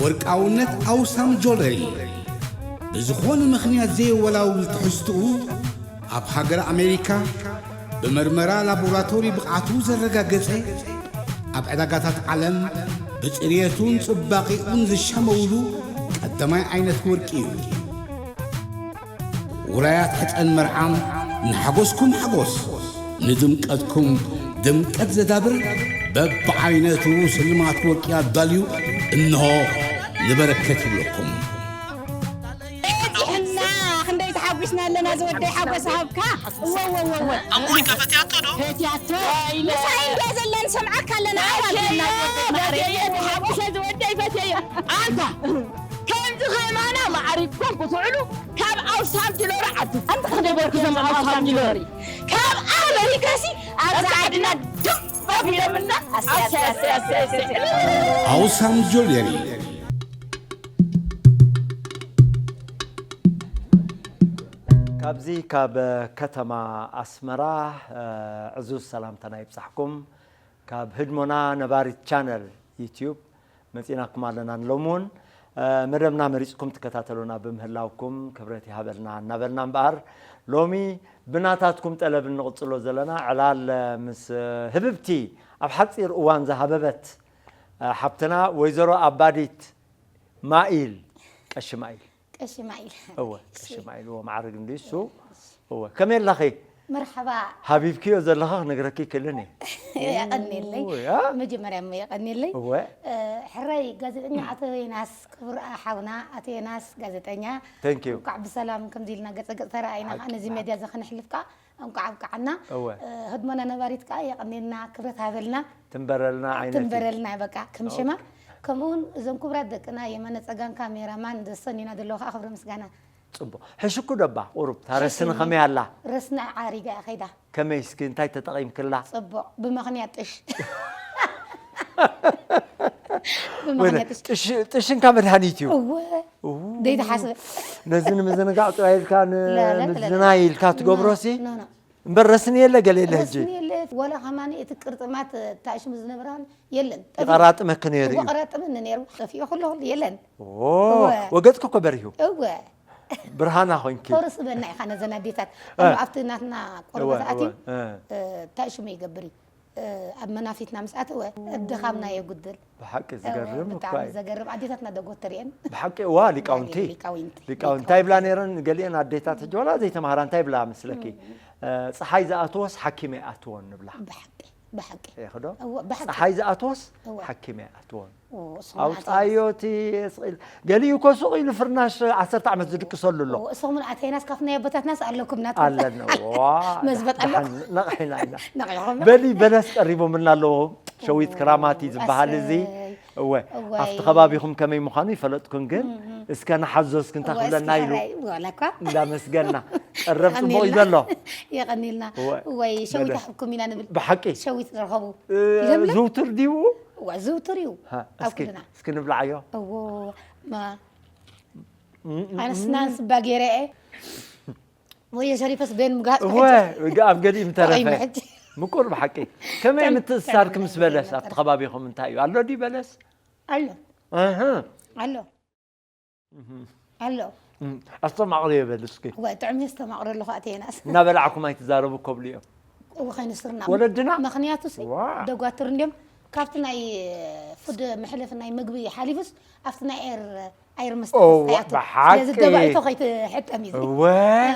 ወርቃውነት ኣውሳም ጆለሪ ብዝኾነ ምኽንያት ዘየወላውል ትሕዝትኡ ኣብ ሃገር ኣሜሪካ ብመርመራ ላቦራቶሪ ብቕዓቱ ዘረጋገጸ ኣብ ዕዳጋታት ዓለም ብጽርየቱን ጽባቒኡን ዝሻመውሉ ቀዳማይ ዓይነት ወርቂ እዩ። ውራያት ሕጸን መርዓም ንሓጎስኩም ሓጎስ፣ ንድምቀትኩም ድምቀት ዘዳብር በብዓይነቱ ስልማት ወርቂ ኣዳልዩ እንሆ ንበረከት ይብለኩም። በዚሕና ክንደይ ተሓጒስና ኣለና ዝወደይ ሓጎስ ሃብካ። እወ፣ እወ፣ እወ፣ እወ። ኣሞይ ከፈትያቶ ዶ? ፈትያቶ። ምሳይ እንድያ ዘለን ሰምዓካ ኣለና። ኣዋልድና ዝወደይ ማዕረ። ፈትየዮ፣ ተሓጒሰ ዝወደይ ፈትየዮ። ኣንታ ከምዚ ከማና ማዕሪግኩም ክትውዕሉ ካብ ኣውሳም ጅሎሪ ዓዱ። ኣንታ ክንደይ በርኩ ዘም ኣውሳም ጅሎሪ። ካብ ኣመሪካሲ ኣብዛ ዓድና ድም ኣቢሎምና። ኣሰይ፣ ኣሰይ፣ ኣሰይ፣ ኣሰይ፣ ኣሰይ። ኣውሳም ጆለሪ። ካብዚ ካብ ከተማ ኣስመራ፣ እ፣ ዕዙዝ ሰላምታና ይብጻሕኩም። ካብ ህድሞና ነባሪት ቻነል ዩትዩብ መጺናኩም ኣለና። ንሎሚ እውን፣ እ፣ መደብና መሪጽኩም ትከታተሉና ብምህላውኩም ክብረት ይሃበልና እናበልና እምበኣር፣ ሎሚ ብናታትኩም ጠለብ እንቕጽሎ ዘለና ዕላል፣ እ፣ ምስ፣ እ፣ ህብብቲ ኣብ ሓጺር እዋን ዝሃበበት፣ እ፣ ሓብትና ወይዘሮ ኣባዲት ማኢል፣ ቀሺ ማኢል። ቀሺ ማኢል። እወ፣ ቀሺ ማኢል፣ እወ፣ ማዕርግ እንድዩ እሱ። እወ፣ ከመይ ኣለኺ? መርሓባ። ሃቢብክዮ ዘለኻ ክነግረኪ ይክእልን እየ። የቐንየለይ። እወ፣ ያ? መጀመርያ እሞ የቐንየለይ። እወ። እ፣ ሕራይ ጋዜጠኛ ኣቶ ዮናስ፣ ክቡር ሓውና ኣቶ ዮናስ ጋዜጠኛ፣ Thank you። እንኳዕ ብሰላም ከምዚ ኢልና ገጸ ገጽ ተረኣይና ሓቂ፣ ከኣ ነዚ ሓቂ። ሜድያ እዚ ከነሕልፍ ከኣ እንኳዕ ኣብቅዓና። እወ። እ፣ ህድሞና ነባሪት ከኣ የቐንየልና፣ ክብረት ሃበልና። ትንበረልና ዓይነት እዩ። ትንበረልና በቃ፣ ከም ሽማ። ኦኬ። ከምኡ እውን እዞም ክቡራት ደቅና የማነ ጸጋም ካሜራማን ዘሰንዩና ዘለዉ ከኣ ክብሪ ምስጋና። ጽቡቕ። ሕሽኩ ደባ ቁሩብ፣ እታ ረስኒ ሕሽኒ። ከመይ ኣላ? ረስኒ ዓሪጋ እያ ከይዳ። ከመይ እስኪ፣ እንታይ ተጠቒምክላ? ጽቡቕ፣ ብምኽንያት ጥሽ። ወይነ፣ ብምኽንያት ጥሽ። ጥሽ፣ ጥሽ እንካ መድሃኒት እዩ። እወ። እው። ዘይተሓስበ። ነዚ ንምዝንጋዕ ጥራይ ኢልካ ን-፣ ላ፣ ላ፣ ላ፣ ላ። ምዝናይ ኢልካ ትገብሮ ሲ? ኖ፣ ኖ፣ ኖ። እምበር ረስኒ የለ ገለ የለ ሕጂ። ረስኒ የለ፣ ወላ ከማን እቲ ቅርጥማት ታሽሙ ዝነበራን የለን። ጠፊኡ። ይቐራጥመኪ ነይሩ እዩ። ይቐራጥመኒ ነይሩ። ጠፊኡ ኩሉ ኩሉ የለን። ኦ፣ እወ። ወገጽኪ እኮ በሪሁ። እወ። ብርሃና ኮይንኪ። ተርስበና ኢኻ ነዘን ኣዴታት። እ። ኣብ፣ ኣብቲ ናትና ቆርበት እወ፣ ኣትዩ፣ እወ፣ እ። እ፣ እንታይ ሽሙ ይገብር እዩ? እ፣ ኣብ መናፊትና ምስ ኣተወ፣ ድኻምና የጉድል። ብሓቂ እወ፣ ዝገርም እኮ ብጣዕሚ እዩ። ዘገርም። ኣዴታትና ደጎ ተሪኤን። ብሓቂ፣ እዋ፣ ሊቃውንቲ። ሊቃውንቲ። ሊቃውንቲ። እንታይ ይብላ ነይረን ገሊአን ኣዴታት፣ ሕጂ ዋላ ዘይተማሃራ እንታይ ይብላ መስለኪ? እም። እ፣ "ፀሓይ ዝኣትዎስ ሓኪም ኣይኣትዎን" ንብላ። ብሓቂ፣ ብሓቂ። ይኽዶ? እወ፣ ብሓቂ። "ፀሓይ ዝኣትዎስ እወ። ሓኪም ኣይኣትዎን። ኦ፣ እሱ ማለት ኣውፃዮ እቲ ስቕ ኢሉ፣ ገሊኡ እኮ ስቕ ኢሉ ፍርናሽ ዓሰርተ ዓመት ዝድቅሰሉ ኣሎ። ኦ፣ እሶም እውን ኣተይናስ ካብቲ ናይ ኣቦታትናስ ኣለኩም ናትኩም። ኣለና፣ ዋ፣ መዝበጥ ኣለኩም። ደሓን ነቒሕና ኢና። ነቒኹም። በሊ በለስ ቀሪቦምልና ኣለዉ። ሸዊት ኦ፣ ክራማቲ ዝበሃል እዚ። ኣሰይ። እወ፣ እዋይ። ኣብቲ ከባቢኹም ከመይ ምዃኑ ይፈለጥኩን ግን፣ እም፣ እም። እስከ ንሓዞ እስኪ እንታይ እወ፣ ክብለና እስኪ ኢሉ። ሕራይ፣ ዋላ እኳ። እንዳመስገና። ቀረብ ጽቡቕ እዩ የቐንየልና። ዘሎ። የቐንየልና። እወ። እወይ፣ ሸዊት በለ። ኣሕብኩም ኢና ንብል። ብሓቂ። ሸዊት ዝረኸቡ። እ፣ ለምለም? ዝውቱር ድዩ? እወ፣ ዝውቱር እዩ። ሃ፣ ኣብ እስኪ፣ ኩልና። እስኪ ንብልዓዮ። እዎ፣ ማ-፣ እም፣ እም፣ ኣነስ እም። ናንስ ባጌራ እየ። ወየ ሸሪፈስ ቤን ምጋጥ እወ፣ ሕጂ። ግ-፣ ኣብ ገሊኡ ምተረፈ። ተቐይመ ሕጂ። ምቁር ብሓቂ። ከመይ ጥዕም-፣ ምትእስሳርኪ ጥዕም ምስ በለስ? ይበል ኣብቲ ነበር። ከባቢኹም እንታይ እዩ? ኣሎ ድዩ በለስ? ኣሎ። ኣህ። ኣሎ። እህ። ኣሎ። እም፣ ኣስተማቕርዮ በል እስኪ። እወ፣ ጥዑም እየ፣ ኣስተማቕሮ ኣለኹ ኣተየናስ። እናበላዕኩም ኣይትዛረቡ እኮ ብሉ እዮም። እወ፣ ከይንስርና። ወለድና? ምኽንያቱሲ፣ ዋ። ደጓትር እንድዮም፣ ካብቲ ናይ ፉድ መሕለፊ ናይ ምግቢ ሓሊፉስ፣ ኣብቲ ናይ ኤር-፣ ኣየር መስተ ኦ፣ ኣይኣቱን። ብሓቂ። ስለዚ ደባይቶ ከይትሕጠም እዩ። እወ።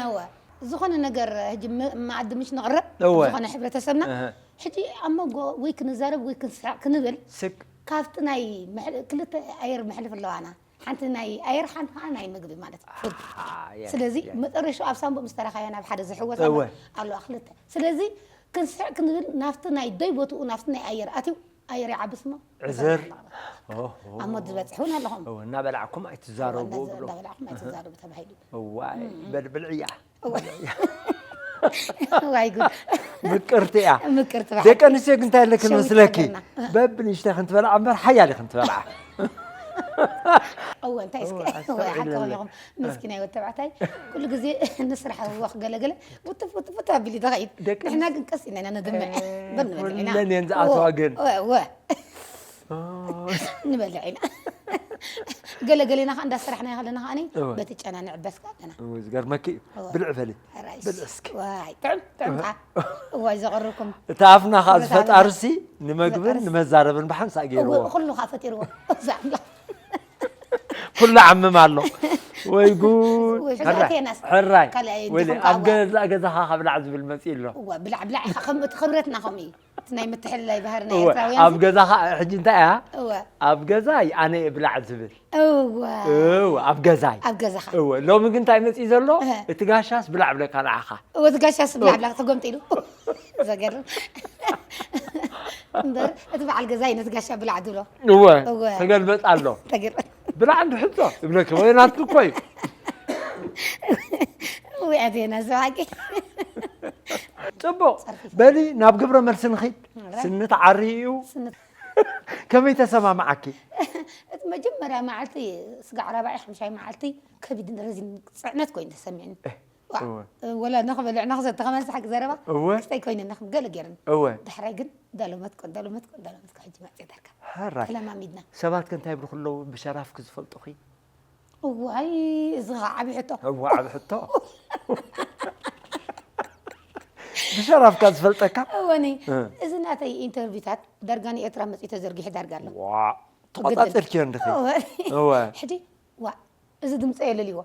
እወ። ዝኾነ ነገር፣ ሕጂ መ-፣ መኣዲ ምሽ ንቕረብ፣ እወ። ዝኾነ ሕብረተሰብና፣ እህ። ሕጂ ኣብ መንጎ ወይ ክንዛረብ ወይ ክንስሕቕ ክንብል፣ ስቅ። ካብቲ ናይ መሕለ-፣ ክልተ ኣየር መሕለፊ ኣለዋና። ሓንቲ ናይ ኣየር፣ ሓንቲ ከዓ ናይ ምግቢ ማለት እዩ። ፉድ። ኣሃ፣ ያ፣ ስለዚ ያ። መጠረሻ ኣብ ሳንቡእ ምስ ተረኻዮ ናብ ሓደ ዝሕወስ ኣሎ፣ እወ። ኣለዋ ክልተ። ስለዚ ክንስሕቕ ክንብል ናብቲ ናይ ደይ ቦትኡ ናብቲ ናይ ኣየር ኣትዩ ኣየር ይዓብስ እሞ ዕዝር። ኦሆ። ኣብ ሞት ዝበጽሕ እውን ኣለኹም። እወ፣ እናበላዕኩም ኣይትዛረቡ እወ፣ እናዘ-፣ ብሎ። እናበላዕኩም ኣይትዛረቡ ተባሂሉ። እዋይ፣ እም። በል ብልዕያ። እወ። ዋይ ጉድ። ምቅርቲ እያ። ምቅርቲ በሓቂ። ደቂ ኣንስትዮ ግን እንታይ ኣለክን እሸዊት መስለኪ? ሃገርና። በብንእሽተይ ክንትበልዓ እምበር ሓያል ኢኽን ትበልዓ። እወ፣ እንታይ እስከ? እወ፣ ኣስተውዕለለይ። እወ፣ ሓቂ ኢኹም። ምስኪናይ ወዲ ተባዕታይ ኩሉ ግዜ ንስራሕ ወኽ ገለገለ ውትፍ፣ ውትፍ፣ ውትፍ ኣቢሉ ተኸይድ። ደቂ ንሕና ኣንስትዮ ግን ቀስ ኢና ኢና ነድምዕ። እ፣ በል ንበልዕ ኢና። ኩለን እየን ዝኣትዋ እወ፣ ግን። እወ፣ እወ። ኦ። ንበልዕ ኢና። ገለ ገሌና ከዓ እንዳሰራሕናዮ ከለና ከዓኒ እወ። በቲ ጨና ንዕበስ ከዓ ኣለና። እወ፣ ዝገርመኪ እዩ። እወ። ብልዕ በሊ። ሕራይስ። ብልዕ እስኪ። ዋይ፣ ጥዑም፣ ጥዑም ከዓ። እዋይ፣ ዘቕርብኩም። እቲ ኣፍና ከዓ ዝፈጣርሲ ንምግብን ዝፈጣርሲ። ንመዛረብን ብሓንሳእ ገይርዎ። እወ፣ ኩሉ ከዓ ፈጢርዎ። እዛ ኣምላኽ። ኩሉ ዓምም ኣሎ። ወይ ጉድ። ወይ ሕራይ። ሕራይ ቴናስ። ሕራይ። ካልኣይ ወይኔ፣ እንዲኹም ኣብ ከዓ ገዛ ገዛኻ ካብ ብላዕ ዝብል መፂእ ኣሎ። እወ፣ ብላዕ፣ ብላዕ ኢኻ። ከም እቲ ክብረትና ከምኡ እዩ። እቲ ናይ ምትሕልላይ ባህሪ ናይ እወ፣ ኤርትራውያን ኣብ እዚ። ገዛኻ ሕጂ እንታይ እያ? እወ። ኣብ ገዛይ ኣነ እየ ብላዕ ዝብል። እወ። እወ፣ ኣብ ገዛይ። ኣብ ገዛኻ። እወ፣ ሎሚ ግን እንታይ መፂእ ዘሎ? እህ። እቲ ጋሻስ ብላዕ ብለካ ንዓኻ። እወ፣ እቲ ጋሻስ ብላዕ እወ። ብላዕ ተጎምጢሉ። ዘገርም። እምበር፣ እቲ በዓል ገዛይ ነቲ ጋሻ ብላዕ ትብሎ። እወ፣ እወ። ተገልበጥ ኣሎ። ተገር-፣ ብላዕ እንዲ ሕቶ፣ ይብለኪ፣ ወይ ናትኪ እኮ እዩ። እወ፣ ኣቴና፣ ዝባቂ። ጽቡቕ። ጸርፊ። በሊ፣ ናብ ግብረ መልሲ ንኺድ። እረ። ስኒ ተዓሪ እዩ። ስኒ ከመይ ተሰማምዓኪ? እቲ መጀመርያ መዓልቲ ስጋዕ ራብዓይ ሓምሻይ መዓልቲ ከቢድን ረዚን ጽዕነት ኮይኑ ተሰሚዕኒ። እህ፣ ዋእ፣ እወ። ወላ ንኽበልዕ ንኽሰቲ ከመን ሰሓቂ ዘረባ እወ። ክስተይ ኮይነ ንኽም ገለ ገይርኒ። እወ። ዳሕራይ ግን ዳሎመትኮ፣ ዳሎመትኮ፣ ዳሎመትኮ ሕጂ መጽእ ዳርጋ። ሕራይ። ተለማሚድና። ሰባት ከ እንታይ ይብሉ ከለዉ ብሸራፍኪ ዝፈልጡኺ? እዋይ፣ እዚ ኸዓ ዓቢ ሕቶ። እወ፣ ዓቢ ሕቶ። ብሸራፍካ ዝፈልጠካ? እወኒ፣ እ። እዚ ናተይ ኢንተርቪውታት ዳርጋ ንኤርትራ መጺኡ ተዘርጊሑ ዳርጋ ኣሎ። ዋ፣ ተቆጻጺርክዮ እንድኺ? እወ። እወ። ሕጂ፣ ዋ፣ እዚ ድምጸይ የለልይዎ።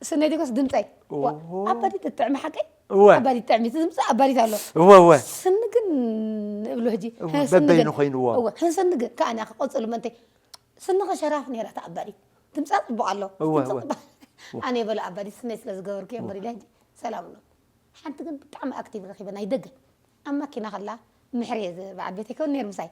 ስነይ ዲኮስ ድምጸይ። ዋ፣ ኦሆ። ኣባዲት ትጥዕሚ ሓቀይ? እወ። ኣባዲት ትጥዕሚ፣ እቲ ድምጺ ኣባዲት ኣሎ። እወ፣ እወ። ስኒ ግን እብሎ ሕጂ። እወ፣ ስኒ በበይኑ ግን ኮይንዎ። እወ፣ ስኒ ግን ከኣ ንኣ ክቆጽሉ መንተይ። ስኒ ከሸራፍ ነይራ እታ ኣባዲት። ድምጻ ጽቡቕ ኣሎ። እወ፣ ድምጻ እወ። ጽቡቕ። ኣነ የበለ ኣባዲት ስነይ ስለ ዝገበርኩ እየ እምበር ኢለ ሕጂ ሰላም ኣሎ። ሓንቲ ግን ብጣዕሚ ኣክቲቭ ረኺበ ናይ ደገ። ኣብ ማኪና ከላ ምሕሬ ዝ-፣ በዓል ቤተይ ከውን ነይሩ ምሳይ።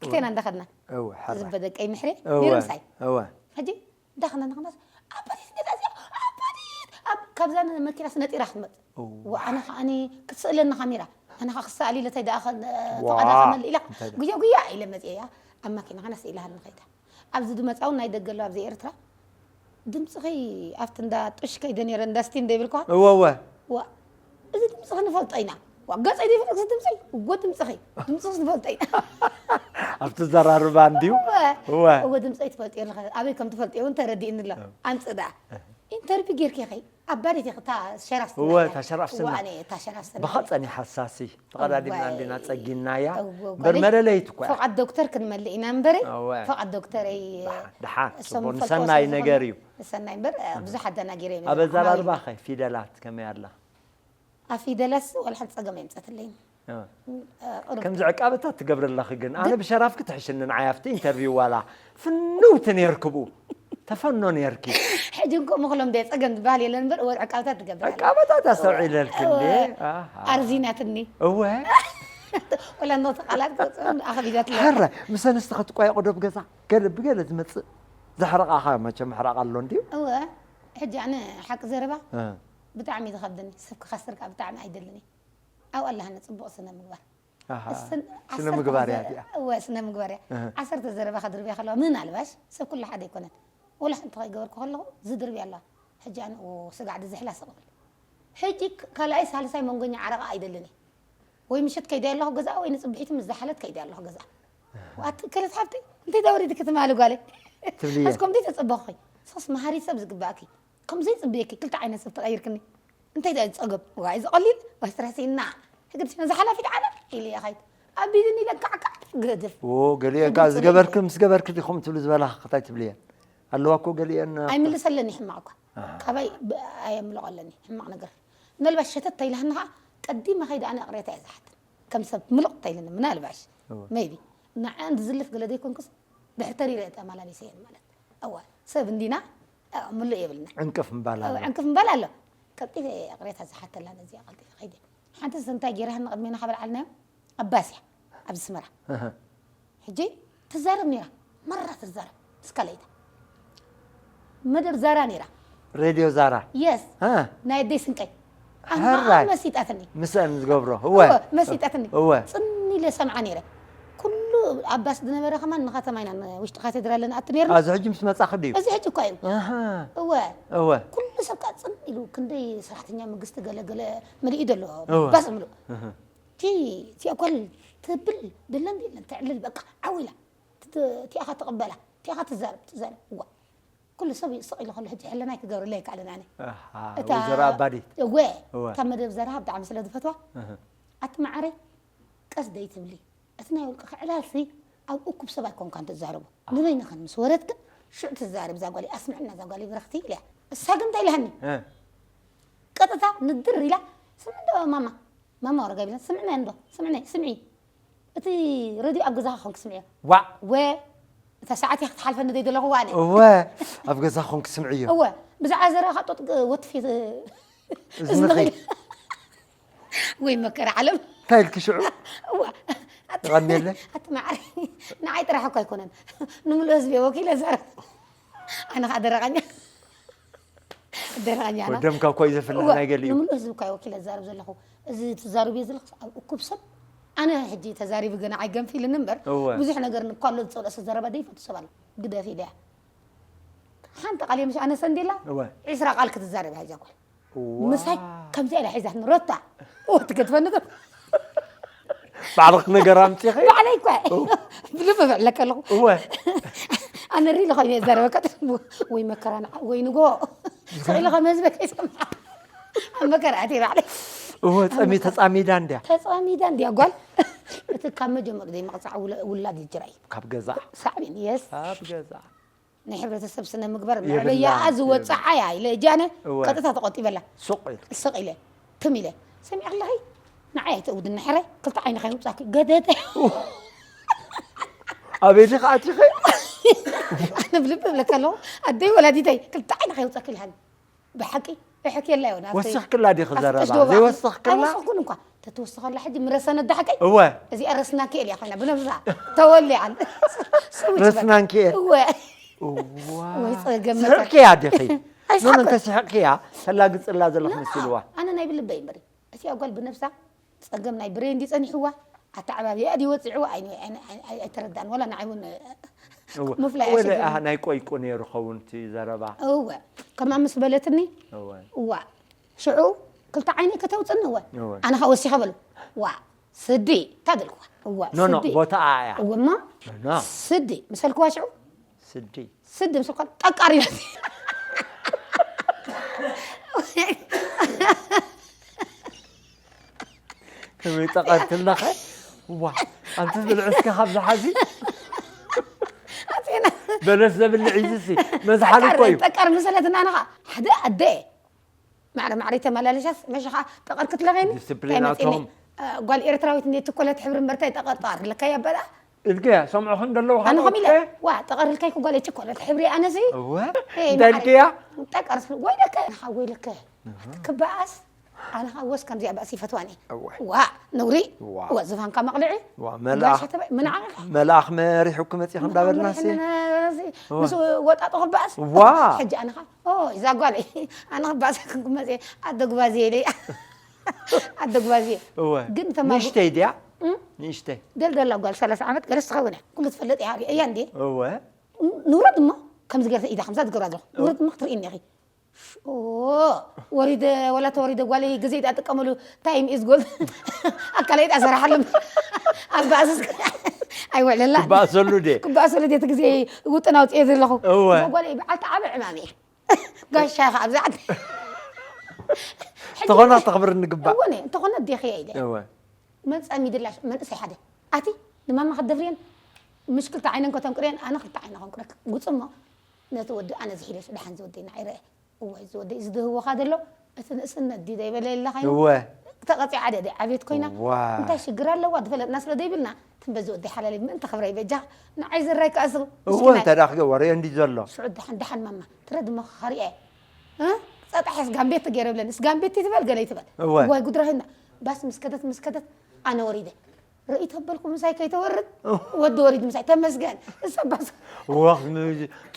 ክልቴና እንዳኸድና። እወ፣ ሕራይ። ዝበደቀይ ምሕሬ እወ፣ ነይሩ ምሳይ። እወ። ሕጂ እንዳኸድና እንዳኸድና ኣባዲት ነዛ እዚኣ፣ ኣባዲት! ኣብ-፣ ካብዛ መኪናስ ነጢራ ክትመጽእ። እወ። ወኣነ ከዓኒ ክትስእለኒ ካሜራ። ኣነ ከ ክሰኣል ኢለ እንታይ ደኣ ከ-፣ ዋ፣ ፈቓዳ ከመልእ ኢላ እንታይ ደኣ? ጉያ ጉያ ኢለ መጽኤያ። ኣብ ማኪና ከና ስኢላሃኒ ከይዳ። ኣብዚ ዝመጻ እውን ናይ ደገ ኣሎ፣ ኣብዚ ኤርትራ። ድምጽኺ ኣብቲ እንዳ ጡሽ ከይደ ነይረ፣ እንዳ ስቲም ዶ ይብልካ? እወ፣ እወ። ዋ፣ እዚ ድምጽኺ ንፈልጦ ኢና። ዋ፣ ገጸይ ዶ ይፈልጥ ድምጸይ? እወ፣ ድምጽኺ። ድምጽኺ ንፈልጦ ኢና። ኣብቲ ዘራርባ እንድዩ? እወ። እወ። እወ፣ ድምጸይ ትፈልጥ ኣለኺ። ኣበይ ከም ትፈልጥ እውን ተረዲእኒ ኣሎ። እወ። ኣምጽእ ደኣ። እህ። ኢንተርቪው ጌርኪ ኢኺ። ኣባዲት ኢኺ እታ ሸራፍ እወ፣ ስናያ። እታ ሸራፍ እወ፣ ስና። ኣነ እታ ሸራፍ ስና። ብኸጸኒ ሓሳሲ። ተቐዳዲምና እዋይ። እንዲና ጸጊናያ። እወ፣ እምበር ጓለይ፣ መለለይት እኮ እያ። ፍቓድ ዶክተር ክንመልእ ኢና እምበረ፣ እወ። ፍቓድ ዶክተር እይ-፣ ደሓን፣ ደሓን። እሶም ጽቡቕ፣ ዝፈልጥዎ ንሰናይ ስለ ነገር ዝኾኑ እዩ። ንሰናይ እምበር፣ እ፣ ብዙሕ ኣደናጊረ እዮም ኣብ ኣዛራርባኸ ፊደላት ከመይ ኣላ? ኣብ ፊደላትስ ዋላ ሓንቲ ጸገም ኣየምጸትለይን። እወ። እ፣ ቁሩብ። ከምዚ ዕቃበታት ትገብሪ ኣለኺ ግን። ኣነ ድ- ብሸራፍኪ ትሕሽኒ ንዓይ ኣብቲ ኢንተርቪው ዋላ ፍንውቲ ነይርኪ ብኡ። ተፈኖ ነይርኪ። ሕጂ እንኮ ምኽሎም ደ ጸገም ዝበሃል የለን እምበር፣ እወ፣ ዕቃበታት ትገብር ኣላ። ዕቃበታት ኣስተውዒለልኪ እንዴ? እወ። ኣሃ። ኣርዚናትኒ። እወ። ወላ እነተ ቃላት ክወጽእ ኣኸቢዳትኒ። ሕረ፣ ምስ ኣንስቲ ክትቋየቑ ዶ ኣብ ገዛ? ገለ ብገለ ዝመጽእ ዘሕረቓኻ መቸም ሕራቕ ኣሎ እንድዩ? እወ። ሕጂ ኣነ ሓቂ ዘረባ እ። ብጣዕሚ እዩ ዝኸብደኒ። ሰብ ክኸስር ከኣ ብጣዕሚ ኣይደልን እየ። ኣብኡ ኣለሃኒ ጽቡቕ ስነ ምግባር። ኣሃ። እሰን ስነ ዓሰርተ ምግባር እያ ዘ-፣ እዚኣ። እወ፣ ስነ ምግባር እያ። እህ። ዓሰርተ ዘረባ ከድርብያ ከለዋ፣ ምናልባሽ ሰብ ኩሉ ሓደ ኣይኮነን። ወላ ሓንቲ ከይገበርኩ ከለኹ ዝድርብያ ኣለዋ። ሕጂ ኣነ፣ ኦ፣ ስጋዕ ድዝሕላ ስቕ ብል። ሕጂ ክ-፣ ካልኣይ ሳልሳይ መንጎኛ ዓረቓ ኣይደልን እየ። ወይ ምሸት ከይደ ኣለኹ ገዛኣ፣ ወይ ንጽብሒቱ ምስ ዝሓለት ከይደ ኣለኹ ገዛኣ። ኣቲ ክልተ ሓፍተይ፣ እንታይ ዳወሪድኪ ትማሊ ጓለይ? ትብልየ። ኣስኮም ደይ ተጸበኽኺ። ሶስ መሃሪት ሰብ ዝግባእኪ። ከም ዘይጽብየኪ ክልተ ዓይነት ሰብ ተቐይርክኒ። እንታይ ደኣ ጸገም? ዋይ፣ እዚ ቀሊል፣ ዋይ፣ ስራሕ ሲና። ህግድሽ ነዛ ሓላፊት ዓለም ኢለ እየ ኸይድ። ኣቢልኒ ኢለ ካዕካዕ ግህድፍ። ዎ፣ ገሊአን ካብ ህግድፍ ዝገበርክ፣ ኢለ። ምስ ገበርክ ዲኹም ትብሉ ዝበላኻ እንታይ ትብልየን? ኣለዋ እኮ ገሊአን። ኣይምልሰለኒ ሕማቕ እኳ። ኣሃ። ካባይ ብ-፣ ኣየምልቐለኒ ሕማቕ ነገር። ምናልባት ሸተት ተይላህኒ ኸዓ ቀዲመ ኸይደ ኣነ እቕሬታ እየ ዝሓትን። ከም ሰብ ምልቕ ተይልኒ ምናልባሽ። እወ። ሜይቢ። ንዓን ዝዝልፍ ገለ ዘይኮንኩስ ድሕር ተሪረ እየ ተመላሊሰ እየን ማለት። እወ፣ ሰብ እንዲና፣ እ፣ ምሉእ የብልና። ዕንቅፍ ምባል እወ፣ ኣሎ። ዕንቅፍ ምባል ኣሎ። ቀልጢፈ እየ እቕሬታ ዝሓተላ ነዚኣ ቀልጢፈ ከይደ። ሓንቲ እንታይ ገይራህኒ ቅድሜና ከበልዓልናዮ? ኣባስያ፣ ኣብዚ ኣስመራ። እህ። ሕጂ ትዛረብ ነይራ። መራ ትዛረብ። እስካ ለይታ። መደብ ዛራ ነይራ። ሬድዮ ዛራ። የስ። እ። ናይ ኣደይ ስንቀይ። ኣንታ ሕራይ። መሲጣትኒ። ምስአን ዝገብሮ። እወ። እወ፣ መሲጣትኒ። እወ። ጽን ኢለ ሰምዓ ነይረ። ኩሉ ኣባስ ዝነበረ ከማን ንከተማ ኢና፣ ንውሽጢ ካቴድራል ንኣቱ ነይርና። ኣብዚ ሕጂ ምስ መጻኺ ድዩ? እዚ ሕጂ እኳ እዩ። ኣሃ። እወ። እወ። ኩሉ ሰብ ከኣ ጽን ኢሉ፣ ክንደይ ሰራሕተኛ መንግስቲ ገለ ገለ መሊኡ ዘሎ እወ። ባስ ምሉእ። እህ። እቲ፣ እቲኣ ጓል ትብል ድለን ዲለን ተዕልል በቃ ዓው ኢላ። እቲ፣ እቲኣ ኸ ትቕበላ። እቲ ኢኻ ትዛረብ ትዛረብ። እዋ ኩሉ ሰብ ስቕ ኢሉ ከሎ ሕጂ ሕልናይ ክገብረለይ ኣይከኣልን ኣነ። ኣሃ፣ እታ ወይዘሮ ኣባዲት። እወ እወ። እታ መደብ ዘረሃ ብጣዕሚ ስለ ዝፈትዋ እህ። ኣቲ ማዓረይ ቀስ ደይ ትብሊ እቲ ናይ ውልቅኺ ዕላልሲ ኣብ እኩብ ሰብ ኣይኮንካን ትዛረቦ ንበይንኽን ምስ ወረድክን ሽዑ ትዛረብ እዛ ጓለይ ኣስምዕና እዛ ጓለይ ብረኽቲ ኢለያ እሳ ግን እንታይ ኢልሃኒ እህ። ቀጥታ ንድር ኢላ ስምዒ ዶ ማማ ማማ ወረጋ ይብለን ስምዕና እንዶ ስምዕና ስምዒ እቲ ረድዮ ኣብ ገዛኻ ኮንክ ስምዕዮ ዋዕ ወ እታ ሰዓት እያ ክትሓልፈኒ ዘይደለኹዋ ኣነ እወ ኣብ ገዛ ኮንክ ስምዕዮ እወ ብዛዕባ ዘረኻ ጦጥ ወትፊ እዝንኺ ወይ መከራ ዓለም እንታይ ኢልኪ ሽዑ እዋ ተቐንየለ ኣቲ ማዕረ ንዓይ ጥራሕ እኮ ኣይኮነን ንምሉእ ህዝቢ ወኪለ ዘረብ ኣነ ከዓ ደረቐኛ ደረቐኛ ና ወደምካ እኮ እዩ ዘፍልሕ ናይ ገሊኡ ንምሉእ ህዝቢ እኳ ወኪለ ዝዛረብ ዘለኹ እዚ ትዛረብ እየ ዘለኹ ኣብ እኩብ ሰብ ኣነ ሕጂ ተዛሪቢ ገና ኣይገንፊልኒ እምበር እወ። ብዙሕ ነገር ንኳሎ ዝፀልኦ ሰብ ዘረባ ዘይፈቱ ሰብ ኣሎ ግደፍ ኢለያ ሓንቲ ቃል የምሽ ኣነ ሰንዴላ እወ። ዒስራ ቃል ክትዛረብ እያ እዛ ጓል እዋ። ምሳይ ከምዚኣ ኢላ ሒዛትኒ ሮታ እወ ትገድፈኒ ዶ ባዕልክ ነገር ኣምፂኺ ባዕለይ እኳ ብልቢ ብዕለከ ኣለኹ እወ ኣነ ሪሊ ኮይኑ እዛረበካ ወይ መከራ ንዓ ወይ ንጎ ስቕ ኢለ ከም ህዝበ ከይሰምዓ ኣብ መከራ ኣትየ ባዕለይ እወ ፀሚ ተፃሚዳ እንድያ ተፃሚዳ እንድያ ጓል እቲ ካብ መጀመሩ ዘይምቕፃዕ ውለ- ውላድ ይጅራ እዩ ካብ ገዛ ሳዕቤን የስ ካብ ገዛ ናይ ሕብረተሰብ ስነ ምግባር የብላን፣ መዕበያኣ ዝወፅዓ እያ ኢለ እጃነ እወ። ቀጥታ ተቆጢበላ ሱቕ ኢልኪ ስቕ ኢለ ትም ኢለ ሰሚዐ ኣለኺ ንዓይ ኣይተእውድኒ ሕራይ ክልተ ዓይኒ ከይውፃኪ ገደደ ኣበይ ዲኺ ኣቲኺ ኣነ ብልቢ እብለካ ኣለኹ ኣደይ ወላዲተይ ክልተ ዓይኒ ከይውፃኪ ኢልሃኒ ብሓቂ እሕክየላ እዮ ናብተይ ወሲኽክላ ዲኺ ኣብቲ ዘረባ ቀሽዶ ባዕሉ ዘይወሰኽክላ ኣይወሰኽኩን እኳ ተትወስኸላ ሕጂ ምረሰነ ዳሕቀይ እወ እዚኣ ረስናኪ እያ ኮይና ብነብሳ ተወሊዓን ስውች በል። ረስናንኪ እየ። እወ እዋ ወይ ጸገም ስሕቕክያ ዲኺ ኣይስሕቅን። ኖኖ እንተስሕቕክያ ተላግፅላ ዘለኹ መሲልዋ ኣነ ናይ ብልበይ እምበሪ እቲኣ ጓል ብነብሳ ጸገም ናይ ብሬንዲ ጸኒሕዋ ኣተዓባብያ ድዩ ወፂዕዋ ኣይተረዳን ወላ ንዓይ እውን ምፍላይ ወለ ኣሸገኒ። ኣህ ናይ ቆይቁ ነይሩ ኸውን እቲ ዘረባ እወ ከምኣ ምስ በለትኒ እወ እዋ ሽዑ ክልተ ዓይነይ ከተውፅኒ እወ እወ። ኣነ ከዓ ወሲኸ በሉ ዋ ስዲ ታደልኩዋ እዋ ኖኖ ስዲ ቦታኣ እያ እወ እሞ ኖ ስዲ ምሰልክዋ ሽዑ ስዲ ስዲ ምሰልኳ ጠቃሪበት ከመይ ጠቐርቲ ኣለኸ ዋ ኣንቲ ብልዕስከ ካብ ዝሓዚ ኣፅና በለስ ዘብልዕ ኢዝሲ መዝሓሊ እኮ እዩ ጠቃር ምሰለትና ንኻ ሓደ ኣደ ማዕረ ማዕረ ተመላለሻስ መሸኻ ጠቐር ክትለኸኒ ዲስፕሊናቶም። ጓል ኤርትራዊት እንዴት ትኮለት ሕብሪ እምበርታይ ጠቐር ጠቐር ልካ ያበላ እድገ ሰምዑ ክንደለዉ ኣነ ከም ኢለ ካልኦት ዋ ጠቐር ልካይ ክጓል እቺ ኮለት ሕብሪ ኣነሲ እወ ኤይ፣ እንታይ ማዕረ- ኢልክያ ጠቀርስ ወይ ለከ ንኻ ወይ ለከ ክበኣስ ኣነ ኻ ወስ ከምዚኣ ባእሲ ይፈትዋኒ እወ። ዋ ነውሪ ዋ። ዋ ዝፋንካ መቕልዒ ዋ መልኣኽ ጋሻ ተባይ ምንዓቕልካ መልኣኽ መሪሕኩም መፂኹም እንዳበልናሲ ምስ ወጣጡ ክበኣስ ዋ። ሕጂ ኣነ ኻ ኦ እዛ ጓል ኣነ ክበኣስ ክንኩም መፅእ ኣደጉባዜ ኢለ ኣደጉባዜ እወ ግን ተማጉ- ንእሽተይ ድያ ንእሽተይ ደልደላ ጓል ሰላሳ ዓመት ገለስ ትኸውን እያ ኩሉ ትፈልጥ እያ እያ እንዴ እወ ንውረድ እሞ ከምዚ ገርተ ኢዳ ከምዛ ትገብራ ዘለኹ ንውረድ እሞ ክትርእኒ ኢኺ ኦ፣ ወሪደ ወላ ተወሪደ ጓለይ ግዜ ዳ ጥቀመሉ ታይም ኢዝ ጎል ኣካለይ ዳ ሰራሓሉ ኣብ ባእስስ ኣይውዕለላ ክበኣሰሉ ድየ ክበኣሰሉ ድየ እቲ ግዜ ውጥን ኣውፅኤ ዘለኹ እወ። እዛ ጓለይ በዓልቲ ዓበ ዕማም እየ ጋሻ ኢኻ ኣብዛ ዓዲ ተኾና ተኽብር እንግባእ እወ እንተኾነ ዴኸ ኢለ እወ መን ጸሚድላ መንእሰይ ሓደ ኣቲ ንማማ ክትደፍርየን ምሽ ክልተ ዓይነን ከተንቅርየን ኣነ ክልተ ዓይነ ከንቅረክ ውፅሞ ነቲ ወዲ ኣነ ዝሒደሽ ደሓን ዝወደይ ንዓይ ረአ እዋይ ዝወደይ ዝድህወኻ ዘሎ እቲ ንእስነት ድዩ ዘይበለ የላ ኮይኑ እወ ተቐፂዓ ድያ ዓብየት ኮይና ዋ እንታይ ሽግር ኣለዋ ዝፈለጥና ስለ ዘይብልና ትንበዚ ወደይ ሓላለይ ምእንቲ ክብረይ በጃ ንዓይ ዝራይ ከኣስሩ እወ እንተ ዳ ክገብሮ እንዲ ዘሎ ሽዑ ደሓን ደሓን ማማ ትረድ እሞ ከሪአ እ? ፀጣሕ ስጋምቤት ገይረ ብለን ስጋምቤት ትበል ገለ ትበል እወ ዋይ ጉድራህና ባስ ምስከደት ምስከደት ኣነ ወሪደ ርእይ ተበልኩ ምሳይ ከይተወርድ ወዲ ወሪድ ምሳይ ተመስገን እሰባስ ወኽ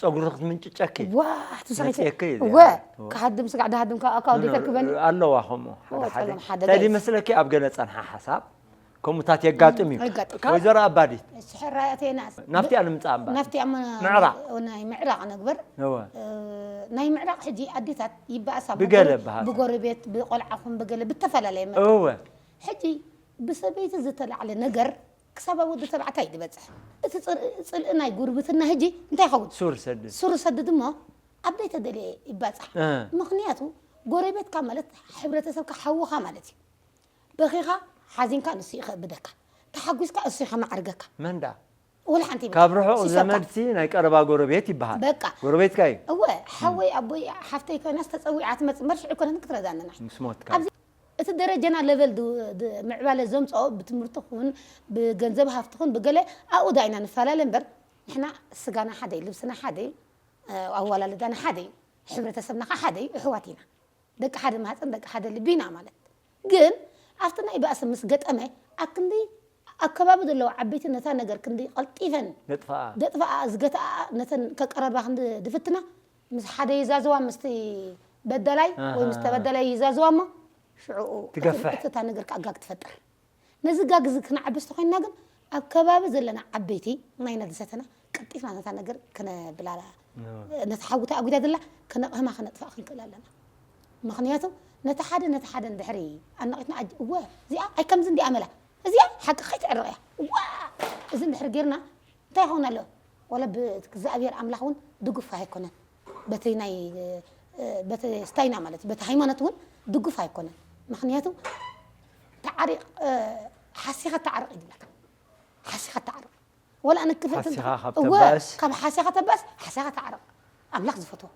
ጸጉሪ ክትምንጭጨኪ ዋ ትሰኺ መፅየኪ እዩ ወ እዚኣ። ክሃድም ስጋዕ ድሃድም ካብ ኣካውዲ ተክበኒ ኣለዋ ከምኡ ሓደ እወ፣ ሓደ ጸገም ሓደ እንታይ ገይስ። ይመስለኪ ኣብ ገለ ጸንሓ ሓሳብ ከምኡታት የጋጥም እዩ የጋጥም። ወይዘሮ ኣባዲት ስሕራያቴናስ ናብቲኣ ንምፃእ እምበር ናብቲ ኣብ ምዕራቕ። ናይ ምዕራቕ ነግበር እወ እ፣ ናይ ምዕራቕ ሕጂ ኣዴታት ይበኣሳ ብገለ ብጎረ- በሃሳ። ብጎረቤት ብቆልዓኹም ብገለ ብተፈላለየ መ እወ ሕጂ ብሰበይቲ ዝተላዕለ ነገር ክሳብ ኣብ ወዲ ተባዕታይ ዝበፅሕ። እቲ ፅር- ፅልኢ ናይ ጉርብትና ሕጂ እንታይ ይኸውን? ሱር ሰድድ ሱር ሰድድ እሞ ኣብ ዘይተደለየ ይባፃሕ። እ። ምኽንያቱ ጎረቤትካ ማለት ሕብረተሰብካ ሓውኻ ማለት እዩ። በኺኻ ሓዚንካ ንሱ ይኸብደካ፣ ተሓጒስካ እሱ ይኸማዕርገካ። መንዳ ወላ ሓንቲ ይብልካ። ካብ ርሑቕ ሲሶካ። ዘመድሲ ናይ ቀረባ ጎረቤት ይበሃል። በቃ። ጎረቤትካ እዩ። እወ ሓወይ ኣቦይ ሓፍተይ ኮይናስ ተፀዊዓ ትመፅእ እምበር ሽዑ ኣይኮነትን ክትረዳና ንሕና። ምስ ሞትካ ኣብዚ እቲ ደረጃና ለቨል ድ- ድ- ምዕባለ ዘምፅኦ ብትምህርቲ ኹን ብገንዘብ ሃፍቲ ኹን ብገለ ኣብኡ ዳ ኢና ንፈላለ እምበር ንሕና ስጋና ሓደ እዩ፣ ልብስና ሓደ እዩ፣ ኣዋላልዳና ሓደ እዩ፣ ሕብረተሰብና ከዓ ሓደ እዩ፣ ኣሕዋት ኢና። ደቂ ሓደ ማህፀን ደቂ ሓደ ልቢ ኢና ማለት። ግን ኣብቲ ናይ ባእሲ ምስ ገጠመ ኣክንዲ ኣብ ከባቢ ዘለዋ ዓበይቲ ነታ ነገር ክንዲ ቀልጢፈን ነጥፋኣ ደጥፋኣ ዝገትኣ ነተን ከቀረባ ክንዲ ድፍትና ምስ ሓደ ይዛዘዋ ምስቲ በዳላይ ወይ ምስ ተበዳላይ ይዛዘዋ እሞ ሽዑ ትገፍሕ። እታ ነገር ከኣ ጋግ ትፈጥር። ነዚ ጋግ እዚ ክነዓብስ ተኮይንና ግን ኣብ ከባቢ ዘለና ዓበይቲ ናይ ነድሰተና ቀልጢፍና ነታ ነገር ክነብላላ ነቲ ሓዊ ተኣጒዳ ዘላ ክነቕህማ ክነጥፍኣ ክንክእል ኣለና። ምኽንያቱ ነቲ ሓደ ነቲ ሓደ እንድሕሪ ኣነቒትና ኣጅ- እወ እዚኣ ኣይ ከምዚ እንዲኣ መላ እዚኣ ሓቂ ከይትዕረቕ እያ እዋ እዚ እንድሕሪ ጌርና እንታይ ይኸውን ኣሎ ወላ ብእግዚኣብሔር ኣምላኽ እውን ድጉፍ ኣይኮነን በቲ ናይ በቲ ስታይና ማለት በቲ ሃይማኖት እውን ድጉፍ ኣይኮነን ምክንያቱ ተዓሪቕ ሓሲኻ ተዓረቕ ይድብለካ ሓሲኻ ተዓረቕ ወላ ንክፍእ ሓሲኻ ካብ ተባእስ? ካብ ሓሲኻ ተባእስ ሓሲኻ ተዓረቕ ኣምላኽ ዝፈትዎ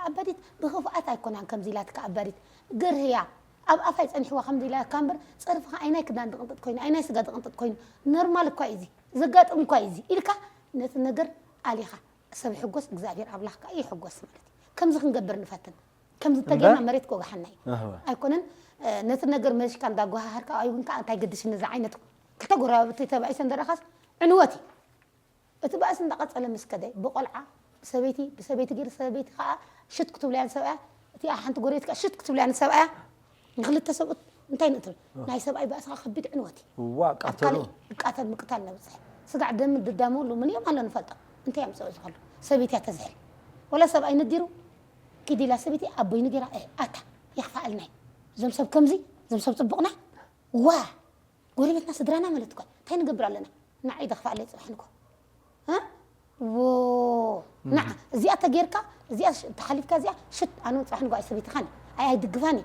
ኣባዲት ብኽፍኣት ኣይኮናን ከምዚ ኢላትካ ኣባዲት ገርህያ ኣብ ኣፋይ ፀኒሕዋ ከምዚ ኢላካ እምበር ፀርፍኻ ኣይናይ ክዳን ዝቕንጥጥ ኮይኑ ኣይናይ ስጋ ዝቕንጥጥ ኮይኑ ኖርማል እኳ እዩ እዚ ዘጋጥም እኳ እዩ እዚ ኢልካ ነቲ ነገር ኣሊኻ ሰብ ይሕጎስ እግዚኣብሔር ኣምላኽ ከዓ ይሕጎስ ማለት እዩ ከምዚ ክንገብር ንፈትን ከምዚ ተገና መሬት ክወግሓና እዩ ኣይኮነን ነቲ ነገር መሽካ እንዳጓሃሃርካ ኣይ እውን ከዓ እንታይ ገድሽኒ እዚ ዓይነት ክተጎራባብቲ ተባኢሰ እንደረኻስ ዕንወት እዩ እቲ ባእሲ እንዳቐጸለ ምስ ከደ ብቆልዓ ብሰበይቲ ብሰበይቲ ገይሩ ሰበይቲ ከዓ ሽት ክትብልያ ንሰብኣያ እቲኣ ሓንቲ ጎረቤት ከዓ ሽት ክትብልያ ንሰብኣያ ንክልተ ሰብኡት እንታይ ንእትብል ናይ ሰብኣይ ባእሲ ከዓ ከቢድ ዕንወት እዩ ዋ ቃተሉ ይቃተል ምቅታል ነብፅሕ ስጋዕ ደም ድዳመሉ ምን እዮም ኣሎ ንፈልጦ እንታይ ኣምፅኦ ዝኸሉ ሰበይቲ እያ ተዝሕል ወላ ሰብኣይ ነዲሩ ኪዲላ ሰበይቲ ኣቦይ ንገራ ኣታ የኽፋኣልናይ እዞም ሰብ ከምዚ እዞም ሰብ ፅቡቕና ዋ ጎረቤትና ስድራና ማለት እኮ እንታይ ንገብር ኣለና ንዓይ ደኽፋ ኣለይ ፅባሕ ንኮ ዎ ንዓ እዚኣ ተጌርካ እዚኣ ተሓሊፍካ እዚኣ ሽት ኣነ ፅባሕ ንጎ ኣይሰበይትኻኒ ኣይ ኣይድግፋኒ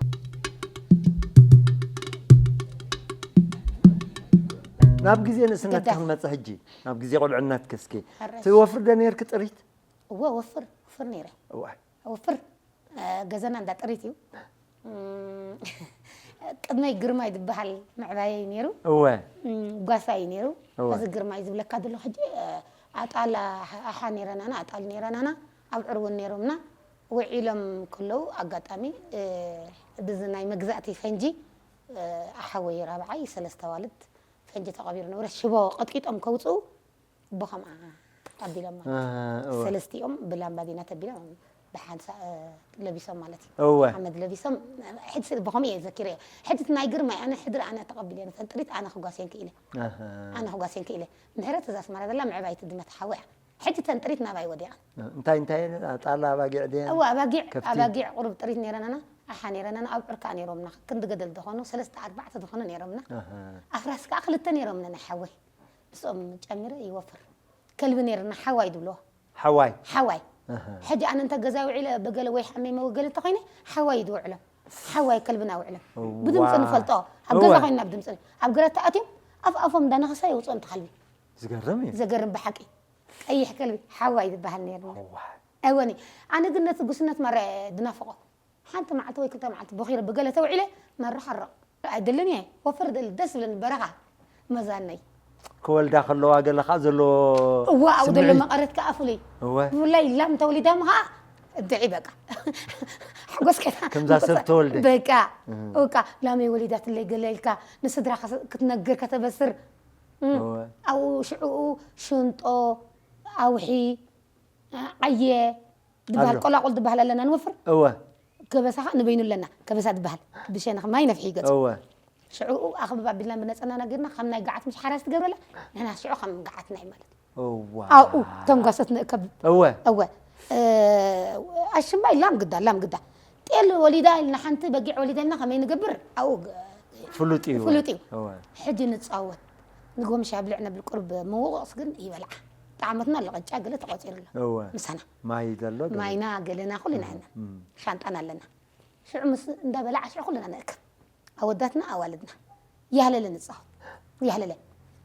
ናብ ግዜ ንእስነትካ ክንመፅእ ሕጂ ናብ ግዜ ቁልዕነትክ እስኪ ትወፍር ዶ ነርክ ጥሪት እወ ወፍር ወፍር ነይረ ወፍር ገዛና እንዳ ጥሪት እዩ ቅድመይ ግርማይ ዝበሃል ምዕባየይ ነይሩ እወ ጓሳ እዩ ነይሩ እዚ ግርማይ ዝብለካ ዘሎ ሕጂ ኣጣል ኣሓ ነይረናና ኣጣል ነይረናና ኣብ ዕርውን ነይሮምና ውዒሎም ከለዉ ኣጋጣሚ ብዚ ናይ መግዛእቲ ፈንጂ ኣሓወይ ራብዓይ ሰለስተ ዋልድ ፈንጂ ተቐቢሩ ነበረ ሽቦ ቀጥቂጦም ከውፅኡ ብኸምኣ ኣቢሎም ማለት እዩ። ሰለስቲኦም ብላምባዲና ተቢሎም ብሓንሳ ለቢሶም ማለት እዩ። እወ። ሓመድ ለቢሶም ሕጂ ስለ ብኸምኡ እየ ዘኪረዮ። ሕጂ እቲ ናይ ግርማይ ኣነ ሕድሪ ኣነ ተቐቢለ ነተን ጥሪት ኣነ ክጓስየን ክኢለ። ኣሃ። ኣነ ክጓስየን ክኢለ። ምሕረት እዛ ኣስመራ ዘላ ምዕባይቲ ድመት ሓወያ። ሕጂ ተን ጥሪት ናባይ ወዲቐን። እንታይ እንታይ ጣላ ኣባጊዕ ድየን? እወ ኣባጊዕ ከብቲ? ኣባጊዕ ቁሩብ ጥሪት ነይረናና ኣሓ ነይረናና ኣብ ዕርካ ነይሮምና ክንዲ ገደል ዝኾኑ ሰለስተ ኣርባዕተ ዝኾኑ ነይሮምና። ኣሃ። ኣፍራስ ከዓ ክልተ ነይሮምና ናይ ሓወይ። ምስኦም ጨሚረ ይወፍር። ከልቢ ነይርና ሓዋይ ድብልዎ። ሓዋይ? ሓዋይ። ሕጂ ኣነ እንተ ገዛ ውዒለ ብገለ ወይ ሓመይ መወገለ እንተኾይነ ሓዋይ እዩ ዝውዕሎም። ሓዋይ ከልብና ውዕሎም። ብድምፂ ንፈልጦ። ኣብ ገዛ ኮይንና ብድምፂ። ኣብ ግራት ኣትዮም ኣፍ ኣፎም እንዳነኸሰ የውፅኦም እቲ ከልቢ። ዝገርም እዩ። ዘገርም ብሓቂ። ቀይሕ ከልቢ ሓዋይ ዝበሃል ነይርና። ኣይወኒ ኣነ ግን ነቲ ጉስነት ማራ ድናፍቆ። ሓንቲ መዓልቲ ወይ ክልተ መዓልቲ ቦኺረ ብገለ ተውዒለ መርሕ ኣረቕ ኣይደልን እየ ወፍር ደሊ ደስ ዝብለኒ በረኻ መዛነይ ክወልዳ ከለዋ ገለ ከዓ ዘሎ እዋ ኣብኡ ዘሎ መቐረት ከዓ ፍሉይ ብፍላይ ላም ተወሊዳ ምኻ ድዒ በቃ ሓጎስ ከታ ከምዛ ሰብ ተወልደ በቃ በቃ ላመይ ወሊዳትለይ ገለ ኢልካ ንስድራ ክትነግር ከተበስር ኣብኡ ሽዕኡ ሽንጦ ኣውሒ ዓየ ዝበሃል ቆላቁል ዝበሃል ኣለና ንወፍር እወ ከበሳ ከዓ ንበይኑ ኣለና ከበሳ ዝበሃል ብሸነኽ ማይ ነፍሒ ይገፅ እወ ሽዑኡ ኣኽብብ ኣቢልና ብነፀናና ጌርና ከም ናይ ገዓት ምሽ ሓራስ ትገብረላ ንሕና ሽዑ ከም ገዓትና እዩ ማለት እዋ ኣብኡ ተንጓሰት ንእከብ እወ እወ ኣሽምባይ ላም ግዳ ላም ግዳ ጤል ወሊዳ ኢልና ሓንቲ በጊዕ ወሊዳ ኢልና ከመይ ንገብር ኣብኡ ፍሉጥ እዩ ፍሉጥ እዩ እወ ሕጂ ንፃወት ንጎምሻ ብልዕ ነብል ቁርብ ምውቕቕስ ግን ይበልዓ። ጣዕመትና ለቐጫ ገለ ተቖፂሩ ኣሎ። እወ ምሳና ማይ ዘሎ ገለ። ማይና ገለና ኩልና ኢና። እም። ሻንጣና ኣለና። ሽዑ ምስ እንዳበላዓ ሽዑ ኩልና ንእከብ። ኣወዳትና ኣዋልድና። ያህለለ ንፃወት። ያህለለ።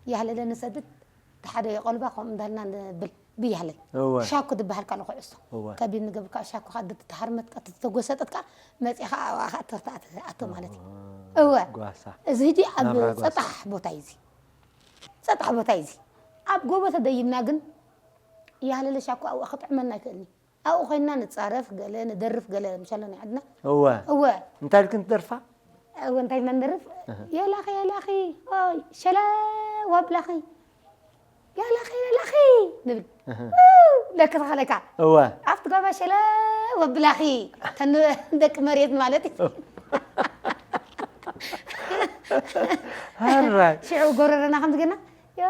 ያህለለ ንሰድድ። ሓደ የቆልባ ከምኡ እንዳልና ንብል ብያህለል። እወ ሻኩ ዝበሃል ካለ ኩዕሶ። እወ ከቢድ ንገብርካ ሻኩ ካ ተተሃርመትካ ተተጎሰጠትካ መፂኻ ኣብኣ ካ እተርታ ኣቶ ማለት እዩ። እወ እወ ጓሳ እዚ ሕጂ ኣብ ናብራ ጓሳ። ፀጣሕ ቦታ እዩ እዚ። ፀጣሕ ቦታ እዩ እዚ። ኣብ ጎቦ ተደይብና ግን ያህለለ ሻኩ ኣብኡ ክጥዕመና ኣይክእልኒ። ኣብኡ ኮይንና ንፃረፍ ገለ ንደርፍ ገለ ምሻሎ ናይ ዓድና። እወ እወ እንታይ ኢልክን ትደርፋ? እወ እንታይ ኢልና ንደርፍ? እህ። የላኺ የላኺ ኦይ ሸለ ዋብላኺ ያላኺ ያላኺ ንብል። እህ። ለክ ተኸለካ እወ ኣብቲ ጎባ ሸለ ወብላኺ ተን ደቂ መሬት ማለት እዩ። ሃራይ ሽዑ ጎረረና ከምዚ ገና ዮ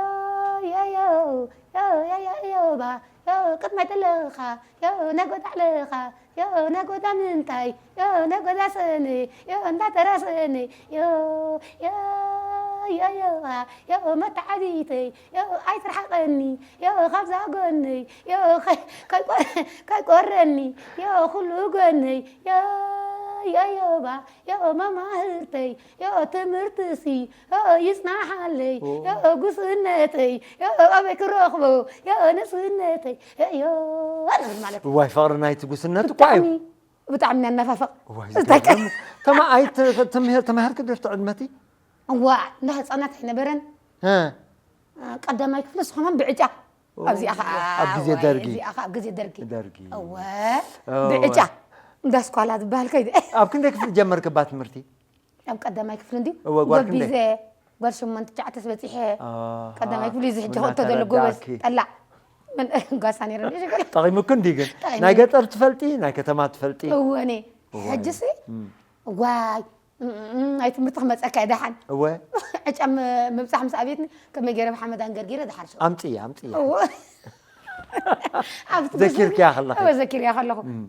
ዮ ዮ ዮ ዮ ዮ ዮ ባ ዮ ቅድማይ ተለኻ ዮ ነጎዳ ኣለኻ ዮ ነጎዳ ምንታይ ዮ ነጎዳ ሰነ ዮ እንዳተራ ሰነ ዮ ዮ ዮ ዮ ባ ዮ መተዓቢተይ ዮ ኣይትርሓቐኒ ዮ ካብዛ ጎነይ ዮ ከይ- ከይቆ- ከይቆረኒ ዮ ኩሉ ጎነይ ዮ ዮ ዮ ባ ዮ መማህርተይ ዮ ትምህርትሲ ዮ ይጽናሓለይ ኦ። ዮ ጉስነተይ ዮ ኣበይ ክረኽቦ ዮ ንስነተይ ዮ ንብል ማለት እዩ። እዋይ ፍቕሪ ናይቲ ጉስነት እኳ እዩ። ብጣዕሚ ብጣዕሚ ነናፋፍቕ። እዋይ እንታይ ዝገርም። ተማ ኣይ ተ- ተ- ተምሄር ተማሃርኪ ድርቶ ዕድመቲ? እዋ እንዳ ህፃናት ኣይነበረን። እ ቀዳማይ ክፍሊ ዝኾነ ብዕጫ ኣብዚኣ ከዓ ኣብ ግዜ ዋይ፣ ደርጊ። እዚኣ ከዓ ኣብ ግዜ ደርጊ ደርጊ። እወ እወ። ብዕጫ እንዳ ስኳላ ዝበሃል ከይደ ኣብ ክንደይ ክፍሊ ጀመርክባ ትምህርቲ? ኣብ ቀዳማይ ክፍሊ እንድዩ እወ፣ ጓል ክንደይ? ጎቢዘ ጓል ሸሞንተ ትሽዓተ በፂሐ ኣሃ፣ ቀዳማይ ክፍሊ እዚ ሕጂ ምና ከእቶ ዘሎ ጎበዝ ተረዳእኪ። ጠላዕ መን ጓሳ ነይረ እንድዩ ሽግር ጠቒሙኪ እንዲ ግን ጠቒሙኒ። ናይ ገጠር ትፈልጢ ናይ ከተማ ትፈልጢ? እወ እኔ እወ። ሕጅሲ እም። ዋይ እም፣ እም፣ ናይ ትምህርቲ ክመፀካ እየ ደሓን እወ ዕጫ ም- ምብፃሕ ምስ ኣብየትኒ ከመይ ገይረ ብሓመድ ኣንገርጊረ ደሓን ሸው ኣምፅያ ኣምፅያ እወ ኣብቲ ግዜ ዘኪርክያ ከለኺ። እወ ዘኪርያ ከለኹ እም።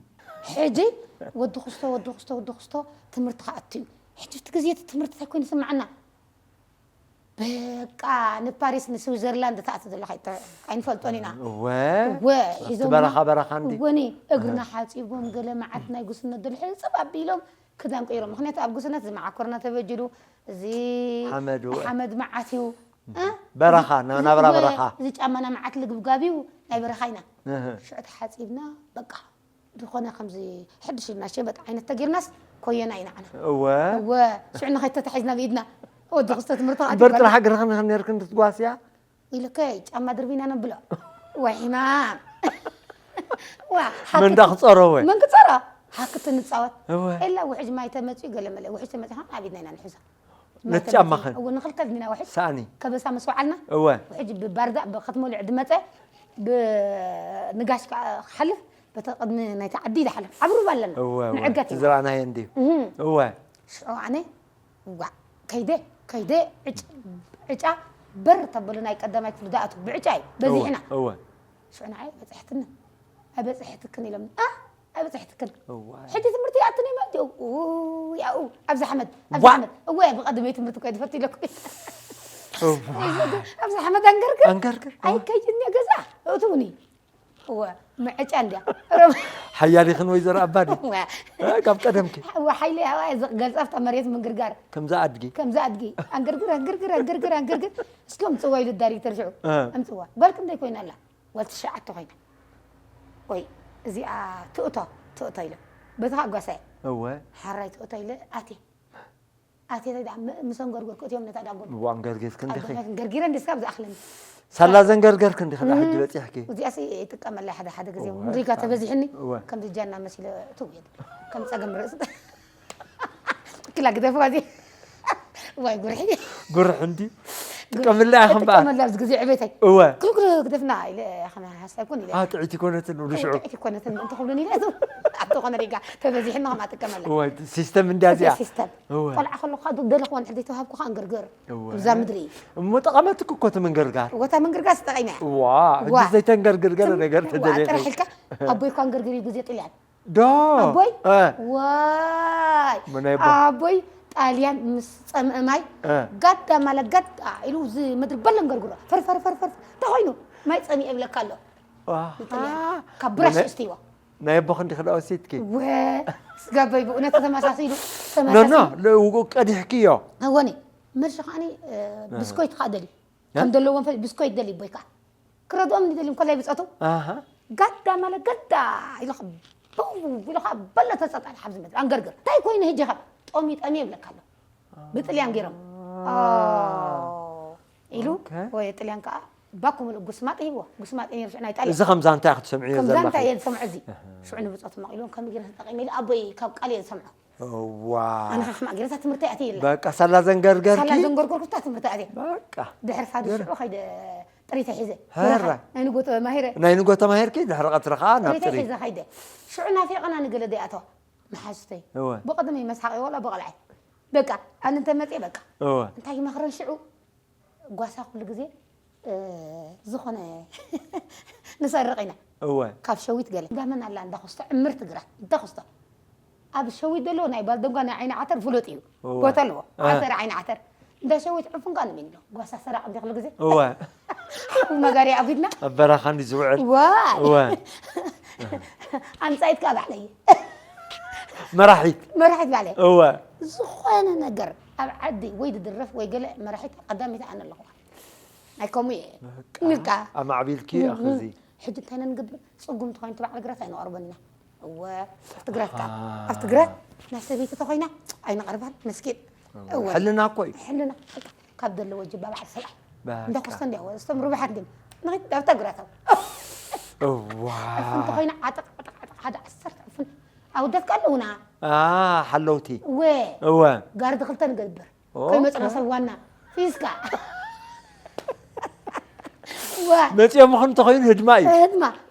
ሕጂ ወዲ ክስቶ ወዲ ክስቶ ወዲ ክስቶ ትምህርቲ ክኣቱ እዩ። ሕጂ እቲ ግዜ እቲ ትምህርቲ እንታይ ኮይኑ ይስምዓና? በቃ ንፓሪስ ንስዊዘርላንድ ተኣቱ ዘለካ ኣይተ- ኣይንፈልጦን ኢና። እወ እወ ኣብቲ ሒዞም በረኻ በረኻ እንዲ እወኒ እግርና ሓፂቦም ገለ መዓት ናይ ጉስነት ደሎ ሕፅብ ኣቢሎም ክዳን ቀይሮም። ምክንያቱ ኣብ ጉስነት እዚ መዓኮርና ተበጅሉ እዚ ሓመድ እወ። ሓመድ መዓት እዩ። እ? በረኻ ናብራ እወ፣ በረኻ እዚ ጫማና መዓት ልግብጋብ እዩ ናይ በረኻ ኢና። እህ። ሽዑ ተሓፂብና በቃ ዝኾነ ከምዚ ሕድሽ ኢልና ሸበጥ ዓይነት ተጌርናስ ኮየና ኢና ዓና እወ እወ ሽዑ ንኸይተታሒዝና ብኢድና ወዲ ክስተ ትምህርቲ እምበር ጥራሕ እግርኽን ነርክን ክትጓስያ ኢልከ ጫማ ድርቢና ነብሎ ወይ ሕማም ዋ መን ዳ ክፀሮ ወይ መን ክፀሮ ሓክት ንፃወት እወ ኤላ ውሕጅ ማይ ተመፅኡ ገለ መለ ውሕጅ ተመፅኡ ኣብ ኢድና ኢና ንሕዞ ነቲ ጫማኽን እወ ንኽልተ ዲና ውሕጅ ሳእኒ ከበሳ መስዋዓልና እወ ውሕጅ ብባርዳ ብከትመሉ ዕዲ መፀ ብንጋሽ ከዓ ክሓልፍ በቲ ቅድሚ ናይቲ ዓዲ ይሓልፍ ኣብ ሩባ ኣለና እወ እወ ንዕገት ኢና ዝረኣናዮ እንድዩ እህም። እወ ሽዑ ኣነ ዋ ከይደ ከይደ ዕጭ- ዕጫ በር ተበሉ ናይ ቀዳማይ ክፍሊ ዳኣቱ ብዕጫ እዩ በዚሕና እወ ሽዑ ንዓይ በፅሕትኒ ኣይበፅሕትክን ኢሎም ኣ ኣይበፅሕትክን እወ ሕጂ ትምህርቲ ይኣትኒ ማለት እዩ ያው ኣብዚ ሓመድ ኣብዚ ዋ! ሓመድ እወ ብቐድመይ ትምህርቲ ኮይ ትፈት ኢለኩ እወ ኣብዚ ሓመድ ኣንገርግር ኣንገርግር ኣይከይድኒ ገዛ እትውኒ እወ ምዕጫ እንድያ ሓያሊኽን ወይዘሮ ኣባዲ እወ እ፣ ካብ ቀደምኪ እወ ሓይሊ ሃዋ ገልፃፍታ መሬት ምንግርጋር ከምዛ ኣድጊ ከምዚ ኣድጊ ኣንግርግር ኣንግርግር ኣንግርግር ኣንግርግር እስኪ ኣምፅዋ ኢሉ ዳይሬክተር ሽዑ እ፣ ኣምፅዋ ጓል ክንደይ ኮይና ኣላ ጓል ትሽዓተ ኮይና ወይ እዚኣ ትእቶ ትእቶ ኢለ በቲ ከዓ ጓሳየ እወ ሓራይ ትእቶ ኢለ ኣትየ ኣትየ እንታይ ደኣ ም- ምስ ኣንገርገርኩ እትዮም ነታ ዳጎን እዋ ኣንገርጌስክ እንዲኺ ገርጊረ እንዲስካ ብዝኣኽለኒ ሳላ ዘንገርገርክ እንዲኺ ዳ ሕጂ በፂሕኪ እዚኣሲ ይጥቀመላ ሓደ ሓደ ግዜ እወ፣ ሙዚቃ ተበዚሕኒ እወ። ከምዚ ጃና መሲለ ትውየድ ከም ፀገም ርእሲ ክላ ግደፍዋ እዚ ዋይ ጉርሒ ጉርሕ እንዲ ጥቀምላ ኢኹም በኣ ጥቀመላ ኣብዚ ግዜ ዕቤተይ እወ ክልኩል ግደፍና ኢለ ከመ ሓሳብኩን ኢለ አ ጥዒት ይኮነትን ንብሉ ሽዑ ጥዒት ይኮነትን እንተኽብሉን ኢለ ኣብቲ ኾነ ሪጋ ተበዚሕኒ ከም ኣጥቀመላ እወ ሲስተም እንዲያ እዚኣ ሲስተም እወ ቆልዓ ከለኳ ደለኽዋ ንሕደይ ተዋሃብኩኻ ኣንገርገር እወ እብዛ ምድሪ እሞ ጠቐመትክ እኮ ትምንገርጋር ወታ መንገርጋር ስጠቐኛ ዋ ሕጂ ዋ። ዘይተንገርግር ገለ ነገር ዋ፣ ተደልየ ጥራሕ ኢልካ ኣቦይ እኳ ኣንገርግር እዩ ግዜ ጥልያን ዶ ኣቦይ እ፣ ዋይ መናይ ኣቦ? ኣቦይ ጣልያን ምስ ጸምአ ማይ እ። ጋዳ ማለት ጋዳ ኢሉ እዚ ምድሪ በለን ገርግሮ ፈር ፈር ፈር ፈር እንታይ ኮይኑ ማይ ጸሚኤ ይብለካ ኣሎ። ዋሃ። ንጥልያን ካብ ብራሽ ናይ- እስትይዋ ናይ ኣቦ ክንዲ ክዳ ወሲድኪ ወ ስጋበይ ብእውነት ተመሳሲሉ ኖ ኖ ተመሳሲሉ ቀዲሕክዮ እወኒ መልሲ ከዓኒ ብስኮይት ከዓ ደልዩ ከም ዘለዎም ፈ- ብስኮይት ደልዩ ቦይ ከዓ ክረድኦም ንደልዩ እንኮላይ ብፀቱ ኣሃ ጋዳ ማለት ጋዳ ኢሉ ከዓ በው ኢሉ ከዓ በሎ ተፀጣል ሓብዚ መድሪ ኣንገርግር እንታይ ኮይኑ ሂጂ ካብ ጠሚ ጠሚ ይብለካ ኣሎ ብጥልያን ገይሮም ኦ ኢሉ ኦኬ። ወይ ጥልያን ከዓ ባኩ ምልእ ጉስማጥ ሂብዎ ጉስማጥ ነይሩ ሽዑ ናይ ጣልያን እዚ ከምዛ እንታይ ክትሰምዕዮ ከምዛ ዘለኺ እንታይ እየ ዝሰምዖ እዚ ሽዑ ንብፆቱ መቂልዎም ከም ገይረ ተጠቂመ ኢሉ ኣቦይ ካብ ቃል እየ ዝሰምዖ እዋ ኣነ ከዓ ሕማቅ ገይረ እዛ ትምህርቲ ኣትየ የለ በቃ ሳላ ዘንገርገርኪ ሳላ ዘንጎርጎርኩ እታ ትምህርቲ ኣትየ በቃ ድሕሪ ፋዲ ሽዑ ከይደ ጥሪተ ሒዘ ሀረ። ናይ ንጎ ተማሂረ ናይ ንጎ ተማሂርኪ ድሕሪ ቀትሪ ከዓ ናብ ጥሪተ ጥሪ ሒዘ ከይደ ሽዑ ናፊቐና ንገለ ደኣተዋ መሓዙተይ እወ ብቐደመይ መስሓቂ ዋላ ብቐልዓይ በቃ ኣነ እንተመፅየ በቃ እወ እንታይ ይመኽረን ሽዑ ጓሳ ኩሉ ግዜ እ፣ ዝኾነ ንሰርቕ ኢና እወ ካብ ሸዊት ገለ እንዳመን ኣላ እንዳኸስቶ ዕምርቲ ግራት እንዳኸስቶ ኣብ ሸዊት ዘለዎ ናይ ባልደንጓ ናይ ዓይኒ ዓተር ፍሉጥ እዩ እወ። ቦታ ኣለዎ እ። ዓተር ዓይኒ ዓተር እንዳ ሸዊት ዕፉን ካ ንሚን ኣሎ ጓሳ ሰራቕ እንዲ ክሉ ግዜ እወ ሓዊ መጋሪ ኣጉድና ኣብ በረኻ እንዲ ዝውዕል ዋ እወ ኣምፃኢት ካ ባዕለይ መራሒት መራሒት ባዕለይ እወ ዝኾነ ነገር ኣብ ዓዲ ወይ ድድረፍ ወይ ገለ መራሒት ቀዳሚት ኣነ ኣለኹ ናይ ከምኡ እየ ንካ ኣማዕቢልኪ ኣኽዚ ሕጂ እንታይ ነንገብር ፅጉም ተኮይኑ ትባዕል ግራት ኣይንቐርበን ኢና እወ ኣብቲ ግራት ከ ኣብቲ ግራት ናይ ሰበይቲ ተኮይና ኣይንቐርባን መስኪን እወ ሕልና እኮ እዩ ሕልና ካብ ዘለዎ ጅባ ባዕል ሰብኣይ በቃ። እንዳ ኮስተ እንዲያ እቶም ርቡሓት ግን ንኸይድ ኣብታ ግራት ኣብ እዋ ዕፉን ተኮይና ዓጠቕ ዓጠቕ ዓጠቕ ሓደ ዓሰርተ ዕፉን ኣወዳት ከ ኣለውና ሓለውቲ እወ እወ ጋርዲ ክልተ ንገብር ኦኬ። ከይመፅና ሰብ ዋና ፊስካ ዋ መፅኦም ኹን እንተኮይኑ ህድማ እዩ ህድማ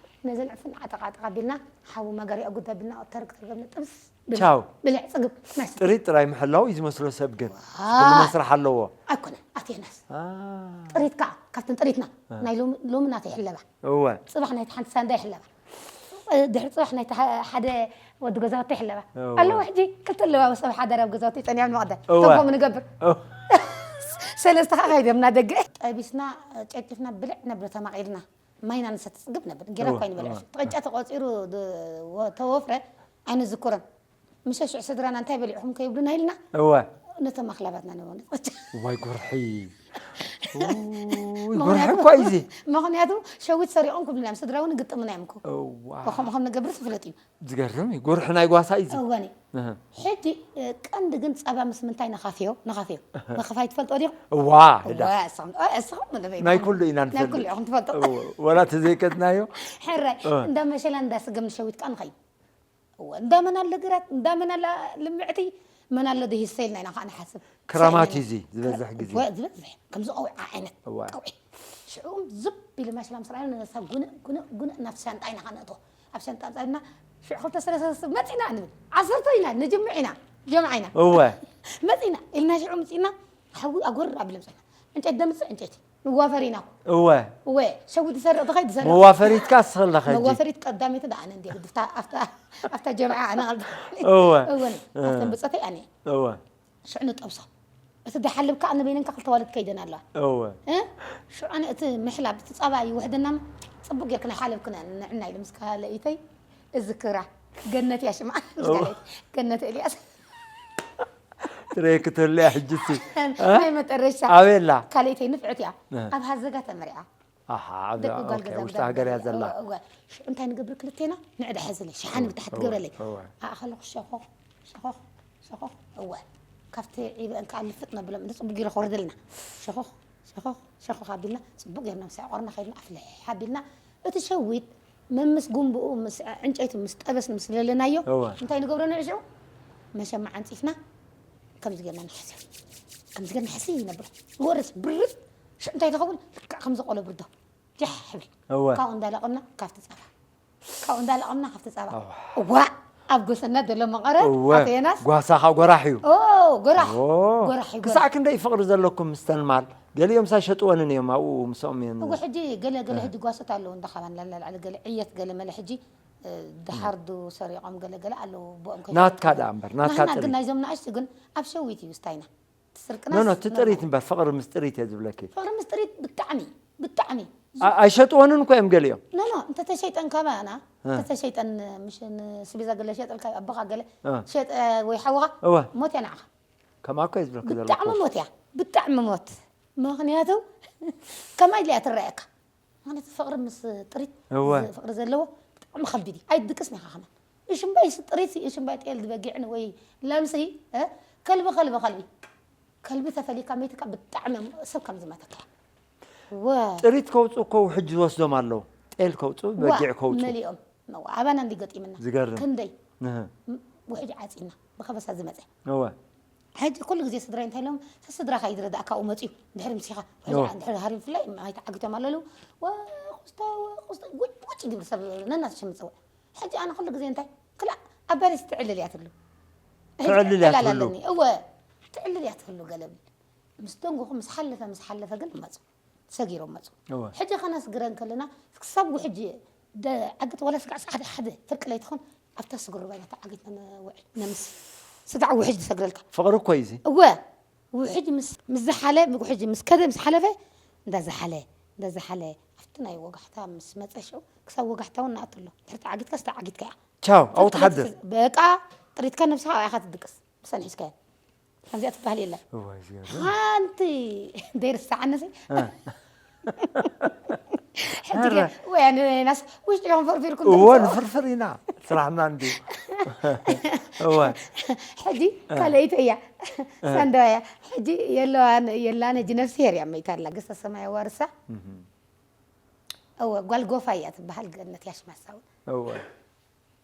ነዘን ዕፉን ዓጠቓጠቕ ኣቢልና ሓዊ መገሪ ኣጉድ ኣቢልና ተርግ ተርገብና ጥብስ ብልዕ- ቻው። ብልዕ ፅግብ ናስ ጥሪት ጥራይ ምሕላው እዩ ዝመስሎ ሰብ ግን ዋ። ኩሉ መስርሕ ኣለዎ ኣይኮነን ኣትየናስ አ፣ ጥሪት ከዓ ካብተን ጥሪትና ናይ ሎሚ- ሎሚ ናተይ ይሕለባ እወ ፅባሕ ናይቲ ሓንቲ ሳንዳ ይሕለባ ድሕሪ ፅባሕ ናይቲ ሓደ ወዲ ገዛውቲ ይሕለባ እወ። ኣለዎ ሕጂ ክልተ ኣለዋ ሰብ ሓዳር ኣብ ገዛውቲ ፀኒሖም ንቐደ እወ። ተንኮም ንገብር እወ። ሰለስተ ከዓ ከይደምና ደገ ጠቢስና ጨቂፍና ብልዕ ነብሎ ተማቒልና ማይና ንሰቲ ፅግብ ነብል እንጌራ እወ፣ እኳ ይንበላ እወ። ጥቕጫ ተቆፂሩ ድ- ወ- ተወፍረ ኣይንዝክሮን ምሸ ሽዑ ስድራና እንታይ በሊዕኹም ከይብሉና ኢልና እወ ነቶም ኣኽላባትና ንበ ጥቕጫ ዋይ ጉርሒ ምኽንያቱ- ጉርሒ እኳ እዩ እዚ ምኽንያቱ ሸዊት ሰሪቖም ክብሉና እዮም ስድራ እውን ግጥምና እዮም እኮ እዋ፣ ከምኡ ከም ነገብር ዝፍለጥ እዩ ዝገርም እዩ ጉርሒ ናይ ጓሳ እዩ እዚ እወኒ እህ። ሕጂ እ፣ ቀንዲ ግን ጸባ ምስ ምንታይ ነኻፍዮ ነኻፍዮ መኸፋይ ትፈልጦ ዲኹም እዋ ህዳ እዋ፣ እስኹም- እ፣ እስኹም ንበይ ናይ ባዕሉ- ኩሉ ኢና ናይ ንፈልጥ ኩሉ ኢኹም ትፈልጡ እዎ፣ ወላ ተዘይከትናዮ ሕራይ እ። እንዳ መሸላ እንዳ ስገም ንሸዊት ቃ ንኸይድ እወ፣ እንዳ መን ኣለ ግራት እንዳ መን ኣላ ልምዕቲ መን ኣለ ድሂሰ ኢልና ኢና ከዓ ንሓስብ ክራማት ሰኢልና። እዩ እዚ ዝበዝሕ ግዜ እወ፣ ዝበዝሕ ከምዚ ቀውዒ ዓይነት እወ። ቀውዒ ሽዑ ዝብ ኢሉ መሽላ ምስ ረኣና ነሳ ጉንእ ጉንእ ጉንእ ናብቲ ሻንጣ ኢና ከነእትዎ ኣብ ሻንጣ ኣምፃልና ሽዑ ክልተ ሰለስተ ሰብ መፂና ንብል ዓሰርተ ኢና ንጅምዕ ኢና ጀምዓ ኢና እወ መፂና ኢልና ሽዑ ምፂና ሓዊ ኣጎር ኣቢሎም ፅና ዕንጨይቲ ደምፅእ ዕንጨይቲ ንዋፈር ኢና እወ እወ ሸዊ ዝሰርቕ ተኸይ ዝሰርቕ መዋፈሪትካ ኣስኸለኸ ሕጂ መዋፈሪት ቀዳሚት ደኣ ኣነ እንዲ ግድፍታ ኣብታ ኣብታ ጀምዓ ኣነ ቀልቢ እወ እወ ኣብተን ብፀተይ ኣነ እወ ሽዑ ንጠብሶ እቲ ደሓልብ ከዓ ንበይነን ከዓ ክልተ ዋልት ከይደን ኣለዋ እወ እ? ሽዑ እቲ ምሕላብ እቲ ፀባ ይውሕደና እሞ ፅቡቅ ጌርክና ሓለብክና ንዕና ኢሉ ምስ ካልአይተይ እዝክራ ገነት እያ ሽማ ምስ ካልአይተይ ገነት ኤልያስ ትረየ ክትህልያ ሕጂ ሲ ናይ መጠረሻ ኣበይ ኣላ ካልአይተይ ንፍዕት እያ እ። ኣብ ሃዘጋ ተመሪዓ ኣሓ ኣብ ደቂ ጓል ኦኬ፣ ገዛ ውሽጢ ሃገር እያ ዘላ እወ፣ እወ። ሽዑ እንታይ ንገብር ክልቴና ንዕዳ ሕዝለይ ሸሓኒ ብታሕቲ ትገብረለይ እወ። ኣእኸሉ ሸኾኽ ሸኾኽ ሸኾኽ እወ ካብቲ ዒበ እንከ ልፍጥ ነብሎም እንደ ፅቡቅ ገይረ ክወርደልና ሸኾኽ ሸኾኽ ሸኾኽ ኣቢልና ፅቡቅ ጌርና ምስ ዕቆርና ከይድና ኣፍልሕ ኣቢልና እቲ ሸዊት መምስ ጉንብኡ ምስ ዕንጨይቱ ምስ ጠበስ ምስ ለለናዮ እወ። እንታይ ንገብሮ ንዕሽዑ መሸማ ዓንፂፍና ከምዚ ጌርና ንሕስብ ከምዚ ጌርና ሕስብ ይነብር ወርስ ብርድ ሽዑ እንታይ ትኸውን ልክዕ ከምዚ ቆሎ ብርዶ ጃሕ ሕብል እወ ካብኡ እንዳለቐምና ካብቲ ፀባ ካብኡ እንዳለቐምና ካብቲ ፀባ ዋ ኣብ ጎሰና ዘሎ መቐረ እወ ኣተየናስ ጓሳኻ ጎራሕ እዩ ኦ ጎራሕ ኦ፣ ጎራሕ እዩ ክሳዕ ክንደይ ፍቕሪ ዘለኩም ምስተን ማል ገሊኦም ሳይሸጥወንን እዮም ኣብኡ ምስኦም እዮም እወ ሕጂ ገለ ገለ ሕጂ ጓሶት ኣለዉ እንዳኻባን ላላልዓለ ገለ ዕየት ገለ መለ ሕጂ እ፣ ድሓር ዱ ሰሪቖም ገለ ገለ ኣለዉ ብኦም ከይፈለጡ ናትካ ገለ። ደኣ እምበር፣ ናትካ ናህና ግን ጥሪት። ናይዞም ንኣሽቱ ግን ኣብ ሸዊት እዩ ስታይና። እቲ ስርቅናስ ኖ፣ ኖ፣ እቲ ኖርማል ጥሪት እዩ። እምበር፣ ፍቕሪ ምስ ጥሪት እየ ዝብለኪ። ፍቕሪ ምስ ጥሪት ብጣዕሚ፣ ብጣዕሚ። ኣ-፣ ኣይሸጥወንን እኮ እዮም ገሊኦም። ኖ፣ ኖ፣ እንተተሸይጠን ካባና፣ እ። እንተተሸይጠን፣ ምሽ ንስቤዛ ገለ ሸጠልካ፣ ኣቦኻ ገለ እ። ሸጠ ወይ ሓውኻ፣ እወ። ሞት እያ ንዓኻ። ከምኣ እኮ እየ ዝብለኪ ዘለኹ። ብጣዕሚ ሞት እያ፣ ብጣዕሚ ሞት። ምኽንያቱ ከማይ ኢላ እያ ትረኣየካ። ምኽንያቱ ፍቕሪ ምስ ጥሪት፣ እወ። ዝ-፣ ፍቕሪ ዘለዎ ብጣዕሚ ከቢድ እዩ። ኣይትድቅስን ኢኻ ከማን። እሽምባይ ስ-፣ ጥሪት፣ እሽምባይ ጤል ዝበጊዕን ወይ ላምሲ፣ እ፣ ከልቢ፣ ከልቢ፣ ከልቢ። ከልቢ ተፈሊካ መይትካ ብጣዕሚ ሰብ ከም ዝመተካ። ወ-፣ ጥሪት ከውፁ እኮ ውሕጅ ዝወስዶም ኣለዉ። ጤል ከውፁ፣ ዋ፣ በጊዕ ከውፁ። መሊኦም። ዋ፣ ኣባና እንዲ ገጢምና። ዝገርም። ክንደይ እህ። ም-፣ ውሕጅ ዓፂና ብኸበሳ ዝመፀ። እወ። ሕጂ ኩሉ ግዜ ስድራይ እንታይ ኢሎም፣ ስድራኻ እዩ ዝረዳእካ፣ ኣብኡ መፅዩ ድሕሪ ምሲኻ፣ እወ። ድሕሪ ሃሪ ብፍላይ ማይ ተዓጊቶም ኣለዉ። ወ-፣ ቁስታ፣ ወ-፣ ቁስታ፣ ጉጭ፣ ጉጭ ይብል ሰብ ነናትሽም ምፅውዕ። ሕጂ ኣነ ኩሉ ግዜ እንታይ፣ ክላእ ኣባሪስ ትዕልል እያ ትብሉ። ሕጂ ትዕልል እያ ዕላል ትብሉ። ኣለኒ። እወ፣ ትዕልል እያ ትብሉ ገለ ብል። ምስ ደንጎኹ፣ ምስ ሓለፈ፣ ምስ ሓለፈ ግን መፁ። ሰጊሮም መፁ። እወ። ሕጂ ከነስግረን ከለና፣ ክሳብ ውሕጅ ደ-፣ ዓግት ዋላ ስጋዕ ሓደ፣ ሓደ ፍርቂ ለይቲ ኹን ኣብታ ስግር ሩባ ኢና ተዓጊትና ንውዕል፣ ነምሲ። ስጋዕ ውሕጅ ዝሰግረልካ። ፍቕሪ እኮ እዩ እዚ። እወ፣ ውሕጅ ምስ፣ ምስ ዝሓለ፣ ውሕጅ ምስ ከደ፣ ምስ ሓለፈ፣ እንዳዝሓለ፣ እንዳዝሓለ፣ ኣብቲ ናይ ወጋሕታ ምስ መፀ ሽዑ፣ ክሳብ ወጋሕታ እውን ንኣቱ ኣሎ። ድሕሪ ተዓጊትካ፣ ዝተዓጊትካ እያ። ቻው፣ ኣብኡ ትሓድር። በቃ፣ ጥሪትካ ነብስኻ ኣብኣ ኢኻ ትድቅስ። ብሰንሒስካዮ። ከምዚኣ ትበሃል የለን። እዋይ፣ ዝገርም። ሓንቲ ደይርሳዓነሲ። እ። ሕጂ ኧረ። ግን፣ ወይ፣ ኣነ ናስ ውሽጢ ኢኹም ፈርፊርኩም እወ፣ ትምፅኡ። ንፍርፍር ኢና። ስራሕና እንድዩ። እወ። ሕጂ ካልኣይቲ እያ። ሳንዳያ። ሕጂ የለዋን፣ የላን፣ ሕጂ ነፍስሄር እያ መይታ ኣላ። ገስተ ሰማይ ኣዋርሳ። እወ፣ ጓል ጎፋ እያ ትበሃል፣ ገነት ያሽማሳውን። እወ።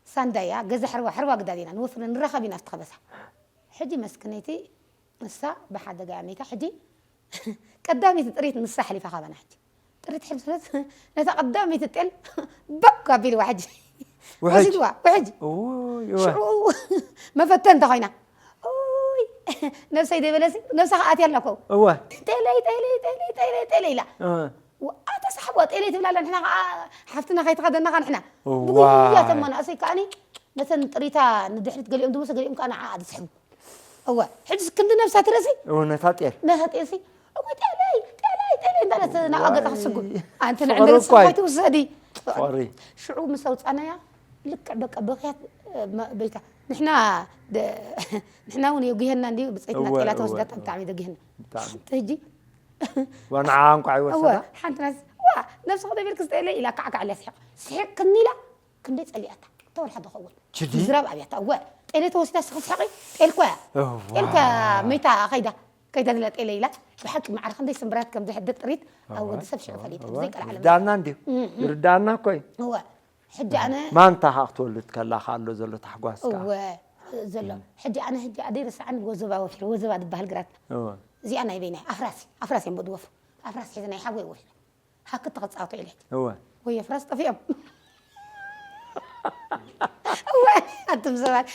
ሳንዳያ፣ ገዛ ሕርዋ፣ ሕርዋ ግዳድ ኢና ንወፍር ንራኸብ ኢና ኣብቲ ከበሳ። ሕጂ መስክነይቲ ንሳ ብሓደጋ እያ መይታ። ሕጂ ቀዳመይቲ ጥሪት ንሳ ሓሊፋ ካባና። ሕጂ ጥሪት ሕልፍለት ነታ ቀዳመይቲ ጤል በብ ኣቢልዋ። ሕጂ ውሕጅ። ወሲድዋ፣ ውሕጅ። እውይ፣ እወ። ሽዑ መፈተን እንተ ኮይና፣ ኡይ፣ ነብሰይ ደበለሲ፣ ነብሳ ከኣ ኣትያ ኣላ እኮ። እወ። ጤለይ፣ ጤለይ፣ ጤለይ፣ ጤለይ፣ ጤለይ ኢላ። እወ። ወኣ ተሳሕቦ ጤለይ ትብላ ኣላ፣ ንሕና ከኣ ሓፍትና ከይትኸደና ከኣ ንሕና። እዋ። ብጉያ ተማናእሰይ ከኣኒ ነተን ጥሪታ ንድሕሪት ገሊኦም ድምሱ፣ ገሊኦም ከኣ ንዓኣ ዝስሕቡ። እወ፣ ሕጂ ክንዲ ነብሳ ትረሲ? እወ፣ ነታ ጤል። ነታ ጤልሲ፣ እወ፣ ጤለይ፣ ጤለይ፣ ጤለይ እንዳለት ናብኣ ገጻ ክትስጉም። ኣንቲ ንዕንደ ፍቕሪ ገጽ እኮ እዩ። ከይትውሰዲ። ፍቕሪ። ሽዑ ምስ ኣውጻናያ ልክዕ በቃ በኽያት፣ እ፣ መ-፣ በይታ። ንሕና ደ-፣ ንሕና እውን የጉሄና እንድዩ፣ ብጸይትና እወ፣ ጤላ እወ፣ ተወስዳ እወ። ጠምጣሚ ደጊህና። ብጣዕሚ። ሓንቲ ሕጂ ዋ፣ ንዓ እንኳዕ እወ፣ ይወሰዳ። ሓንቲ ናስ፣ ዋ፣ ነብስኻ ደቢርክ ስጠለይ ኢላ ካዕካዕ ኢላ ስሒቕ። ስሒቕክኒ ኢላ፣ ክንደይ ጸሊኣታ። እታ ወላ ሓደ ኸውን። ችዲ? ምዝራብ ኣብያታ። እወ፣ ጤለ ተወሲዳ ስኺ ስሓቂ፣ ጤልኳ እያ። እዋ። ጤልኳ መይታ ኸይዳ፣ ከይዳ ዝላ ጤለ ኢላ። ብሓቂ ማዕረ ክንደይ ስምብራት ከም ዘሕድር ጥሪት፣ ኣብ እዋ፣ ወዲ ሰብ ሽዑ እዋ፣ ፈሊጠ፣ እዋ። ብዘይ ቀልዓለም። ይርዳና እንድዩ። ይርዳና እኮ እዩ። እወ፣ ሕጂ ኣነ ማንታ ኻዕ ክትወልድ ከላኻ ኣሎ ዘሎ ታሕጓስካ። እወ፣ ዘሎ። ሕጂ ኣነ ሕጂ ኣደይ ረስዓኒ ወዘባ ወፊረ፣ ወዘባ ዝበሃል ግራት። እወ። እዚኣ ናይ በይናይ ኣፍራስ፣ ኣፍራስ እዮም ብድወፉ። ኣፍራስ ሒዘ ናይ ሓጎይ ወፊረ። ሃክት ተኸጻወቶ ኢለ ሕጂ። እወ። ወይ ኣፍራስ ጠፊኦም። እወ፣ ኣንቱም ሰባት።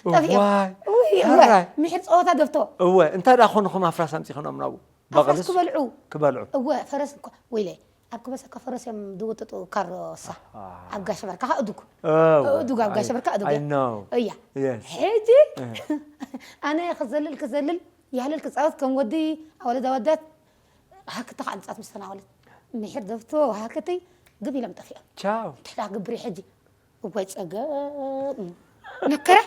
ጠፊኦም። እዋይ። ውይ፣ እወ፣ ሕራይ። ምሕር ጸወታ ደፍቶ። እወ፣ እንታይ ደኣ ኮንኹም ኣፍራስ ኣምጺኽኖም ናብኡ? ኣፍራስ በቕልስ? ክበልዑ። ክበልዑ። እወ፣ ፈረስ እኮ፣ ወይለ፣ ኣብ ክበሰካ ፈረስ እዮም ዝውጥጡ ካሮሳ። አ። ኣብ ጋሽ በርካ ከኣ እዱግ። እወ። እዱግ ኣብ ጋሽ በርካ እዱግ። I know። እያ። Yes። ሕጂ፣ እ። ኣነ ክዘልል፣ ክዘልል፣ ያህልል ክጻወት ከም ወዲ ኣወለድ ኣወዳት፣ ሃክቲ ከኣ ምጻት ምስ ተናወለት። ምሕር ደፍቶ ሃክቲ ግብ ኢሎም ጠፊኦም። ቻው። እንታይ ደኣ ክገብር እየ ሕጂ? እዋይ ጸገም። መከራ።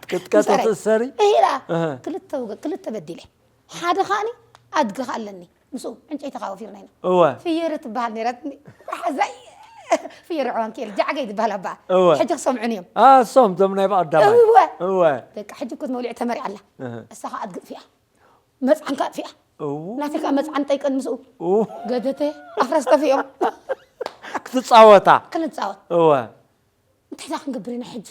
ክትቀጠ ትእሰሪ? እሂራ። እህ። ክልተ ወገ-፣ ክልተ በዲለ። ሓደ ከኣኒ ኣድጊ ከኣ ኣለኒ። ምስኡ ዕንጨይቲ ከኣ ወፊርና ኢና። እወ። ፍየሪ ትበሃል ነይራትኒ። መሓዛይ። ፍየሪ ዕዋን ክኤል ጃዕገይ ትበሃል ኣባ። እወ። ሕጂ ክሰምዑን እዮም። አ፣ እሶም እቶም ናይ ብቐዳማይ። እወ። እወ። በቃ ሕጂ እኮ መውሊዕ ተመሪዓ ኣላ። እህ። እሳ ከኣ ኣድጊ ጥፊኣ። መጽዓን ከኣ ጥፊኣ። እው። ናተይ ከኣ መጽዓን ጠይቀን ምስኡ። እው። ገደተ ኣፍራስ ጠፊኦም። ክትጻወታ። ክንጻወት። እወ። እንታይ ደኣ ክንገብር ኢና ሕጂ?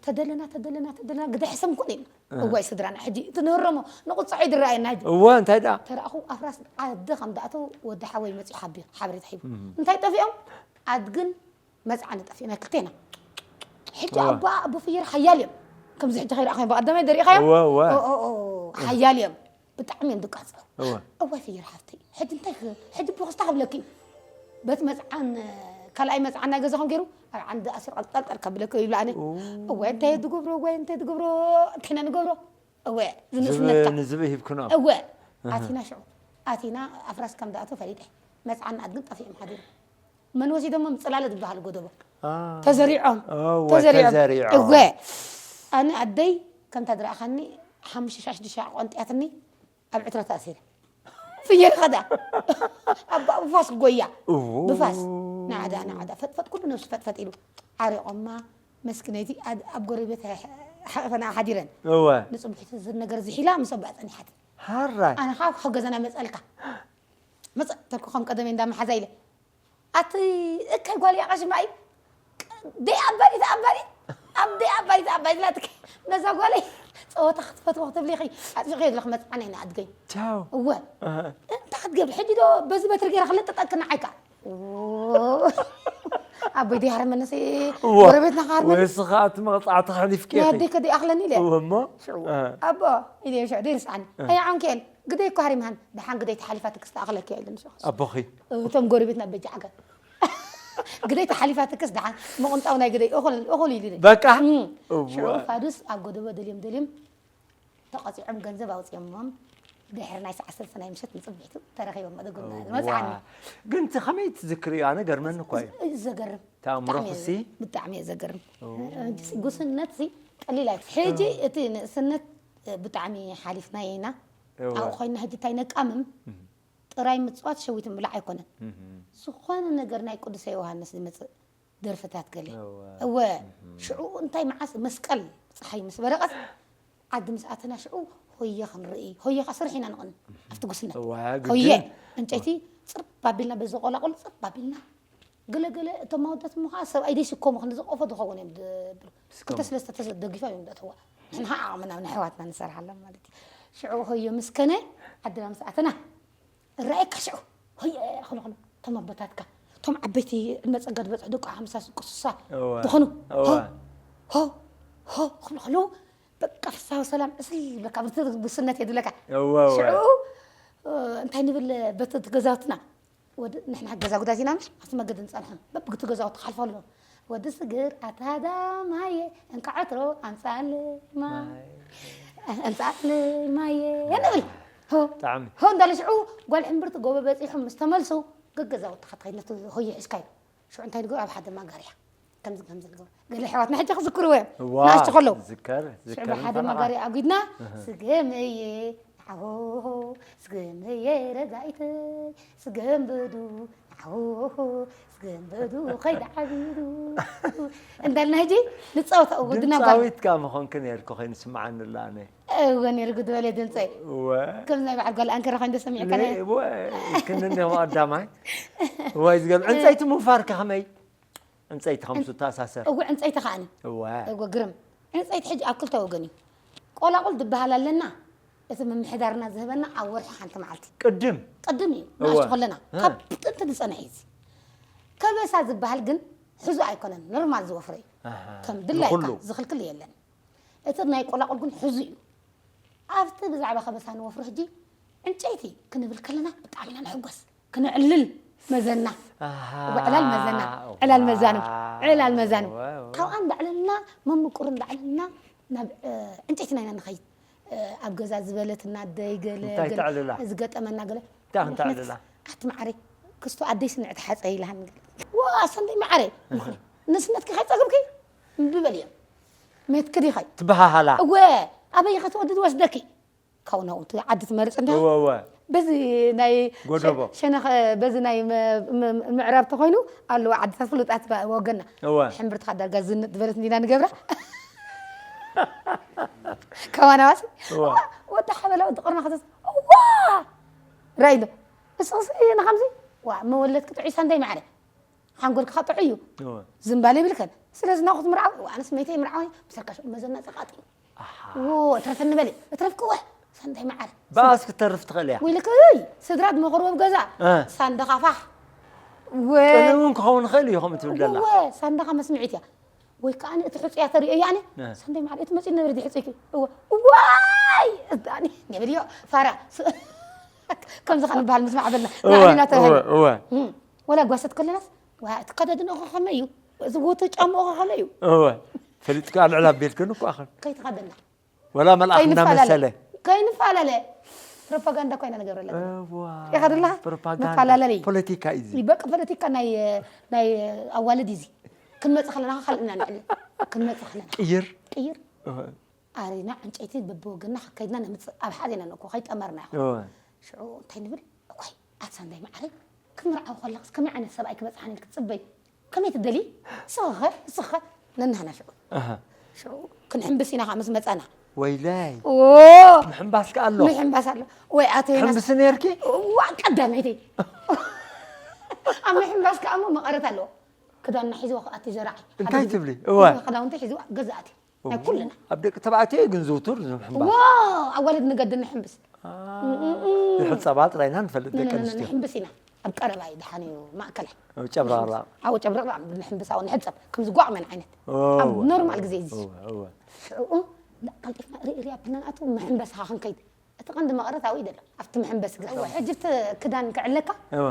ተደለና፣ ተደለና፣ ተደለና፣ ግደ ሕሰም ኮነ ኢልና። እዋይ ስድራና ሕጂ እቲ ንህረሞ ንቁጽዖ እዩ ዝረኣየና ሕጂ። እወ፣ እንታይ ደኣ? ተራእኹ ኣፍራስ ዓዲ ከም ዝኣተው ወዲ ሓወይ መጺኡ ሓቢሩ፣ ሓበሬታ ሂቡ። እንታይ ጠፊኦም? ኣድግን መጽዓን ጠፊኦም፣ ናይ ክልቴና። ሕጂ እወ። ኣቦኣ ኣቦ ፍየር ሓያል እዮም። ከምዚ ሕጂ ከይረኣኹ ብቐዳማይ ደሪእኻዮም? እወ፣ እወ። ኦ፣ ኦ፣ ኦ፣ ሓያል እዮም። ብጣዕሚ እዮም ዝቃጸሉ። እወ። እዋይ ፍየር ሓፍተይ፣ ሕጂ እንታይ ክ-፣ ሕጂ እኮ ክስታ ክብለኪ። በቲ መጽዓን፣ እ፣ ካልኣይ መጽዓን ናይ ገዛኹም ገይሩ ኣብ ዓንዲ ኣሲሩ ቀልጠልጠል ከብለክ ይብላ ኣነ። እወ፣ እንታይ ትገብሮ? እወ፣ እንታይ ትገብሮ? እንታይ ኢና ንገብሮ? እወ፣ ዝንእስነትካ። ንዝብኢ ሂብክኖ። እወ፣ ኣቲና ሽዑ። ኣቲና ኣፍራስ ከም ዝኣተው ፈሊጠ። መጽዓን ኣድግን ጠፊኦም ሓዲሩ። መን ወሲዶሞም? ጽላለ ዝበሃል ጎደቦ። ተዘሪዖም። እወ፣ ተዘሪዖም። ተዘሪዖም። እወ። ኣነ ኣደይ ከምታ ዝረኣኻኒ ሓሙሽተ ሻሽ ድሻ ቆንጥያትኒ ኣብ ዕትሮ ተኣሲረ። ፍየል ኸዳ። ኣባ ብፋስ ጎያ። እዎ። ብፋስ። ናዕዳ፣ ናዕዳ። ፈጥፈጥ ኩሉ ነብሱ ፈጥፈጥ ኢሉ። ዓሪቖማ መስኪነይቲ ኣድ-፣ ኣብ ጎረቤት ሓ-፣ ሓቕፈና ሓዲረን። እወ። ንጽቡሒት ዝር ነገር ዝሒላ ምስ ኣባ ጸኒሓት። ሃራይ። ኣነ ኻብ ካብ ገዛና መጸልካ። መጸ ተልኩ ከም ቀደመይ እንዳ መሓዛ ኢለ። ኣቲ እከይ ጓል ያቐሽማ እዩ። ደይ ኣባዲት ኣባዲት። ኣብ ደይ ኣባዲት ኣባዲት ላትከ። ነዛ ጓለይ ጸወታ ክትፈትዎ ክትብሊ ኢኺ። ኣጥፊኺ ኣለኽ መጽዓና ኢና ኣድገኝ። ቻው። እወ። ኣሃ። እንታይ ክትገብሪ? ሕጂ ዶ በዚ በትሪ ገይረ ክልጥጠኪ ንዓይካ? ዎ። ኣቦይ ደይ ሃርመነሲ እወ። ጎረቤትና ክሃርመኒ። ወይስ ኸኣ እቲ መቕጻዕቲ ከሕሊፍኪ ናይ ኢኺ? ኣደይ ከደይ ኣኽለኒ ኢለ። እወ እሞ? ሽዑ። ኣሃ። ኣቦ፣ ኢለ ሽዑ ደይ ርስዓኒ። ኣሃ። ኣይ ዓንኬል፣ ግደይ እኮ ሃሪምሃን። ደሓን ግደይ ተሓሊፋ ትክስቲ ኣኽለኪ ኢለኒ ሽዑ። ኣቦኺ? እቶም ጎረቤትና በጃ ዓገብ። ግደይ ተሓሊፋ ትክስ ደሓን ምቕንጣው ናይ ግደይ እኹል፣ እኹል ኢሉ ኢለ። በቃ? እም። እወ። ሽዑ ፋዱስ ኣብ ጎደቦ ደልዮም ደልዮም ተቐጺዖም ገንዘብ ኣውጺኦሞም ድሕሪ ናይ ሰዓት ሰለስተ ናይ ምሸት ንጽብሒቱ ተረኺቦም መደጎም እዋ። መጽዓኒ። ግን እቲ ከመይ ትዝክርዮ? ኣነ ገርመኒ እኮ እዩ። እዩ ዘገርም። እቲ ኣእምሮኽሲ? ብጣዕሚ እዩ፣ ብጣዕሚ እዩ ዘገርም። እዎ። ሕጂ ጉስነትሲ ቀሊል ኣይ-፣ ሕጂ እቲ ንእስነት ብጣዕሚ ሓሊፍናዮ ኢና። እወ። ኣብኡ ኮይና ሕጂ እንታይ ነቃምም? እህ። ጥራይ ምጽዋት ሸዊት ምብላዕ ኣይኮነን። እህ። ዝኾነ ነገር ናይ ቅዱሰ ዮሃንስ ዝመጽእ ደርፍታት ገለ። እወ። እወ። እህ። ሽዑ እንታይ መዓስ መስቀል ጸሓይ ምስ በረቐት ዓዲ ምስ ኣተና ሽዑ ሆየ ክንርኢ፣ ሆየ ከኣ ስርሕ ኢና ንቕን ኣብቲ ጉስነት። እወ፣ ግድን። ሆየ፣ ዕንጨይቲ ጽርብ ኣቢልና በዚ ቆላቑል ጽርብ ኣቢልና ገለ ገለ እቶም ኣወዳት እሞ ኸዓ ሰብኣይ ደይስከሙ ክንዲ ዝቆፎ ዝኸውን እዮም ዝብሉ። ስከሙ። ክልተ ሰለስተ ተዘ-፣ ደጊፋ እዮም ዘእተዋ። ንሕና ኸዓ ዓቕምና ንኣሕዋትና ንሰርሓሎም ማለት እዩ። ሽዑ ሆየ ምስ ከነ ዓድና ምስ ኣተና እረኣየካ ሽዑ ሆየ ክብሉ ከለዉ እቶም ኣቦታትካ እቶም ዓበይቲ ዕድመ ጸጋ ዝበጽሑ ደቂ ሓምሳ ስቅሱሳ እወ። ዝኾኑ እወ። ሆ ሆ ሆ ክብሉ ከለዉ በቃ ፍስሃ ሰላም ዕስል ይብለካ፣ ብርትዕ ጉስነት የድለካ። እወ፣ እወ። ሽዑ፣ እ፣ እንታይ ንብል በቲ ገዛውትና፣ ወዲ፣ ንሕና ገዛ ጉዳት ኢና፣ ኣብቲ መገዲ ንጸንሖም። በብግቲ ገዛውቲ ክሓልፉ ኣለዎም። ወዲ ስግር፣ ኣታ ዳ ማየ፣ እንቃዕ ዕትሮ ኣምጻለይ ማየ፣ ኣምጻለይ ማየ፣ ንብል። ሆ፣ ብጣዕሚ። ሆ እንዳለ ሽዑ፣ ጓል ሕምብርቲ ጎቦ በጺሖም ምስ ተመልሱ፣ ገገዛውትኻ ትኸይድ፣ ነቲ ሆየ ሒዝካዮ። ሽዑ እንታይ ንገብር? ኣብ ሓደ ማጋርያ ከምዚ ከምዚ ንገብር። ገለ ኣሕዋትና ሕጂ ክዝክርዎ እዮም። እዋ፣ ንኣሽቱ ከለዉ። ዝከር፣ ሽዑ ዝከር ብሓደ ንፈረቓ። ማጋርያ ኣጒድና፣ እህ። ስገመየ፣ ዓሆሆ፣ ስገመየ ረዳኢተይ፣ ስገም በዱ፣ ዓሆሆ፣ ስገም በዱ፣ ከይዲ ዓቢዱ። እንዳልና ሕጂ ንጻወት፣ ወድና ጓል። ድምጻዊት ከኣ ምኾንኪ ነይርኪ ኮይኑ ስምዓኒ ኣሎ ኣነ። እወ፣ ነይሩ ግዲ በለ ድምጸይ። እወ። ከምዚ ናይ በዓል ጓል ኣንከራ ኮይኑ ዶ ሰሚዕካ ነ-፣ ነይ-? እወ፣ ክንዲ እንዲኹም ቀዳማይ። እወ፣ ዝገርም። ዕንጸይቲ ምውፋር ከ ከመይ? ዕንጸይቲ ከም ዕን-፣ ዝተኣሳሰር። እወ፣ ዕንጸይቲ ከኣኒ። እወ። እወ፣ ግርም። ዕንጸይቲ ሕጂ ኣብ ክልተ ወገን እዩ። ቆላቑል ዝበሃል ኣለና። እቲ ምምሕዳርና ዝህበና ኣብ ወርሒ ሓንቲ መዓልቲ። ቅድም? ቅድም እዩ። እወ። ንኣሽቱ ከለና። እ። ካብ ጥንቲ ዝጸንሐ እዩ እዚ። ከበሳ ዝበሃል ግን ሕዙ ኣይኮነን። ኖርማል ዝወፍረ እዩ። ኣሃ። ከም ድላይካ ንኹሉ። ዝኽልክል የለን። እቲ ናይ ቆላቑል ግን ሕዙ እዩ። ኣብቲ ብዛዕባ ከበሳ ንወፍሮ ሕጂ ዕንጨይቲ ክንብል ከለና ብጣዕሚ ኢና ንሕጎስ። ክነዕልል መዘና። ኣሃ፣ ዕላል መዘና። ዕላል መዛኑ። ዋው። ዕላል መዛኑ። ዋው፣ ዋው። ካብኣን ባዕለልና መምቁርን ባዕለልና ናብ፣ እ፣ ዕንጨይትና ኢና ንኸይድ። እ፣ ኣብ ገዛ ዝበለትና ኣደይ ገለ፣ እንታይ ገለ ተዕልላ? ዝገጠመና ገለ። እንታይ ክንተዕልላ? ኣቲ መዓረይ፣ ክስቶ ኣደይ ስንዕቲ ሓፀይ ኢልሃኒ። ዋ፣ ሰንደይ መዓረይ። እህ። ንስነትኪ ከይፀግብኪ እምቢ በልዮ። ሜትኪ ዲኺ? ትበሃሃላ። እወ፣ ኣበይ ኸትወዲ ዝወስደኪ? ካብኡ ናብኡ እቲ ዓዲ ትመርፅ እንዲኻ? እወ፣ እወ። በዚ ናይ ጎደቦ። ሸ-፣ ሸነኸ፣ በዚ ናይ መ-፣ መ-፣ ምዕራብ ተኾይኑ ኣለዋ ዓድታት ፍሉጣት ባ-፣ ወገንና። እወ። ሕምብርቲ ኻብ ዳርጋ ዝንጥ ዝበለት እንዲና ንገብራ። ከማና ዋሲ? እወ። ዋ፣ ወዲ ሓበላ፣ ወዲ ቅርና ኸተስ-፣ ዋ! ራይ ዶ? እስኽስ ንኸምዚ? ዋ፣ መወለድኪ ጥዑይ ሳንዳይ ማዕረ። ሓንጎልካ ጥዑይ እዩ። እወ። ዝምባል የብልከን። ስለዚ ናኹ ትምርዓው፣ ኣነስ መይተይ ይምርዓው፣ ብሰልካ ሽዑ መዘና ጸቃጢ። ኣሃ። ዎ፣ እትረፈኒ በሊ፣ እትረፍክወ፣ ሰንታይ መዓር። ብኣስ ክትተርፍ ትኽእል እያ። ወይልከይ፣ ስድራ ድመኽርዎ ኣብ ገዛ፣ እ። ሳንዳኻ ፋሕ። ወ-፣ ቅንእ እውን ክኸውን ይኽእል እዩ፣ ከምኡ ትብል ዘላ። ወ-፣ ሳንዳኻ መስምዒት እያ። ወይ ከኣ እቲ ሕጹያ ተርእዮ እያ፣ ኣነ፣ እ። ሰንታይ መዓር፣ እቲ መጺኡ ነበረ ድሕጹይኪ። እወ፣ ዋይ፣ እዳኒ፣ ንብልዮ፣ ፋራ። ስ-፣ ከምዚ ኸዓ ንበሃል ምስ ማዕበልና፣ እወ፣ ንዓቢና ተባሂሉ። እወ፣ እወ። እም፣ ወላ ጓሰት ከለናስ፣ ዋ እቲ ከደድንኦ ከመይ እዩ? እዚ ጎቶ ጫምኦ ከመይ እዩ? እወ ፈሊጥካ ኣልዕል ኣቤልክን እኮ ኣኸን ከይተኸደና ወላ መልኣኽ እንዳመሰለ ከይንፈላለ ፕሮፓጋንዳ ኮይና ንገብረለን እዋ ኢኻ ደለኻ? ፕሮፓጋንዳ መፈላለሊ። ፖለቲካ እዩ እዚ ይበቅ ፖለቲካ ናይ ናይ ኣዋልድ እዚ ክንመጽእ ከለና ካልእና ንዕል ክንመጽእ ከለና ቅይር ቅይር እወ ኣሪና ዕንጨይቲ በብወገና ከይድና ነምጽእ ኣብ ሓደ ኢና ንእኮ ከይጠመርና ይኹን እወ ሽዑ እንታይ ንብል እኳይ ኣትሳ እንዳይ መዓረይ ክትምርዓው ከለኽስ ከመይ ዓይነት ሰብኣይ ክበጽሓኒ ክትጽበይ ከመይ ትደሊ ስኸኸ ስኸ ነናህና ሽዑ ኣሃ ሽዑ ክንሕምብስ ኢና ከዓ ምስ መጻና ወይለይ ኦ ምሕምባስ ከ ኣሎ ምሕምባስ ኣሎ ወይ ኣቶ ዮናስ ሕምብስ ነርኪ ዋ ቀዳመይቲ ኣብ ምሕምባስ ከዓ እሞ መቐረት ኣለዎ ክዳንና ሒዝዋ ክኣቲ ዘራዒ እንታይ ትብሊ እወ ክዳውንቲ ሒዝዋ ገዛእቲ ናይ ኩልና ኣብ ደቂ ተባዕትዮ ግን ዝውቱር እዚ ምሕምባስ ዋ ኣዋልድ ንገድል ንሕምብስ ይሕፀባ ጥራይና ንፈልጥ ደቂ ኣንስትዮ ንሕምብስ ኢና ኣብ ቀረባ እዩ ደሓን እዩ ማእከላይ ጨብራራ ኣብኡ ጨብረቕራቕ ንብል ንሕምብስ ኣብኡ ንሕፀብ ከምዚ ጓዕ መን ዓይነት ኣብ ኖርማል ግዜ እዚ እወ እወ ሽዑ ቀልጢፍና ርኢ ርኢ ኣቢልና ንኣትው መሕምበስኻ ክንከይድ እቲ ቀንዲ መቐረት ኣብኡ እዩ ዘሎ ኣብቲ መሕምበስ ግዜ ሕጂ እቲ ክዳን ክዕለካ እወ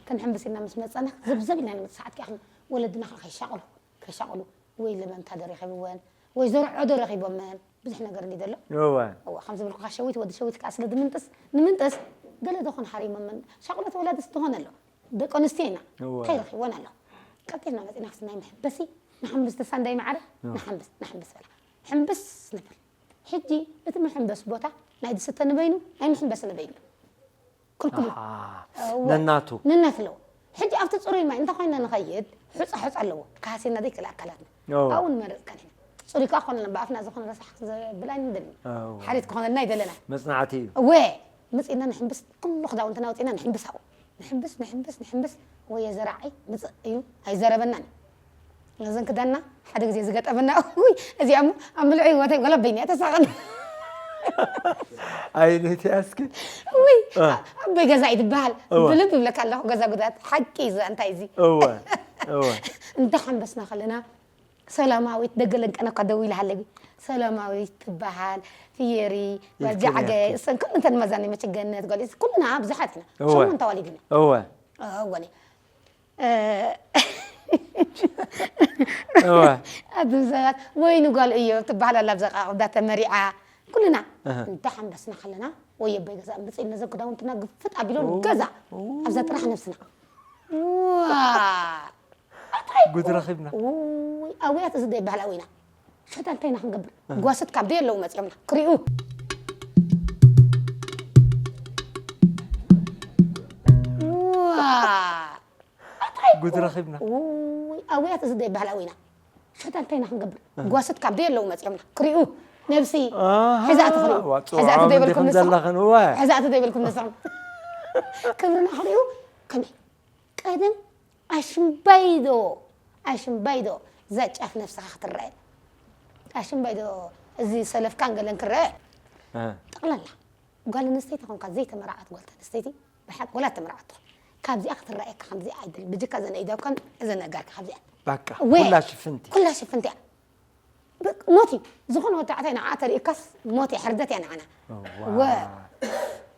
ክንሕምብስ ኢልና ምስ መፀና ዘብዘብ ኢልና ንመፅእ ሰዓት ኪኣ ወለድና ከዓ ከይሻቕሉ ከይሻቕሉ ወይ ለበምታ ዶ ረኺብወን ወይ ዘርዖ ዶ ረኺቦመን ብዙሕ ነገር እንዲ ዘሎ እወ እዋ ከም ዝብልኩኻ ሸዊት ወዲ ሸዊት ከዓ ስለ ድምንጥስ ንምንጥስ ገለ ዶ ኾን ሓሪሞመን ሻቕሎት ወላድስ ዝኾነ ኣሎ ደቂ ኣንስትዮ ኢና እወ እንታይ ረኺብወን ኣሎ ቀልጢፍና መፂና ክስ ናይ መሕበሲ ንሓምብስ ተሳንዳይ ማዕረ ንሓምብስ ንሓምብስ በላ ሕምብስ ንብል ሕጂ እቲ መሐንበሲ ቦታ ናይ ዝስተ ንበይኑ ናይ መሐንበሲ ንበይኑ ክልክሉ ኣሃ፣ ነናቱ ነናት ኣለዎ ሕጂ ኣብቲ ፅሩይ ማይ እንተ ኮይና ንኸይድ ሑፃ ሑፃ ኣለዎ ካሃሲና ዘይክእል ኣካላትና እወ። ኣብኡ ንመርፅ ከለና ፅሩይ ከዓ ክኾነና ብኣፍና ዝኾነ ረሳሕ ዘብል ኣይንደልን እወ። ሓሪት ክኾነልና ኣይደለና መፅናዕቲ እዩ እወ መፂና ንሕንብስ ኩሉ ክዳውንትና ወፂና ንሕንብስ ኣብኡ ንሕንብስ ንሕንብስ ንሕንብስ ወየ ዘራዓይ ምፅእ እዩ ኣይዘረበናን እዩ ነዘን ክዳንና ሓደ ግዜ ዝገጠመና ውይ እዚኣ እሞ ኣብ ምልዑ ህይወተይ ወላ በይኒ እያ ተሳቐን ኣይነቲ ኣስኪ ውይ እ። ኣቦይ ገዛ እዩ ትበሃል እወ። ብልብ ይብለካ ኣለኹ ገዛ ጉዳት ሓቂ እዚ እንታይ እዚ እወ እወ እንዳ ሓንበስና ከለና ሰላማዊት ደገ ለንቀነኳ ደው ኢላ ሃለቢ ሰላማዊት ትበሃል ፍየሪ ጓልጃዓገ ይፍትነኪ። እሰን ኩሉ እንተን መዛኒ መቸገነት ጓል ኩልና ብዙሓት ኢና እወ። ሸሞንተ ዋሊድ ኢና እወ እወ እወ ኣቱም ሰባት ወይኒ ጓል እዮ ትበሃል ኣላ ብዛ ቃቕዳ ተመሪዓ ኩልና እህ። እንዳ ሓንበስና ከለና ወይ ኣቦይ ገዛ ምፅእ ነዘን ክዳውንትና ግፍጥ ኣቢሎን ገዛ ኣብዛ ጥራሕ ነብስና ዋ ጉድ ረኺብና ውይ ኣውያት እዚ ዶ ይበሃል ኣውይና ሸታ እንታይ ኢና ክንገብር ጓስት ካብ ደይ ኣለዉ መፂኦምና ክሪኡ ዋ ጉድ ረኺብና ውይ ኣውያት እዚ ዶ ይበሃል ኣውይና ሸታ እንታይ ኢና ክንገብር ጓስት ካብ ደይ ኣለዉ መፂኦምና ክሪኡ ነብሲ ኣሃ፣ ሕዛእቲ ክሪኡ ዋ፣ ሕዛእቲ ፅውዖም ዘይበልኩም እንዲኹም ንስኹም ዘለኽን እወ ሕዛእቲ ዘይበልኩም ንስኹም ክብርና ክሪኡ ከመይ ቀደም ኣሽምባይዶ ኣሽምባይዶ እዛ ጫፍ ነብስኻ ክትረአ ኣሽምባይዶ እዚ ሰለፍካን ገለን ክረአ እ፣ ጠቕላላ ጓል ኣንስተይቲ ኮንካ ዘይተመርዓት ጓል ኣንስተይቲ ብሓቂ ወላ ተመርዓት ትኾን ካብዚኣ ክትረኣየካ ከምዚኣ ኣይደል ብጅካ ዘን ኢዳውካን እዘን ነጋርካ ካብዚኣ በቃ እወ። ኩላ ሽፍንቲ ኩላ ሽፍንቲ እያ ብ- ሞት እዩ ዝኾነ ወዲ ዓታይ ንዓ ተርእካስ ሞት እያ ሕርደት እያ ንዓና እዋ። ወ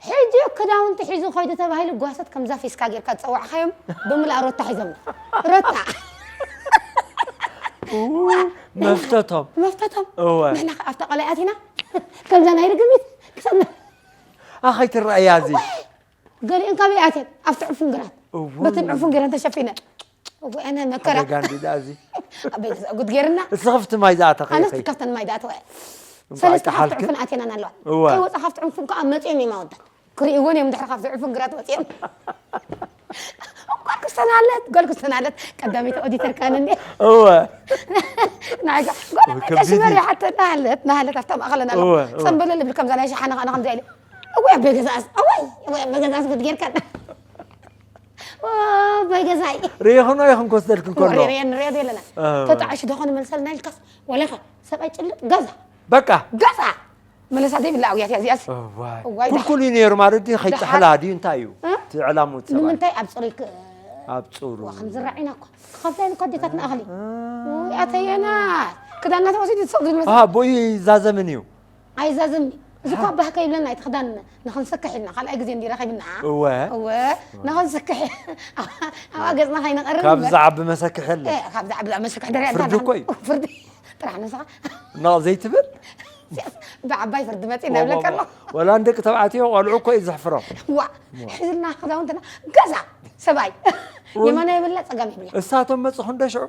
ሕጂ ክዳውንቲ ሒዙ ኮይዱ ተባሂሉ ጓሰት ከምዛ ፊስካ ጌርካ ዝፀዋዕካዮም ብምልኣ ሮታ ሒዞም ሮታ ኡ፣ መፍተቶም መፍተቶም እወ ንሕና ከ ኣብታ ቀላይ ኣቲና ከምዛ ናይ ርግቢት ክሰምዕ ኣኸይትረኣያ እዚ ገሊአን ካበይ ኣትየን ኣብቲ ዕፉን ግራት እውይ። በተን ዕፉን ግራት ተሸፊነ እወ ኣነ መከራ ደጋ እንዲ ደኣ እዚ ኣበይ ገዛ ጉድ ጌርና እስኽፍቲ ማይ ዝኣተኸ ኣነስ ኢኸይ ከፍተን ማይ ዳኣተወ እንኳዕ ሰለስተ ካብቲ ኣይተሓልክን። ዕፉን ኣትየናን ኣለዋ እወ። ከይወፃ ካብቲ ዕፉን ከዓ መፅኦም እዮም ኣወዳት ክርእይዎን እዮም ድሕሪ ካብቲ ዕፉን ግራት ወፂኦም ጓል ክስተናለት ጓል ክስተናለት ቀዳመይቲ ኦዲተር ካን እንዲ እወ ንዓይ ከዓ ጓል ወይ ኣበይ ከቢድ ቀሽበር እዩ። ይሓተ ናሃለት ናሃለት ኣብታ ማእኸለን ኣሎ እወ፣ እወ። ሰንበለ ልብል ከምዛ ናይ ሸሓነ ከዓ ከምዚ ኢለ እወይ ኣበይ ገዛእስ እወይ እወይ ኣበይ ገዛእስ ጉድ ጌርካ እወይ ኣበይ ገዛይ ርኢኽኖ ኢኽን ክወስደልክን ከሎ ወሬ ንሪኦ ዘለና እወ። ተጣዕሹ ዶ ኾነ መልሰልና ኢልካስ ወላኻ ሰብኣይ ጭልጥ ገዛ በቃ ገዛ መለሳ ዘይብላ ኣውያት እያ እዚኣስ እዋይ እዋይ፣ ኩልኩል እዩ ነይሩ ማለት ድዩ ከይጥሕላ ድዩ እንታይ እዩ እ? እቲ ዕላሙ እቲ ሰብኣይ ንምንታይ ኣብ ፅሩይ ክ- ኣብ ፅሩ ዋ፣ ከም ዝራዒና እኮ ክኸፍላ ኢሉ እኮ ኣዴታትና እኽሊ ውይ ኣተየና ክዳና ተወሲዱ ዝሰቕ ዝብል ኣሃ ብኡ ይዛዘምን እዩ ኣይዛዘም እዚ እኳ ባህ ከይብለና እቲ ክዳን ንኽንስክሕ ኢልና ካልኣይ ግዜ እንዲ ረኺብና። እወ። እወ፣ ንኽንስክሕ ኣብኣ ገፅና ከይንቐርብ ካብ እምበር። ዝዓቢ መሰክሕ የለ። እ፣ ካብ ዝዓቢ መሰክሕ ደሪያ ፍርዲ እንታ እኮ እዩ። ፍርዲ ጥራሕ ንስኻ እና ዘይትብል ብዓባይ ፍርዲ መፂ እናብለካ ኣሎ። ወላ ንደቂ ተባዕትዮ ቆልዑ እኮ እዩ ዘሕፍሮም። ዋ፣ ሒዝና ክዳውንትና ገዛ ሰብኣይ ወይ። የማና የብላ ፀጋም የብላ። እሳቶም መፅኹ እንደ ሽዑ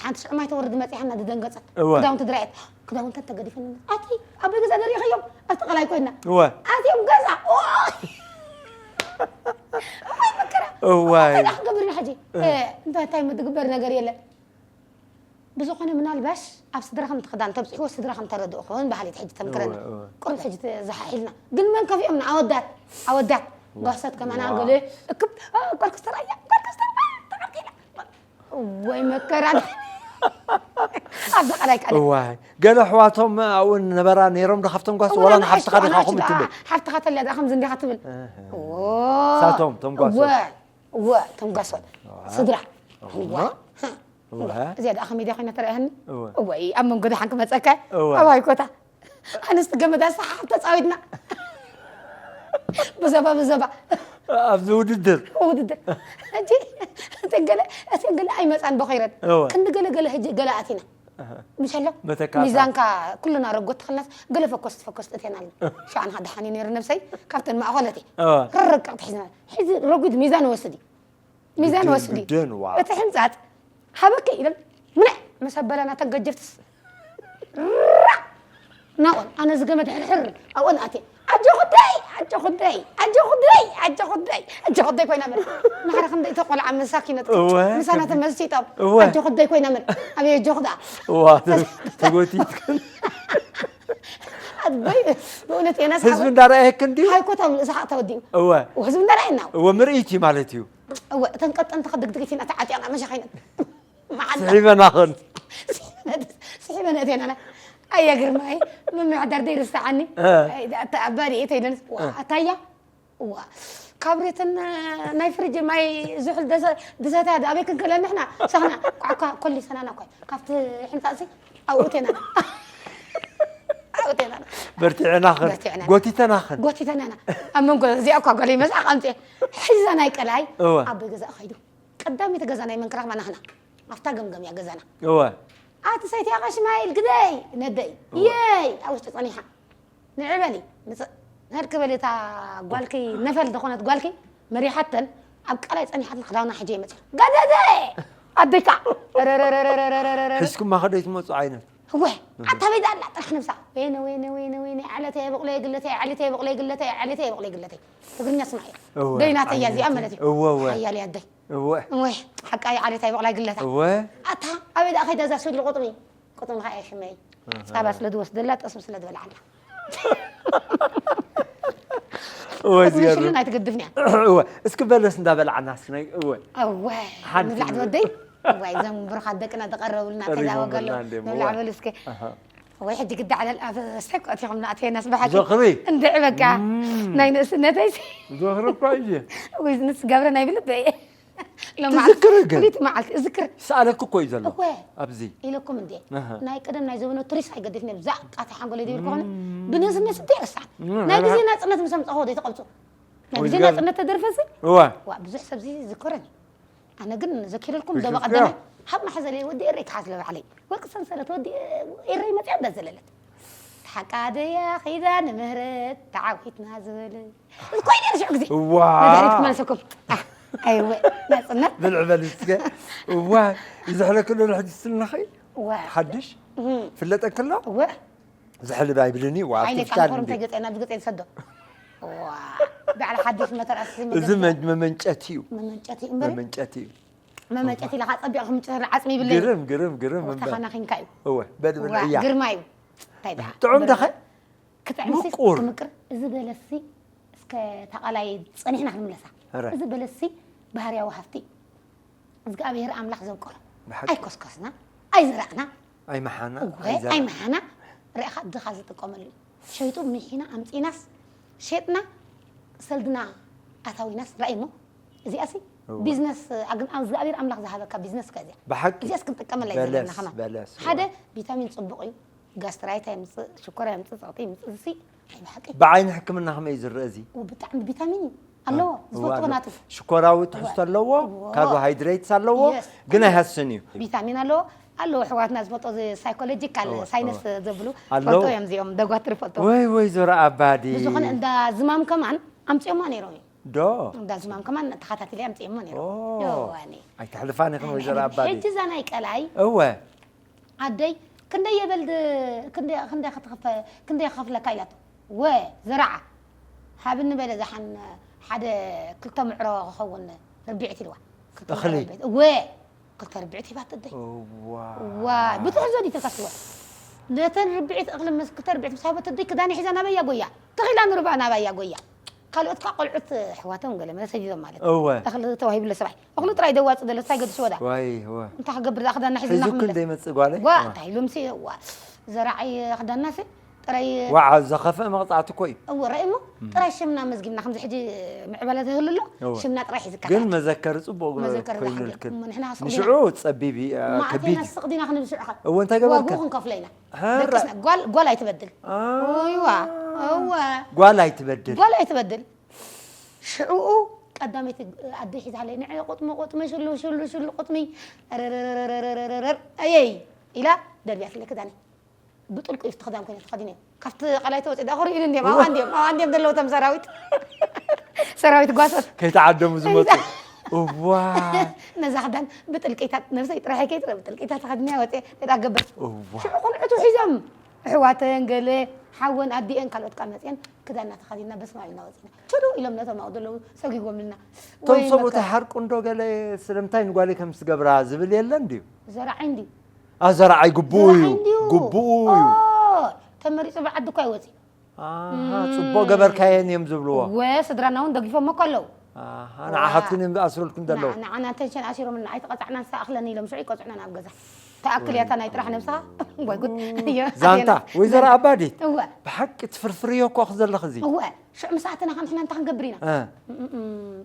ሓንቲ ሽዑ ማይ ተወርድ መፂሓና ዝደንገፀት እወ። ክዳውንቲ ድራየት ክዳውንተን ተገዲፈን ኣቲ ኣበይ ገዛ ደሪኽዮም ኣብቲ ቐላይ ኮይና እወ ኣትዮም ገዛ ኦይ! እዋይ መከራ እዋይ እንታይ ደኣ ክገብርና ሕጂ እ፣ እንታይ እንታይ ዝግበር ነገር የለን። ብዝኾነ ምናልባሽ ኣብ ስድራኹም እቲ ክዳን ተብፅሕዎ ስድራኹም ተረድእኹም ባህሊት ሕጂ ተምክረና እወ፣ እወ። ቁሩብ ሕጂ ተዘሓሒልና ግን መን ከፊኦም ኣወዳት ኣወዳት ጓሶት ከማና ዋው። ገለ እክብ እ፣ ጓል ክስተር ኣያ ጓል ክስተር እ፣ ተዓርቂላ ወይ መከራ ኣብዚ ቃላይ ቃል እዋይ ገለ ኣሕዋቶም ኣብኡ ነበራ ነይሮም ዶ ካብቶም ጓስ ወላ ንሓፍትኻ ዲኻ ከምኡ ትብል ሓፍትኻ ተልያ ዳኣ ከምዚ እንዲኻ ትብል እህ። ሳቶም ቶም ጓሶት እወ እወ ቶም ጓሶት ስድራ እወ። እወ እወ። እዚኣ ዳኣ ከመይ ዲያ ኮይና ተረኣያኒ እወ። እወ ኣብ መንጎ ደሓን ክመፀካ እወ። ኣባይ ኮታ ኣነስ ገመዳ ሰሓብ ተፃዊትና ብዘባ ብዘባ ኣብዚ ውድድር ውድድር ሕጂ እተን ገለ እተን ገለ ኣይመፃን በኸይረን እወ። ክንዲ ገለ ገለ ሕጂ ገለ ኣቲና ምሸሎ መተካእታ። ሚዛንካ ኩልና ረጎት ተኸልናስ ገለ ፈኮስት ፈኮስት እቴና ኣለና ሸዓንኻ ደሓን እዩ ነይሩ ነብሰይ ካብተን ማእኸለት እወ። ረረቀቕቲ ሒዝና ሕዚ ረጒድ ሚዛን ወስድ እዩ ሚዛን ግድን፣ ወስድ እዩ ግድን፣ ዋ። እቲ ሕንፃፅ ሃበኪ ኢለን ምንዕ መሰበለና ተገጀፍትስ ናቆን ኣነ ዝገመድ ሕርሕር ኣብኦን ኣቴ ኣጆኹደይ ኣጆኹደይ ኣጆኹደይ ኣጆኹደይ ኣጆኹደይ ኮይና መን ማሕረ ክንደይ ተቆልዓ መሳኪነት እወ፣ ምሳና ከቢድ። ተመሲጦም እወ። ኣጆኹደይ ኮይና መን ኣበይ ኣጆኹ ደኣ እዋ ተጎቲትክን ኣበይ ብእውነት የናስ ህዝቢ እንዳረኣየክን ድዩ ሃይኮታ ምልእሳኻ ተወዲኡ እወ ህዝቢ እንዳረኣየና እወ ምርኢት እዩ ማለት እዩ እወ እተን ቀጠንቲ ክድግድግ ኢትና ተዓጢቕና መሸኺነት መዓላ ስሒበናኽን ስሒበን እቴናና ኣያ ግርማይ ምምሕዳር ደይርስዓኒ እ። ኣባሪ ተይደንስ ኣታያ እዋ ካብ ሬትን ናይ ፍርጅ ማይ ዝሑል ድሰታ ኣበይ ክንክእለን ንሕና ሳኽና ኳዕኳ ኮሊሰናና ኳ ካብቲ ሕንፃ ሲ ኣብኡ ቴናና ኣብኡ ቴናና በርቲዕናኽን በርቲዕና። ጎቲተናኽን ጎቲተናና ኣብ መንጎ እዚኣ እኳ ጓለይ መፅኣ ቃምፂ ሒዛ ናይ ቀላይ እወ። ኣበይ ገዛ ኸይዱ ቀዳሚት ገዛና ይመንክራኽማ ናኽና ኣብታ ገምገምያ ገዛና እወ ኣቲ ሰይቲ ኣቐሽማይል ግደይ ነደይ የይ ኣብ ውሽጢ ጸኒሓ ንዕበሊ ንጽ- ንዕድ ክበሊ እታ ጓልኪ ነፈል ዝኾነት ጓልኪ መሪሓተን ኣብ ቃላይ ጸኒሓትን ክዳውና ሕጂ ይመጽእ ገደደ ኣደካ ረረረረረረረረ ሒዝኩማ ከዶ ይትመፁ ዓይነት ወይ ኣታ በይዳ ኣላ ጥራሕ ነብሳ ወይነ ወይነ ወይነ ወይነ ዓለተይ በቕለይ ግለተይ ዓለተይ በቕለይ ግለተይ ዓለተይ በቕለይ ግለተይ ትግርኛ ስማዕ እወ፣ ደይናተይ እያ እዚኣ ዓለተይ። ማለት እዩ እወ፣ እወ። ሓያል እያ ኣደይ እወ ወይ ሓቃይ ዓሌታይ በቕላይ ግለታ እወ ኣታ ኣበይ ደኣ ከይዳ እዛ ሽሉ ቁጥሚ ቁጥሚ ከዓ ሽመይ ፃባ ስለ ዝወስደላ ጠስሚ ስለ ዝበልዓላ እወ ቁጥሚ ሽሉ ዝገርም ናይ ትገድፍንያ እወ እስኪ በለስ እንዳበላዕና እስኪ ናይ እወ እወ ሓንቲ ንብላዕ ትወደይ እዋይ እዞም ብሩኻት ደቅና ተቐረቡልና ከይዳ ሪሞም ወገሎ ብልና እንዴ ንብላዕ እወ። በሉ እስኪ ኣሃ። ወይ ሕጂ ግዳ ዓለል ኣብ ስሕቅ ኣቲኹም ናእተየናስ ብሓቂ ዘኽሪ እንድዒ በቃ ናይ ንእስነተይ ዘኽሪ እኳ እዩ ወይ ንስ ገብረ ናይ ብልበይ ትዝክሪ ግን? ፍልይቲ መዓልቲ እዝክር ሰኣለክ እኮ እዩ ዘሎ እወ ኣብዚ ኢለኩም እንዴ ኣሃ። ናይ ቀደም ናይ ዘበነ ቱሪስት ኣይገድፍን እየ ብዛዕቃ ተሓንጎለ ድብል ከኾነ ብንእስነት ስቲ ይርሳዕ እም፣ ናይ ግዜ ኣሃ። ናፅነት ምስ ኣምፀኹ ወደ ተቐብፁ ናይ ወይ ግዜ ዝገርም። ናፅነት ተደርፈሲ እወ ዋ ብዙሕ ሰብዚ ዝዝከረን እዩ ኣነ ግን ዘኪረልኩም ደባ ብሽፍያ። ቀዳማይ ሃብ ማሕዘለይ ወዲ ኤረይ ክሓዝ ለባዕለይ ወርቂ ሰንሰለት ወዲ ኤረይ መፅያ እንዳዘለለት ተሓቃደያ ኺዳ ንምህረት ተዓዊትና ዝበለ እዚ ኮይነ ሽዑ ግዜ እዋ ነጋሪት ክመልሰኩም ኣይወ ናፅነት ብልዕ በል እስከ እዋ ይዝሕለክሉ ሕጂ ስልናኸ እወ ሓድሽ እም፣ ፍለጠክሎ እወ ዝሕልብ ኣይብልን እዩ ዋ ዓይነ ኣርቲፊሻል ካንኮር እንዲ እንታይ ገፀ ናብ ዝገፀ ዝሰዶ እዋ ባዕላ ሓድሽ መተር ኣስዚ እዚ መ- መመንጨት እዩ መመንጨት እዩ እምበር መመንጨት እዩ መመንጨት ኢልካ ፀቢቕ ክምጭር ዓፅሚ ይብለይ ግርም ግርም ግርም እምበር ተኻናኺንካ እዩ እወ በል ብልዕ ዋ እያ ግርማ እዩ እንታይ ደኣ ጥዑም ደኸ ክጥዕምሲ ምቁር። ክምቅር እዚ በለሲ እስከ ተቓላይ ፀኒሕና ክንምለሳ ኧረ። እዚ በለሲ ባህርያዊ ሃፍቲ እዩ እግዚኣብሔር ኣምላኽ ዘብቀሎ ብሓቂ። ኣይኮስኮስና ኣይዘራእና ኣይመሓና እወ ኣይመሓና ርኢኻ ድኻ ዝጥቀመሉ እዩ ሸይጡ ምሒና ኣምፂናስ ሸጥና ሰልድና ኣታዊናስ ራእይ እሞ እዚኣሲ እወ። ቢዝነስ ኣግን እግዚኣብሔር ኣምላኽ ዝሃበካ ቢዝነስ ከ እዚኣ ብሓቂ እዚኣስ ክንጥቀመላ በለስ ዘለና ከማ በለስ ሓደ ቪታሚን ፅቡቕ እዩ ጋስትራይት የምፅእ ሽኮር የምፅእ ፀቕጢ ይምፅእ እሲ ናይ ብሓቂ። ብዓይኒ ሕክምና ከመይ እዩ ዝረአ እዚ? ብጣዕሚ ቪታሚን እዩ ኣለዎ። እዋ ዝፈልጥዎ ኣሎ። ናቱ ሽኮራዊ ትሕዝቶ ኣለዎ፣ እዎ። ካርቦሃይድሬትስ ኣለዎ፣ የስ። ግን ኣይሃስን እዩ። ቪታሚን ኣለዎ። ኣለዎ ኣሕዋትና ዝፈልጦ ሳይኮሎጂካል እዎ፣ ሳይንስ እዎ። ዘብሉ ኣለዎ። ፈልጦ እዮም እዚኦም ደጓትር ፈልጦ። ወይ ወይዘሮ ኣባዲ። ብዝኾነ እንዳ ዝማም ከማን ኣምፅኦማ ነይሮም እዩ። ዶ እንዳ ዝማም ከማን ተኸታቲለ ኣምፅኦማ ነይሮም። ኦ። ዮዋኒ ኣይተሕልፋን ኢኽን ወይዘሮ ኣባዲ። ሕጂ እዛ ናይ ቀላይ እወ ኣደይ ክንደይ የበል ድ- ክንደይ ክንደይ ክትኸፈ ክንደይ ክኸፍለካ ኢላቶ። ወ ዘረዓ ሃብኒ በለ ዛሓን ሓደ ክልተ ምዕሮ ክኸውን ርብዒት ኢልዋ። ክልተ እኽሊ። ርብዒት- ወ ክልተ ርብዒት ሂባት ኣደይ። እዋ ዋ ብትሕዞ ዲ ተካስዋ። ነተን ርብዒት እኽሊ ምስ ክልተ ርብዒት ምስ ሃበት ኣደይ ክዳን ሒዛ ናባያ ጎያ። ተኺላ ንርባ ናባያ ጎያ። ካልኦት ካ ቆልዑት ኣሕዋቶም ገለ መለ ሰዲዶም ማለት እወ እኽሊ ተዋሂብለ ሰብኣይ እኽሉ ጥራይ ደዋፅ ደሎ እንታይ ገድሽ ወዳ ወይ እወ እንታይ ክገብር ዳ ክዳና ሒዝና ሒዙ ክምለስ ክንደይ መፅእ ጓለይ ዋ እወ። እንታይ ኢሉ ምሲ ዋ ዘራዓይ ክዳናሲ ጥራይ ዋዓ ዘኸፍአ መቕፃዕቲ እኮ እዩ። እወ ራእይ እሞ ጥራይ ሽምና መዝጊብና ከምዚ ሕጂ ምዕባለ ተህሉ ኣሎ እወ። ሽምና ጥራይ ሒዝካ ግን መዘከር ፅቡቅ መዘከር ዝሓግዝ። ኮይኑልክን እሞ ንሕና ስቕ ንሽዑ ዲና- ፀቢብ እዩ፣ እ፣ ማዕቴና ከቢድ እዩ። ስቕ ዲና ክንብል ሽዑ ኸ እወ እንታይ ገበርካ? ዋግኡ ክንከፍሎ ኢና ሀረ። ደቅስና ጓል ጓል ኣይትበድል አ፣ እዋ እወ ጓል ኣይትበድል። ጓል ኣይትበድል ሽዑኡ ቀዳመይቲ ኣደ ሒዛለይ ንዐ ቁጥሚ ቁጥሚ ሽሉ ሽሉ ሽሉ ቁጥሚ ረረረረረረረር ኣየይ ኢላ ደልቢያትለይ ክዳኒ ብጥልቁ እዩ ክዳን ኮይነ ተኸዲነ ካብቲ ቃላይ ተወፂ ዳኹሪ ኢሉ እንዲም ኣብኣ እንዲም ኣብኣ እንዲም ዘለዉ ቶም ሰራዊት ሰራዊት ጓሶት ከይተዓደሙ ዝመፁ። እዋ ነዛ ክዳን ብጥልቂታት ነብሰይ ጥራሐ ከይትረ ብጥልቂታት ተኸዲነ ወፂ ደዳ ገብር እዋ ሽዑ ቆልዑት ውሒዞም ኣሕዋተን ገለ ሓወን ኣዲአን ካልኦት ቃል መፅአን ክዳና ተኸዲና በስማ ኢልና ወፂና ችዱ ኢሎም ነቶም ኣብኡ ዘለዉ ሰጊጎምልና እቶም ወይ ሰብኡት መከራ። ሓርቁ እንዶ ገለ ስለምንታይ ንጓለይ ከም ዝገብራ ዝብል የለ እንድዩ። ዘራዓይ እንድዩ ኣዘራዓይ ግብኡ እዩ እንድዩ ግብኡ ኦ፣ እዩ። ተመሪፁ ብዓዲ እኳ ይወፂ ኣሃ፣ ፅቡቅ ገበርካየን እዮም ዝብልዎ። ወ ስድራና እውን ደጊፎሞ ከለዉ ኣሃ፣ ንዓኻትክን እዮም ዝኣስረልኩም ዘለዉ። ንዓና ተንሸን ኣሲሮምና ኣይተቐፃዕናን ሰኣኽለኒ ኢሎም ሽዑ ይቀፅዑና ናብ ገዛ ተኣክል ያታ ናይ ጥራሕ ነብስኻ ወይ ጉድ ዛንታ ወይዘሮ ኣባዲት እወ ብሓቂ ትፍርፍርዮ እኮ ዘለኽ እዚ እወ ሽዑ ምስ ኣተና ከ ንሕና እንታይ ክንገብር ኢና እ፣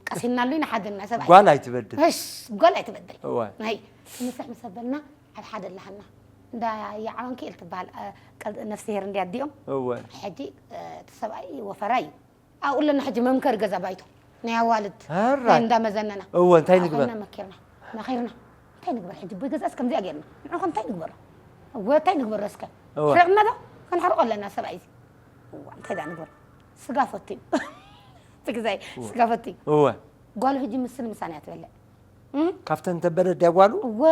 ቀሲናሉ ኢና ሓደና ሰብኣይ ጓል ኣይትበድል። እሽ ጓል ኣይትበድል እወ ናይ ምስሕ ምስ ኣበልና ኣብ ሓደ ኣለሃና እንዳ የዓዋን ክእል ትበሃል እ፣ ቀል- ነፍስሄር እንዲ ኣዲኦም እወ ሕጂ እ፣ እቲ ሰብኣይ ወፈራ እዩ ኣብኡ ኣለና ሕጂ መምከሪ ገዛ ባይቶ ናይ ኣዋልድ ሕራይ። ናይ እንዳ መዘነና እወ እንታይ ንግበር? ኮይና መኪርና መኺርና እንታይ ንግበር ሕጂ ብገዛስ ከምዚኣ ጌርና ንዑ ከ እንታይ ንግበሮ እወ እንታይ ንግበሮ እስከ እወ። ሕረቕና ዶ ክንሕርቆ ኣለና ሰብኣይ እዚ እዋ እንታይ ዳ ንግበር ስጋ ፈቱ እዩ እቲ ግዛይ ስጋ ፈቱ እዩ እወ ጓሉ ሕጂ ምስል ምሳና እያ ትበልዕ እም? ካብተን ተበለ ድያ ጓሉ እወ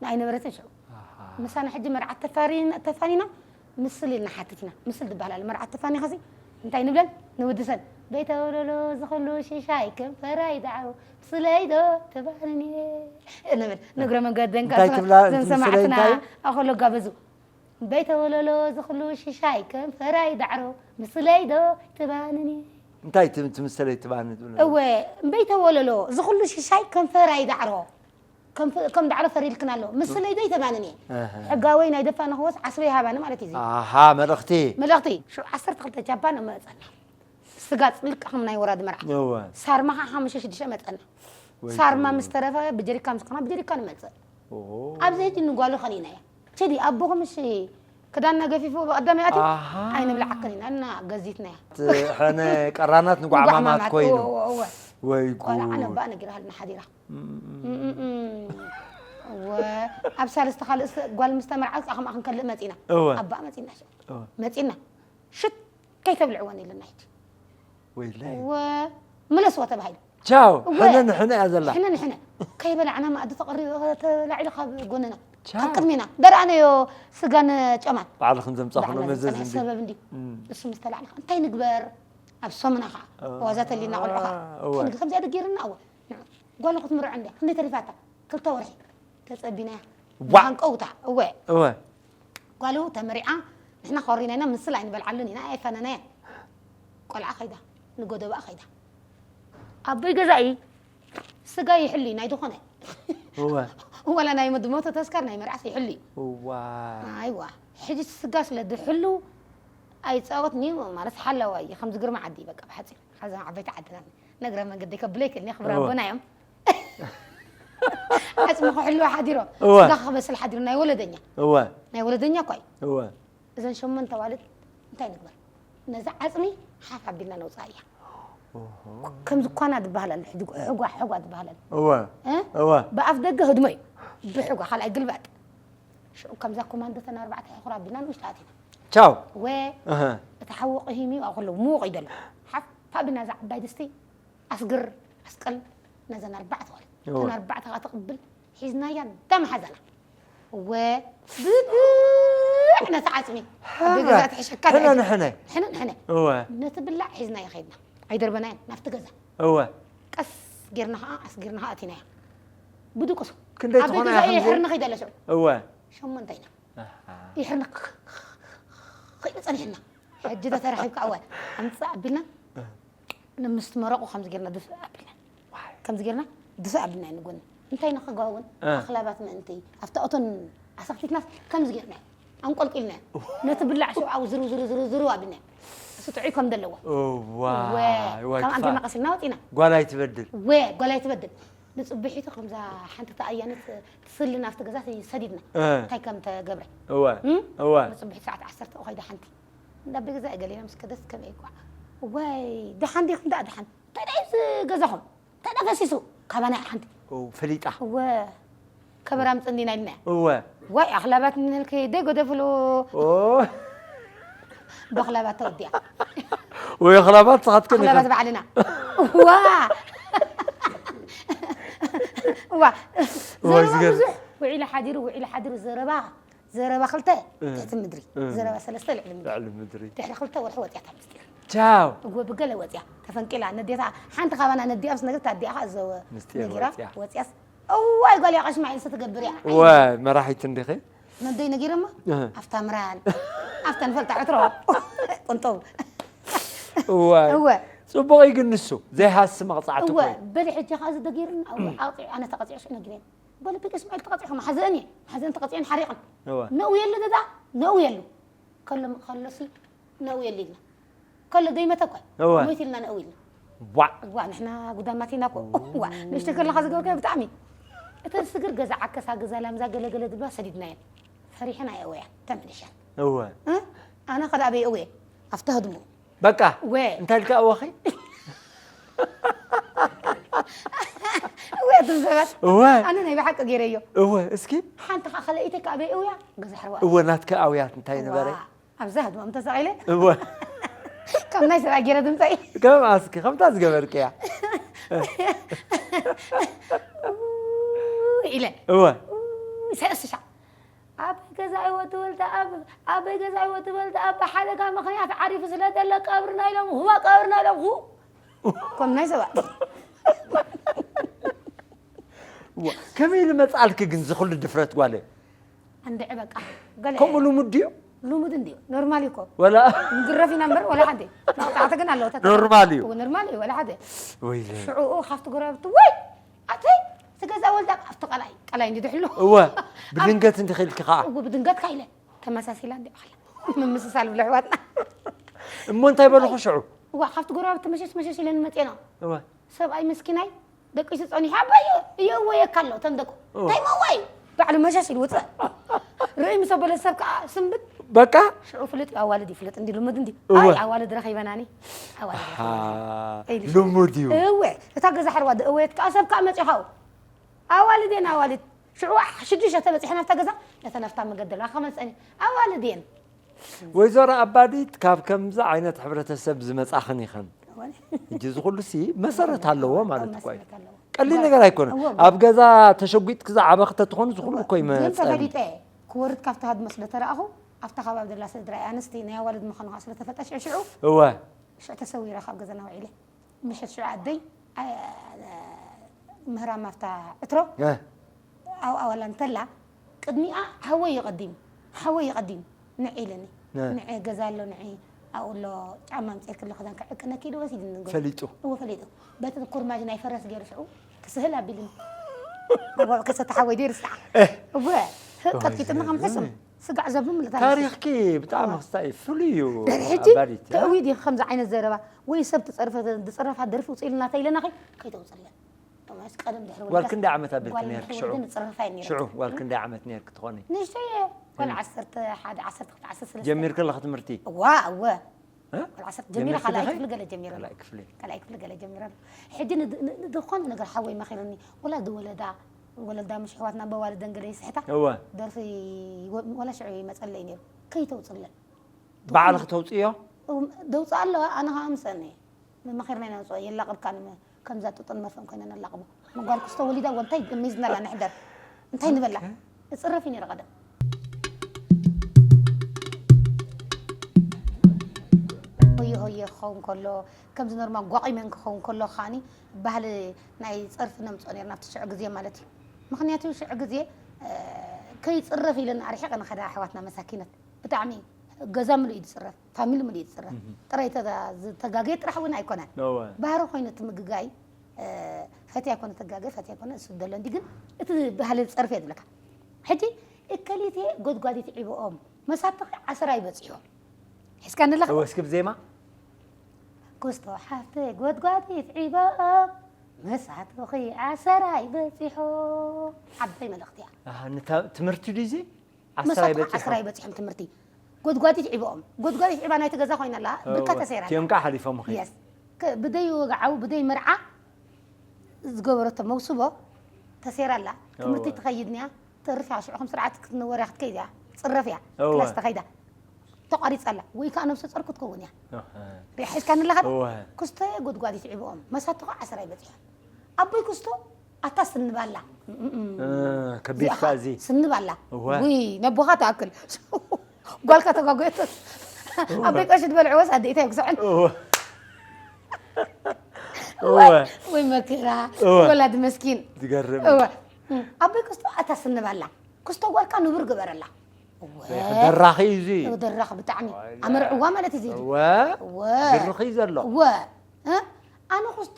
ንኣይ ነበረትን ሽዑ ምሳና ሕጂ መርዓት ተፋሪና- ተፋኒና ምስል ኢልና ሓትት ኢና ምስል ዝበሃል ኣሎ መርዓት ተፋኒኻ ሲ እንታይ ንብለን ንውድሰን በይተ ወለሎ ዝኽሉ ሽሻይ ከንፈራይ ዳዕሮ ምስለይ ዶ ተባህልን እየ ንብል ንግረ መንገደን እንታይ ትብላ? ዘን እቲ ምስለይ ሰማዕትና እንታይ? ኣኸሎ ጋበዙ በይተ ወለሎ ዝኽሉ ሽሻይ ከንፈራይ ዳዕሮ ምስለይ ዶ ተባህልን እየ እንታይ ት- ትምሰለይ ትባህኒ ትብለ? እወ እምበይተ ወለሎ ዝኽሉ ሽሻይ ከንፈራይ ዳዕሮ ከም ፍ- ከም ዳዕሮ ፈሪድክን ኣሎ ምስለይ ዶ ይተባንን እየ ኣሃ። ሕጋወይ ናይ ደፋ ንኽወስ ዓስበይ ሃባኒ ማለት እዩ እዚ ኣሃ መልእኽቲ መልእኽቲ ሽዑ ዓሰርተ ክልተ ጃፓን መፀና ስጋ ፅልቅ ከም ናይ ወራዲ መርዓ እወ ሳርማ ከዓ ሓሙሽተ ሽዱሽተ መፀና ወይ ሳርማ ጉድ። ምስ ተረፈ ብጀሪካ ምስ ከና ብጀሪካ ንመፅእ ኦ ኣብዚ ሕጂ ንጓሉ ኸኒና እያ ችዲ ኣቦኹም እሺ ክዳንና ገፊፉ ብቐዳማይ ኣትዩ ኣሃ። ኣይንብልዓክን ኢና እና ገዚትናያ ሕነ ቀራናት ንጓዕማማት ንጓዕማማት፣ ኮይኑ እወ፣ እወ። ወይ ቆልዓ ጉድ። ነባኣ ነጊራሃልና ሓዲራ እም፣ እም፣ እም። እወ፣ ኣብ ሳልስቲ ካልእ ስ- ጓል ምስ ተመርዓት ከዓ ከምኣ ክንከልእ መፂና እወ ኣባኣ መፂና ሽ- እወ መፂና ሽት ከይተብልዕወን ኢልና ሕጂ ወይለይ እወ ምለስዎ ተባሂሉ ቻው እወ። ሕነ ንሕነ እያ ዘላ ሕነ ንሕነ ከይበላዕና ማእዲ ተቐሪቡ ተላዒሉ ካብ ጎንና ቻው። ካብ ቅድሚና ደርኣነዮ ስጋን ጨማን ባዕልኽን ዘምፃኹ ባዕልና መዘዝ ዘምፀና እንዲ ሰበብ እንዲ እም። እሱ ምስ ተላዕለ እንታይ ንግበር ኣብ ሰሙና ከዓ እ። ዋዛ ተሊና ቆልዑ ከዓ እወ። እንታይ ንግበር ከምዚኣ ደጊርና እወ ንዑ ጓሉ ክትምርዖ እንዲያ ክንደይ ተሪፋታ ክልተ ወርሒ ተፀቢናያ ዋ። ሃንቀውታ እወ እወ ጓሉ ተመሪዓ ንሕና ኮሪና ኢና ምስል ኣይንበልዓሉን ኢና ኣየፋነናያን ቆልዓ ከይዳ ንጎደባኣ ከይዳ ኣቦይ ገዛኢ ስጋ ይሕሉ እዩ ናይ ዝኾነ እወ ወላ ናይ መድሞቶ ተስካር ናይ መርዓስ ይሕሉ እዩ እዋ ኣይዋ ሕጂ ስጋ ስለ ድሕሉ ኣይፃወትኒ ማለት ሓላዋ እዩ ከምዚ ግርማ ዓዲ በቃ ብሓፂር ሓዛ ዓበይቲ ዓድና ነግረ መንገዲ ከብሎ ይክእልኒ ክብረ እወ። ኣቦና እዮም ዓፅሚ ክሕልዋ ሓዲሮ እወ። ስጋ ክበስል ሓዲሩ ናይ ወለደኛ እወ ናይ ወለደኛ እኳ እዩ እወ እዘን ሸመንተ ኣዋልድ እንታይ ንግበር ነዛ ዓፅሚ ሓፍ ኣቢልና ነውፅኣ እያ። ከምዚ ኳና ዝበሃል ኣሎ፣ ሕጅ- ሕጓ ሕጓ ዝበሃል ኣሎ። እወ እ? እወ ብኣፍ ደገ ህድሞ እዩ፣ ብሕጓ ካልኣይ ግልባጥ። ሽዑ ከምዛ ኮማንዶ ተን ኣርባዕተ ሕኹር ኣቢልና ንውሽጢ ኣቲና። ቻው ወ እህ እቲ ሓዊ ቅሂም እዩ፣ ኣብ ከለዉ ምዉቕ እዩ ዘሎ። ሓፍ ኣቢልና እዛ ዓባይ ድስቲ ኣስግር ኣስቀል ነዘን ኣርባዕተ ቆልዑ እወ። ተን ኣርባዕተ ኸዓ ትቕብል ሒዝናያ እንዳመሓዛና። እወ ብድዕ ነቲ ዓፅሚ ኣብ ገዛ ትሕሸካ ሕነ ንሕነ ሕነ ንሕነ እወ ነቲ ብላዕ ሒዝናዮ ከይድና ኣይደርበናዮን ናብቲ ገዛ። እወ ቀስ ጌርና ኸዓ ኣስጊርና ኸዓ ኣቲናዮ ብድቁሱ። ክንደይ ኣብ ትኾና ገዛ ኢኻ እየ ከምዚ? ሕርኒ ከይደ ኣለሽዑ እወ ሸሞንተ ኢና። ይሕርኒ ከይዱ ጸኒሕና። ሕጂ ተተራኺብካ እወ ኣምጻእ ኣቢልና ንምስ ትመረቑ ከምዚ ጌርና ድፍእ ኣቢልና ከምዚ ጌርና ድፍእ ኣቢልና ንጎኒ እንታይ ንኽጋውን እ። ኣኽላባት ምእንቲ ኣብታ እቶን ኣሳኽቲትናስ ከምዚ ጌርና ኣንቆልቂልና ነቲ ብላዕ ሽው ዝሩ ዝሩ ዝሩ ዝሩ ኣቢልና እሱ ጥዑይ ከም ዘለዎ ዋይ ዋይ ካብ ኣንቴና ክፋእ ቀሲልና ወፂና ጓል ኣይትበድል ወ ጓል ኣይትበድል ንፅብሒቱ ከምዛ ሓንቲ ተኣያነት ትስሊ ናብቲ ገዛ ሰዲድና እ። እንታይ ከም ተገብረ እወ እም? እወ ንፅብሒ ሰዓት ዓሰርተ ኸይዳ ሓንቲ እንዳ ብገዛ እየ ገሊና ምስ ከደስ ከመይ ኳ ዋይ ደሓን ዲኹም ደኣ ደሓን እንታይ ደኣ እዚ ገዛኹም እንታይ ደኣ ፈሲሱ ካባና እያ ሓንቲ ኦ፣ ፈሊጣ እወ ከበራ ምፅንዲና ኢልና እወ ዋይ ኣኽላባት ንህልከ ደይ ጎደፍሉ ኦ፣ በኽላባት ተወዲኣ ወይ ኣኽላባት ስኻትክን ኣኽላባት ኢኽን ባዕልና ዋ ዋ ወይ ዘረባ ዝገርም። ብዙሕ ውዒሉ ሓዲሩ ውዒሉ ሓዲሩ ዘረባ ዘረባ ክልተ እ። ትሕቲ ምድሪ እ። ዘረባ ሰለስተ ልዕሊ ምድሪ ልዕሊ ምድሪ ድሕሪ ክልተ ወርሒ ወፂኣታ ምስጢር ቻው እወ ብገለ ወፂኣ ተፈንቂላ ነዴታ ሓንቲ ካባና ነዲኣ ምስ ነገርታ ኣዲኣ ከኣ ዘወ ምስጢር ነጊራ ወፂኣ። ወፂኣስ እዋይ ጓል ያቐሽ ማይልሰ ትገብር እያ ወይ መራሒት እንዲኺ ነደይ ነጊረማ እህ። ኣብታ ምራን ኣብተን ፈልጣ ዕትሮ ቁንጠው እዋይ እወ ፅቡቕ እዩ ግን ንሱ ዘይሃሲ መቕፃዕቲ እወ ኮይኑ በሊ ሕጂ ከኣ እዚ ደጊርና እወ ኣቕፂዑ ኣነ ተቐፂዑ ሽዑ ነጊረን በሊ ቢቅ እስማዒል ተቐፂዑ መሓዘአን እየ መሓዘን ተቐፂዐን ሓሪቕን እወ ነእውየሉ ደዳ ነእውየሉ ከሎ ከሎሲ ነእውየሉ ኢልና ከሎ ደይመተ እኳ እወ። ሞይት ኢልና ነእው ኢልና ዋዕ እዋ ንሕና ጉዳማት ኢና እኮ እዋ ንእሽተይ ከለኻ ዝገበርካዮ ብጣዕሚ እተን ስግር ገዛ ዓከሳ ገዛ ላምዛ ገለገለ ድብላ ሰዲድናየን ፈሪሐን ኣየእወያን ተመሊሸን እወ እ? ኣነ ከዳ ኣበይ እውየ ኣብቲ ህድሞ በቃ ወ እንታይ ኢልካ እወኺ እውየ እቶም ሰባት እወ ኣነ ናይ ብሓቂ ገይረዮ እወ እስኪ ሓንቲ ከዓ ከለኢተይ ከዓ ኣበይ እውያ ገዛ ሕርዋ እወ ናትከ ኣውያት እንታይ ነበረ ዋ፣ ኣብዛ ህድሞ ተሳቒለ እወ ካብ ናይ ሰብኣ ገይረ ድምፀይ ከም ኣስኪ ከምታ ዝገበርክያ ኢለ እወ ሰለስተ ሻዕ ኣበይ ገዛ ይወ ትበልተ ኣብ ኣበይ ገዛ ይወ ትበልተ ኣብ ብሓደጋ ምኽንያት ዓሪፉ ስለ ደለ ቀብርና ኢሎም ህዋ ቀብርና ኢሎም ሁ ከም ናይ ሰባት እወ ከመይ ኢሉ መፅኣልኪ ግን ዝኽሉ ድፍረት ጓለ እንድዒ በቃ ገለ ከምኡ ልሙድ ድዩ ልሙድ እንድዩ ኖርማል እዩ እኮ ወላ ንግረፍ ኢና እምበር ወላ ሓደ መቕፃዕቲ ግን ኣለዎ ተተ- ኖርማል እዩ እዎ፣ ኖርማል እዩ ወላ ሓደ ወይለ ሽዑኡ ካብቲ ጎረባብቲ ወይ ኣተይ እቲ ገዛ ወልዳ ኣብቲ ቀላይ ቀላይ እንዲ ድሕሉ እወ ብድንገት እንዲኺ ኢልኪ ከዓ እዎ ብድንገት ካይለ ተመሳሲላ እንዲ ባዕላ ምምስሳል ብሎ ኣሕዋትና እሞ እንታይ በልኹ ሽዑ እዋ ካብቲ ጎረባብቲ መሸሽ መሸሽ ኢለን መፅና እወ ሰብኣይ መስኪናይ ደቂሱ ጸኒሑ ኣባዮ እየወየካ ኣሎ እቶም ደቁ ኦ። እንታይ መዋይ ባዕሉ መሸሽ ኢሉ ውፅእ ርእይ ምስ ኣበለ ሰብ ከዓ ስንብት በቃ ሽዑ ፍልጥ እዩ ኣዋልድ ይፍልጥ እንዲ ልሙድ እንዲ እወ። ኣይ ኣዋልድ ረኺበናኒ ኣዋልድ ኣሃ፣ ረኺበናኒ። ኢሉ ልሙድ እዩ እወ እታ ገዛ ሓርዋ ደእወየት ከዓ ሰብ ከዓ መፂኡ ካብኡ ኣዋልድ እየን ኣዋልድ ሽዑ ሽዱሽተ ተበፂሐ ናብታ ገዛ ነተ ናብታ መገደል ከመፀኒ ኣዋልድ እየን ወይዘሮ ኣባዲት ካብ ከምዚ ዓይነት ሕብረተሰብ ዝመፃኽን ኢኽን ሕጂ እዚ ኩሉ ሲ መሰረት ኣለዎ ማለት እኮ እዩ መሰረት ኣለዎ። ቀሊል ነገር ኣይኮነ እወ። ኣብ ገዛ ተሸጒጥክ ዝዓበኽ ተትኾኑ እዚ ኩሉ እኮ ግን ይመፀን ተፈሊጠ ክወርድ ካብቲ ሃድሞ ስለ ተረኣኹ ኣብታ ከባቢ ዘላ ስድራ ኣንስቲ ናይ ኣዋልድ ምዃኑ ከዓ ስለ ተፈልጠ ሽዑ ሽዑ እወ ሽዑ ተሰዊረ ካብ ገዛና ውዒለ ምሸት ሽዑ ኣደይ ኣ- ምህራም ኣብታ ዕትሮ እ፣ ኣብኣ ዋላ እንተላ ቅድሚኣ ሓወይ ይቐዲም ሓወይ ይቐዲም ንዒ ኢለኒ እ። ንዒ ገዛ ኣሎ ንዒ ኣብኡ ኣሎ ጫማ ኣምፅእክሊ ክዳን ክዕቅነኪ ኢሉ ወሲድኒ ንገሩ ፈሊጡ እዎ ፈሊጡ በቲ ኩርማጅ ናይ ፈረስ ገይሩ ሽዑ ክስህል ኣቢልኒ ከሰተ ሓወይ ዶ ይርስዓ እወ ቀጥቂጥኒ ከም ሕሱም ስጋዕ ዘብሉ ምልታ ታሪኽኪ ብጣዕሚ ክስታይ ፍሉይ እዩ ድሕሪ ሕጂ ኣባዲት ተእዊ ዲ ከምዚ ዓይነት ዘረባ ወይ ሰብ ትፀርፈ ዝፅረፋ ደርፊ ውፅእ ኢልና ተኢለና ከ ከይተውፅለን ቶማስ ቀደም ድሕሪ ጓል ክንደይ ዓመት ኣቢልኪ ጓል ነርኪ ድሕሪ ሽዑ ወልዲ ንፅረፋ እየ ነይረ ሽዑ ጓል ክንደይ ዓመት ነርኪ ትኾኒ ንእሽተይ እየ ጓል ዓሰርተ ሓደ ዓሰርተ ክልተ ዓሰርተ ሰለስተ ጀሚርኪ ኣለኺ ትምህርቲ እዋ እወ እ? ቆልዓ ሰብ ጀሚረ፣ ጀሚርኪ ካልኣይ ዲኺ? ክፍሊ ገለ ጀሚረ ኣሎ። ካልኣይ ክፍሊ። ካልኣይ ክፍሊ ገለ ጀሚረ ኣሎ። ሕጂ ንድ- ን- ን- ዝኾነ ነገር ሓወይ መኺርኒ። ወላ ዝወለዳ፣ ወለዳ ምሽ ኣሕዋትና በዋልደን ገለ ይስሕታ። እወ። ደርፊ ወ- ወላ ሽዑ ይመጸለይ ነይሩ። ከይተውጽለን። ባዕልኺ ተውፅዮ? እው፣ ደውጽእ ኣለዋ፣ ኣነ ኸዓ ምስአን እየ። መኺርና ኢና ነውፅኦ፣ የላቕብካን እሞ፣ ከምዛ ጡጥን መርፍእን ኮይና ነላቕቦ። መጓል ክስቶ ወሊዳ፣ ወ እንታይ ሚዝናላ ንሕደር? እንታይ ንበላ? እፅረፍ እዩ ነይረ ቀደም። ሆየ ሆየ ክኸውን ከሎ፣ ከምዚ ኖርማል ጓቒመን ክኸውን ከሎ ከዓኒ፣ ባህሊ ናይ ፀርፊ ነምፅኦ ነይርና ኣብቲ ሽዑ ግዜ ማለት እዩ። ምኽንያቱ ሽዑ ግዜ፣ እ፣ ከይፅረፍ ኢለን ኣርሒቐን ኸዳ ኣሕዋትና መሳኪነት። ብጣዕሚ ገዛ ምሉእ እዩ ዝፅረፍ፣ ፋሚሊ ምሉእ እዩ ዝፅረፍ። ጥራይ ተጋ- ዝተጋገየ ጥራሕ እውን ኣይኮነን። እወ። ባህሪ ኮይኑ እቲ ምግጋይ፣ እ፣ ፈትያ ኮነ ተጋገ፣ ፈትያ ኮነ እሱ ደሎ እንዲ ግን እቲ ባህሊ ዝፀርፍ እየ ዝብለካ። ሕጂ እከሊት እየ ጎድጓዲት ዒበኦም መሳትኺ ዓሰራ ይበፂሖም። ሒዝካ ንለኻ? እወ፣ እስኪ ብዜማ? ኩስቶ ሓፍተ ጎድጓዲት ዒበኦም መሳትኺ ዓሰራ ይበፂሖም። ዓባይ መልእኽቲ እያ። ኣሃ፣ ንታ ትምህርቲ ድዩ እዚ? ዓስራ መሳትኺ ይበፂሖም። ዓስራ ይበፂሖም ትምህርቲ። ጎድጓዲት ዒበኦም። ጎድጓዲት ዒባ ናይቲ ገዛ ኮይና ኣላ፣ ብርካ እወ፣ ተሰይራ ኣላ። እቲኦም ከዓ ሓሊፎም ኸይዱ። የስ። ከ- ብደይ ወግዓዊ፣ ብደይ መርዓ ዝገበረቶ መውስቦ ተሰይራ ኣላ። ትምህርቲ እወ። ትኸይድ እያ። ተርፍ እያ፣ ሽዑ ከም ስርዓት ክትነወር እያ፣ ክትከይድ እያ። ፅረፍ እያ። እወ። ክላስ ተኸይዳ። ተቋሪፃ ኣላ። ወይ ከዓ ነብሰ ጾር ክትከውን እያ። እህ። ሪኣ ሒዝካኒ ኣለኻ ዶ? እወ። ኩስቶ ጎድጓዲት ዒበኦም። መሳትኾ ዓስራ ይበፂሖም። ኣቦይ ኩስቶ ኣታ ስንባላ። እም፣ እም፣ እም። እ፣ ከቢድ እዚኣ ከዓ እዚ። ስንባላ። እወ። ውይ፣ ነቦኻ ትኣክል። ጓልካ ተጓጎየቶ። ኣቦይ ቀሺ ዝበልዕዎስ ኣዴኢታይ ክስዕን። እወ። እወ። ወይ፣ ወይ መከራ። እወ። ወላዲ መስኪን። ዝገርም። እወ። እም፣ ኣቦይ ኩስቶ ኣታ ስንባላ። ኩስቶ ጓልካ ንቡር ግበረላ። እወ። ደራኺ እዩ እዚ። እወ፣ ደራኺ ብጣዕሚ። ኣመርዕዋ ማለት እዩ እዚ። እወ። እወ። ድርኺ እዩ ዘሎ። እወ። እ? ኣነ ኩስቶ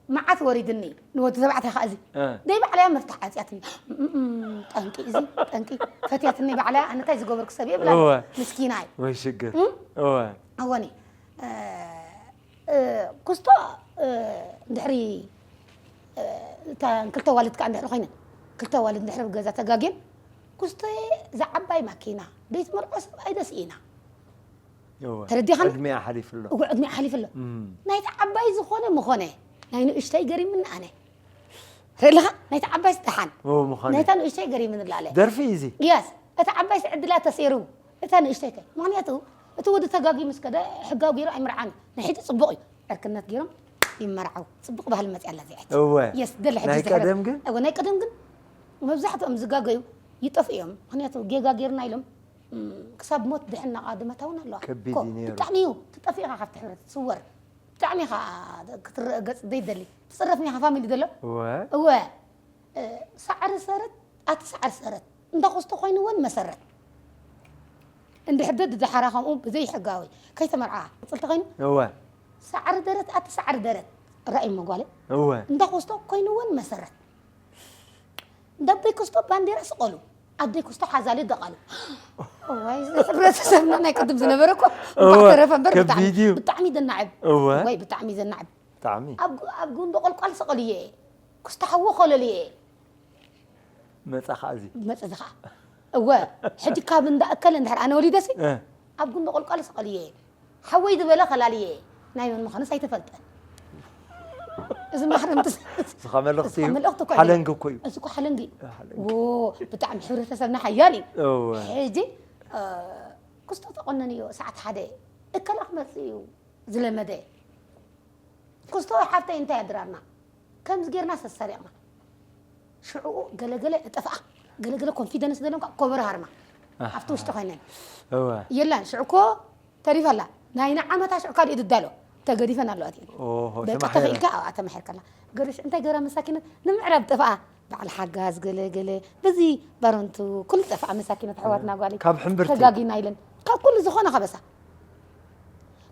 መዓት ወሪድኒ። ንወዲ ተባዕታይ ከዓ እዚ። እ። ደይ ባዕላ እያ መፍትሕ ዓፅያትኒ። እም፣ እም፣ ጠንቂ እዚ፣ ጠንቂ። ፈትያትኒ ባዕላ፣ ኣነ እንታይ ዝገበርኩ ሰብ እየ ብላ። እወ። ምስኪና እዩ። ወይ ሽግር። እም? እወ። እወኒ። እ፣ እ፣ ኩስቶ፣ እ፣ እንድሕሪ፣ እ፣ እታ ክልተ ዋልድ ከዓ እንድሕሪ ኮይነን፣ ክልተ ዋልድ እንድሕሪ ኣብ ገዛ ተጋግየን፣ ኩስቶየ እዛ ዓባይ ማኪና፣ ደይትመርዖ ሰብኣይ ደስ ኢና። እወ። ተረዲኻኒ? ዕድሚኣ ሓሊፉ ኣሎ። እወ፣ ዕድሚኣ ሓሊፉ ኣሎ። እም። ናይታ ዓባይ ዝኾነ ምኾነ፣ ናይ ንእሽተይ ገሪምኒ ኣነ። ርእልኻ? ናይታ ዓባይ ስደሓን። እወ፣ ምዃኑ። ናይታ ንእሽተይ ገሪምኒ ኣለ። ደርፊ እዩ እዚ። የስ፣ እታ ዓባይ ስዕድላ ተሰይሩ፣ እታ ንእሽተይ ከ። ምኽንያቱ፣ እቲ ወዲ ተጋጊ ምስ ከደ፣ ሕጋዊ ገይሩ ኣይምርዓን። ናይ ሕጂ ጽቡቕ እዩ። ዕርክነት ገይሮም ይመርዓው። ጽቡቕ ባህሊ መጽያ ኣላ እዚኣ ሕጂ። እወ። የስ፣ ደለ ሕጂ ናይ ዝሕረድ። ቀደም ግን? እወ፣ ናይ ቀደም ግን፣ መብዛሕትኦም ዝጋገዩ ይጠፍኡ እዮም። ምኽንያቱ፣ ጌጋ ገይርና ኢሎም፣ እም፣ ክሳብ ሞት ድሕን ናቓ ድማ ታውን ኣለዋ። ከቢድ ኮ፣ እዩ ነይሩ። ብጣዕሚ እዩ። ትጠፍእ ኢኻ ካብቲ ሕብረት፣ ትስወር። ብጣዕሚ ኢኻ ክትረአ ገጽ ዘይደሊ። ትጽረፍ ኒኻ ፋሚሊ ደሎ? እወ። እወ። እ፣ ሳዕሪ ሰረት፣ ኣቲ ሳዕሪ ሰረት። እንዳ ኮስቶ ኮይንወን መሰረት። እንድሕር ደድ ደሓራ ከምኡ ብዘይ ሕጋዊ ከይተመርዓ ቅጽል ተኾይኑ፣ እወ። ሳዕሪ ደረት፣ ኣቲ ሳዕሪ ደረት። ራእይ መጓለ። እወ። እንዳ ኮስቶ ኮይንወን መሰረት። እንዳ ኣቦይ ኮስቶ ባንዴራ ስቐሉ። ኣደይ ኮስቶ ሓዛሊ ደቓሉ። እዋይ፣ እዚ ሕብረተሰብና ናይ ቅድም ዝነበረ እኮ እወ፣ እንኳዕ ተረፈ እምበር ብጣዕሚ፣ ከቢድ እዩ። ብጣዕሚ ዘናዕብ። እወ። ወይ ብጣዕሚ ዘናዕብ። ብጣዕሚ። ኣብ ጉ-፣ ኣብ ጉንዶ ቆልቋል ስቐልየ። ኩስታ ሓዎ ኮለልየ። መጻ ከዓ እዚ። መጽ እዚ ከዓ። እወ፣ ሕጂ ካብ እንዳ እከለ እንድሕር ኣነ ወሊደሲ፣ እ። ኣብ ጉንዶ ቆልቋል ስቐልየ። ሓወይ ዝበለ ከላልየ። ናይ መን ምዃኑስ ኣይተፈልጠን። እዚ ማሕረምቲ እዚ ከዓ መልእኽቲ እዩ። መልእኽቲ እኮ እዩ። ሓለንጊ እኮ እዩ። እዚ እኮ ሓለንጊ እዩ። ሓለንጊ። ዎ፣ ብጣዕሚ ሕብረተሰብና ሓያል እዩ። እወ። ሕጂ፣ እ፣ ኩስቶ ተቆነንዮ ሰዓት ሓደ እከላ ክመጽእ እዩ ዝለመደ። ኩስቶ ሓፍተይ እንታይ ኣድራና? ከምዚ ጌርና ሰሰሪቕና። ሽዕኡ ገለገለ እጠፍኣ። ገለገለ ኮንፊደንስ ዘለዎም ከዓ ኮበሮ ሃርማ። ኣፍቲ ውሽጢ ኮይነን። እወ። የላን፣ ሽዑ እኮ ተሪፋ ኣላ። ናይ ንዓመታ ሽዑ ካልእ ድዳሎ። ተገዲፈን ኣለዋ እቲአን። ኦሆ፣ በቃ ተማሒረ። ተኺኢልካ ኣብኣ ተማሒርካ ኣላ። ገርሽ እንታይ ገራ መሳኪነት ንምዕራብ ጠፍኣ። በዓል ሓጋዝ ገለ ገለ። በዚ ባረንቱ ኩሉ ጠፍኣ መሳኪነት ኣሕዋትና ጓለይ። ካብ ሕምብርቲ። ተጋጊና ኢለን። ካብ ኩሉ ዝኾነ ከበሳ።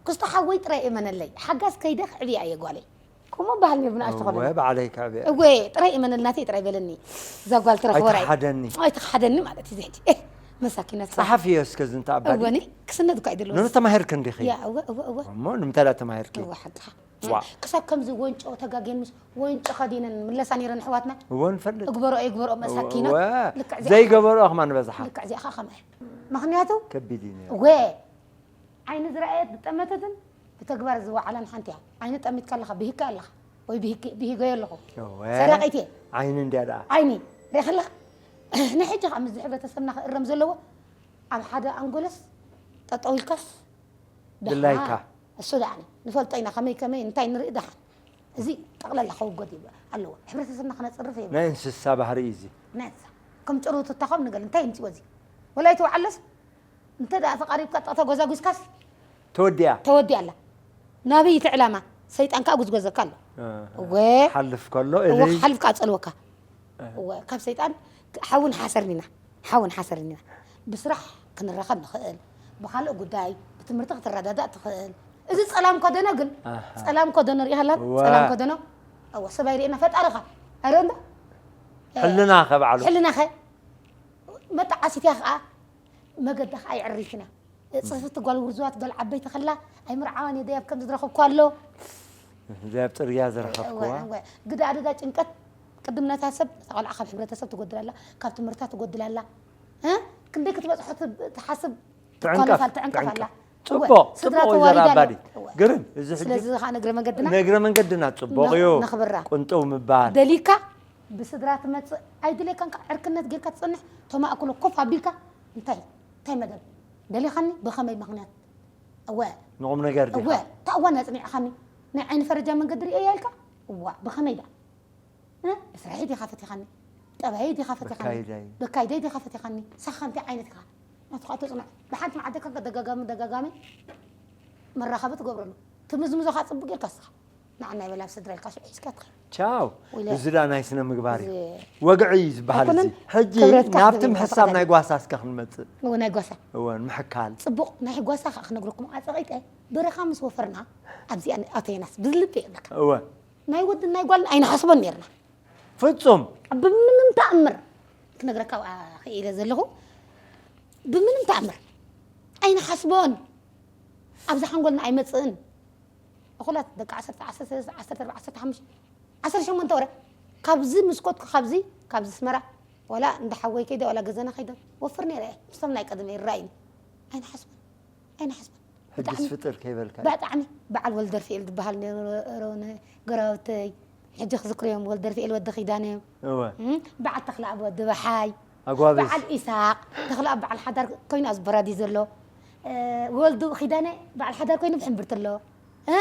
ክስቶ ሓወይ ጥራይ እመነለይ። ሓጋዝ ከይደ ክዕብያ እየ ጓለይ። ከምኡ በሃል ነይሩ ብንኣሽቱ ከለና። እወ፣ ባዕለይ ክዕብያ። እወ፣ ጥራይ እመነልናተይ ጥራይ በለኒ። እዛ ጓል ትረኽ ወራይ። ኣይትኽሓደኒ። ኣይትኽሓደኒ ማለት እዩ እዚ ሕጂ። ኤህ፣ መሳኪነት። ጸሓፊዮ እስከ ዝንተ ኣባዲ። እወኒ፣ ክስነድ እኳ ኣይደለዎ። ንኑ ተማሂርክ እንዲኺ? ያ፣ እወ፣ እወ፣ እወ። እሞ ንምንታይ ደኣ ተማሂርኪ? እወ፣ ሓቅኻ። ዋ። ክሳብ ከምዚ ወንጮ ተጋግየን ምስ ወንጮ ከዲነን ምለሳ ነይረን ኣሕዋትና። እወ፣ ንፈልጥ። እግበሮ ኣይግበሮ መሳኪኖ። እወ። ልክዕ እዚኣ ዘይገበርኦ ከማን በዝሓ። ልክዕ እዚኣ ኸ ከመይ? ምኽንያቱ ከቢድ እዩ ነይሩ። እወ፣ ዓይኒ ዝረኣየት ዝጠመተትን ብተግባር ዝወዓለን ሓንቲ እያ። ዓይኒ ጠሚትካ ኣለኻ፣ ብሂካ ኣለኻ ወይ ብሂኪ- ብሂገዮ ኣለኹ። እወ። ሰራቒት እየ። ዓይኒ እንድያ ደኣ። ዓይኒ ርኢኻ ኣለኻ? ንሕጂ ከዓ ምስዚ ሕብረተሰብና ክእረም ዘለዎ ኣብ ሓደ ኣንጎለስ ጠጠው ኢልካስ ደሓን። ድላይካ። እሱ ደኣ ንፈልጦ ኢና ከመይ ከመይ እንታይ ንርኢ ደሓን። እዚ ጠቕላላ ከውገድ ይብ ኣለዎ። ሕብረተሰብና ክነፅርፍ ይብ ናይ እንስሳ ባህሪ እዩ እዚ። ናይ እንስሳ ከም ጭሩት እታኸም ንገል እንታይ ይምፅዎ እዚ ወላይ ተውዓለስ እንተ ደኣ ተቃሪብካ ጠቕተ ጎዛጉዝካስ ተወዲያ። ተወዲያ ኣላ። ናበይ እቲ ዕላማ? ሰይጣን ከዓ ጉዝጎዘካ ኣሎ። እወ። ሓልፍ ከሎ እወ እለይ ሓልፍካ ኣፀልወካ። እወ ካብ ሰይጣን ሓውን ሓሰርኒና ሓውን ሓሰርኒና ብስራሕ ክንራኸብ ንኽእል ብካልእ ጉዳይ ብትምህርቲ ክትረዳዳእ ትኽእል። እዚ ፀላም ኮደኖ ግን ኣሃ። ፀላም ኮደኖ ሪኢኻ ኣላ እወ። ፀላም ኮደኖ እወ ሰባይ ሪእና ፈጣሪኻ ኣረ እንዶ ሕልና ከባዕሉ ሕልናኸ መጣዓሲትያ ከዓ መገዳኻ ኣይዕርፍና ፅፍቲ ጓል ውርዝዋት ጓል ዓበይቲ ከላ ኣይምርዓዋን እየ ደያብ ከም ዝረኸብኩ ኣሎ እዚ ኣብ ፅርያ ዝረኸብኩዋ ግዳ ኣደዳ ጭንቀት ቅድም ነታ ሰብ እታ ቆልዓ ካብ ሕብረተሰብ ትጎድላላ ካብ ትምህርታ ትጎድላላ እ? ክንደይ ክትበፅሖ ትብ- ትሓስብ ትዕንቀፍ ትኳለፋል ትዕንቀፍ ኣላ ትዕንቀፍ። ፅቡቅ እወ፣ ስድራ ፅቡቅ እዩ ተዋሪዳ ዘራባዲ ኣሎ። እወ። ግርም እዚ ሕጂ ስለዚ ከዓ ንእግረ መንገድና ንእግረ መንገድና ፅቡቅ እዩ ነኽብራ ቁንጥው ምባል ደሊካ ብስድራ ትመፅእ ኣይድሌካን ከዓ ዕርክነት ጌርካ ትፅንሕ ተማእክሎ ኮፍ ኣቢልካ እንታይ እንታይ መደብ ደሊኻኒ ብኸመይ ምክንያት እወ ንቁም ነገር ዲኻ እወ እታ እዋን ኣፅኒዕኻኒ ናይ ዓይኒ ፈረጃ መንገዲ ርእየ ኢልካ እዋ ብኸመይ ዳ እ? ስራሐይ ዲኻ ፈቲኻኒ ጠባየይ ዲኻ ፈቲኻኒ በካይዳይ በካይደይ ዲኻ ፈቲኻኒ ሳኻ እንታይ ዓይነት ኢኻ ናትኻ ተፅንዖ ብሓንቲ መዓደካ ደጋጋሚ ደጋጋሚ መራኸቢ ትገብረሉ ትምዝምዞኻ ፅቡቅ ጌርካ ስኻ ንዓና ይበላ ኣብ ስድራ ኢልካ ሽዑ ሒዝካ ትኸይድ ቻው ወይለ- እዚ ዳ ናይ ስነ ምግባር እዩ እዚ- ወግዒ እዩ ዝበሃል እዚ ኣይኮነን? ሕጂ ክብረትካ ናብቲ ክትብል ምሕሳብ ፈቃድ ናይ ጓሳ እስከ ክንመፅእ እወ ናይ ጓሳ እወን ምሕካል ፅቡቅ ናይ ጓሳ ከዓ ክነግረኩም ኣፀቂጠ በረኻ ምስ ወፈርና ኣብዚኣ ኣተየናስ ብዝልቢ የብለካ እወ ናይ ወድን ናይ ጓልን ኣይንሓስቦን ነርና ፍፁም ብምንም ተኣምር ክነግረካ ክኢለ ዘለኹ ብምንም ተኣምር ኣይንሓስቦን ኣብዚ ሓንጎልና ኣይመፅእን እኹላት ደቂ ዓሰርተ ዓሰርተ ሰለስተ ዓሰርተ ኣርባዕተ ዓሰርተ ሓሙሽተ ዓሰርተ ሸሞንተ ወረ ካብዚ ምስኮትኩ ካብዚ ካብዚ ስመራ ወላ እንዳ ሓወይ ከይደ ወላ ገዘና ከይደ ወፍር ነይረ እየ ምስቶም ናይ ቀደመ ይረኣይኒ ኣይንሓስቦን ኣይንሓስቦን ሕጅስ ፍጥር ከይበልካ እዩ። ብጣዕሚ በዓል ወልደርፍኤል ዝበሃል ነይሩ ሮነ ገራውተይ ሕጂ ክዝክርዮም ወልደርፍኤል ወዲ ኪዳነ እዮም እወ እም፣ በዓል ተኽለኣብ ወዲ በሓይ ኣጓብዝ በዓል ኢሳቅ ተኽለኣብ በዓል ሓዳር ኮይኑ ኣብዚ በራዲ ዘሎ እ፣ ወልዱ ኪዳነ በዓል ሓዳር ኮይኑ ብሕምብርቲ ኣሎ እ፣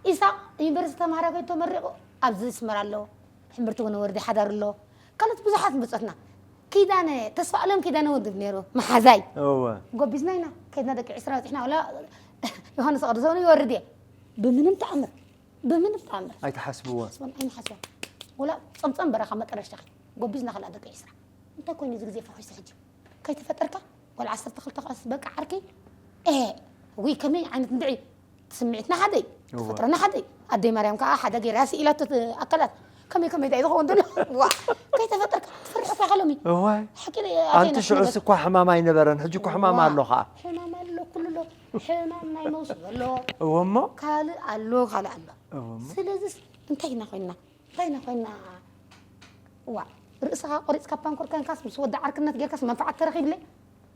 ኢሳቅ ዩኒቨርሲቲ ተምሃራይ ኮይኑ ተመሪቑ ኣብዚ ስመራ ኣሎ ሕምብርቲ እውን ወርዲ ሓዳር ኣሎ ካልኦት ብዙሓት ብፆትና ኪዳነ ተስፋ ኣለም ኪዳነ ወድብ ነይሩ መሓዛይ እወ ጎቢዝና ኢና ከድና ደቂ ዕስራ በፂሕና ወላ ዮሃንስ ቅዱስ ሆኑ ይወርድ እየ ብምንም ተኣምር ብምንም ተኣምር ኣይትሓስብዎ ሓስበን ኣይንሓስበን ወላ ፀምፀም በረኻ መጠረሻኺ ጎቢዝና ከላ ደቂ ዕስራ እንታይ ኮይኑ እዚ ግዜ ፈኺሱ ሕጂ ከይተፈጠርካ ወላ ዓሰርተ ክልተ ከስ በቃ ዓርኪ እ ወይ ከመይ ዓይነት እንድዒ ስምዒትና ሓደይ ተፈጥሮና ሓደይ ኣደይ ማርያም ከዓ ሓደ ገይራ ስኢላቶ ኣካላት ከመይ ከመይ ዳይ ዝኸውን ዘሎ ዋ ከይተፈጠርካ ትፈርሕ እኳ ከሎሚ እዋይ ሓቂ ኣንቲ ሽዑስ እኳ ሕማም ኣይነበረን ሕጂ እኳ ሕማም ኣሎ ከዓ ሕማም ኣሎ ኩሉ ኣሎ ሕማም ናይ መውስድ ኣሎ እወ እሞ ካልእ ኣሎ ካልእ ኣሎ እወ እሞ ስለዚስ እንታይ ኢና ኮይንና እንታይ ኢና ኮይንና ዋ ርእስኻ ቆሪፅካ ፓንኮር ከንካስ ምስ ወዲ ዓርክነት ጌርካስ መንፍዓት ተረኺብለ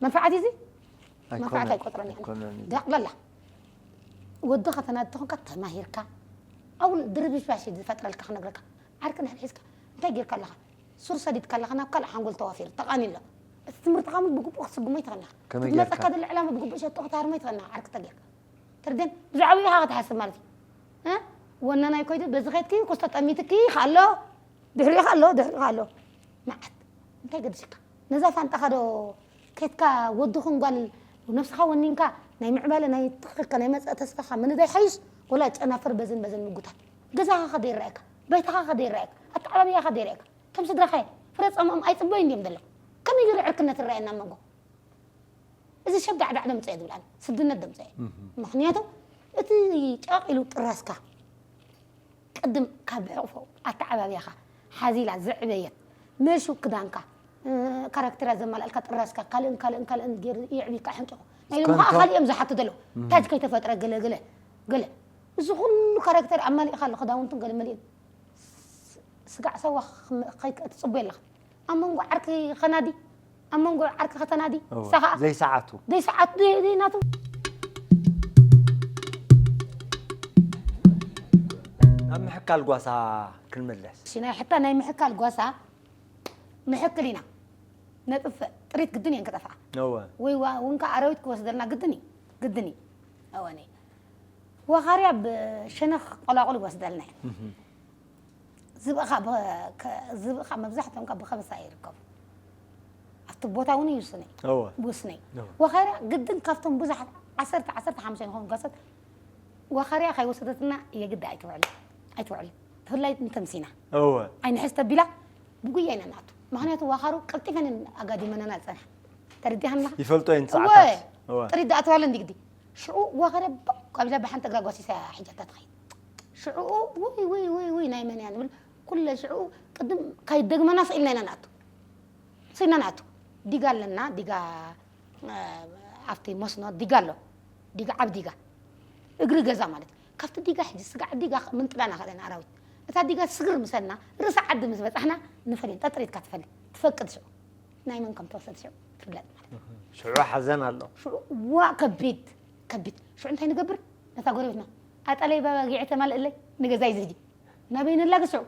መንፍዓት እዚ መንፍዓት ኣይቆጥረን እየ ኣይኮነን እዩ። ደቕለላ ወዲ ከተናዲ ተኾንካ ተማሂርካ ኣውን ድርብሽባሽ ዝፈጥረልካ ክነግረካ ዓርክነት ሒዝካ እንታይ ጌርካ ኣለኻ ሱር ሰዲድካ ኣለኻ ናብ ካልእ ሓንጎል ተዋፊሩ ተቓኒሎ እቲ ትምህርትኻ እውን ብግቡእ ክትስጉሞ ይትኽእልኻ ከመይ ክትመፀካ ጌርካ? ዘሎ ዕላማ ብግቡእ ሸቶ ክታርሞ ይትኽእልኻ ዓርክተ ጌርካ ትርድን ብዛዕባ ኢኻ ክትሓስብ ማለት እዩ እ? ወናናይ ኮይዱ በዚ ከይድኪ ኮስቶ ጠሚትኪ ኣሎ ድሕሪኡ ኣሎ ድሕሪኡ ኣሎ መዓት እንታይ ገድሽካ ነዛ ፋንጣኻ ዶ ከይድካ ወድኹን ጓል ነብስኻ ወኒንካ ናይ ምዕባለ ናይ ትኽክልካ ናይ መፀእ ተስፋኻ ምንዳይ ሓይሽ ወላ ጨናፍር በዝን በዝን ምጉታት ገዛኻ ከደ ይረኣየካ ባይታኻ ከደ ይረኣየካ ኣተዓባብያኻ ከደ ይረኣየካ ከም ስድራኻ ፍረ ፃምኦም ኣይፅበዩ እንዲዮም ዘለዉ ከመይ ገይሩ ዕርክነት ይረኣየና ኣብ መንጎ እዚ ሰብ ዳዕዳዕ ደምፀ እየ ዝብል ኣነ ስድነት ደምፀ እየ ምክንያቱ እቲ ጫቕ ኢሉ ጥራስካ ቅድም ካብ ሕቕፎ ኣተዓባብያኻ ሓዚላ ዘዕበየት መሹ ክዳንካ ካራክተራ ዘማልኣልካ ጥራስካ ካልእን ካልእን ካልእን ገይሩ የዕቢካ ሕንቂቑ ናይ ሎም ከዓ ከንቶ- ካልእ እዮም ዝሓቱ ዘለዉ ታጅ ከይተፈጥረ ገለ ገለ ገለ እዚ ኩሉ ካራክተር ኣማሊእካ ኣሎ ክዳውንትን ገለ መሊእን ስጋዕ ሰዋ ክትፅቡ ኣለኻ ኣብ መንጎ ዓርኪ ኸናዲ ኣብ መንጎ ዓርኪ ከተናዲ እወ፣ ሳኻ ዘይሰዓቱ ዘይሰዓቱ ዘይናቱ ኣብ ምሕካል ጓሳ ክንምለስ። ሽና ሕታ ናይ ምሕካል ጓሳ ምሕክል ኢና ነጥፍእ። ጥሪት ግድን እየን ክጠፍኣ። ነወ ወይ ዋ- እውን ከዓ ኣራዊት ክወስደልና ግድን እዩ። ግድን እዩ። እወኒ። ወኻርያ ብሸነኽ ቆላቑል ይወስደልና እዩ። ዝብእኻ ብ- ከ- ዝብእኻ መብዛሕትኦም ካብ ብኸበሳ ይርከቡ። ኣብቲ ቦታ እውን ይውስነ እወ ውስነ እወ ወኻርያ ግድን ካብቶም ብዙሓት ዓሰርተ ዓሰርተ ሓሙሽተ ዝኾኑ ጓሶት ወኻርያ ካይወሰደትና የግዳ ኣይትውዕል ኣይትውዕል። ብፍላይ እንተምሲና እወ ዓይንሕዝ ተቢላ ብጉያ ኢና ንኣቱ። ምክንያቱ ዋኻሩ ቀልጢፈን ኣጋዲመናና ዝፀንሓ ተረዲሃና ይፈልጦ እየን እወ ሰዓታት እወ ጥሪት ዝኣተዋለን ዲግዲ ሽዑ ዋኸረ በቃ ቢላ ብሓንቲ እግራ ጓሲሳ ሒጃታ ትኸይድ ሽዑኡ ውይ ውይ ውይ ውይ ናይ መን እያ ንብል ኩለ ሽዑ ቅድም ካይደግመና ስኢልና ኢና ንኣቱ ስኢልና ንኣቱ ዲጋ ኣለና ዲጋ ኣብቲ መስኖ ዲጋ ኣሎ ዲጋ ዓብ ዲጋ እግሪ ገዛ ማለት ካብቲ ዲጋ ሕጂ ስጋዕ ዲጋ ምንጥላና ከለና ኣራዊት እታ ዲጋ ስግር ምሰልና ርእሲ ዓዲ ምስ በፃሕና ንፈልየን ጠጥሪትካ ትፈሊ ትፈቅድ ሽዑ ናይ መን ከም ተወሰድ ሽዑ ትፍለጥ ማለት ሽዑ ሓዘን ኣሎ ሽዑ ዋ ከቢድ ከቢድ ሽዑ እንታይ ንገብር ነታ ጎረቤትና ኣጣለይ ባባጊዐ ተማልእለይ ንገዛይ ዝህጂ ናበይ ነላግስ ሽዑ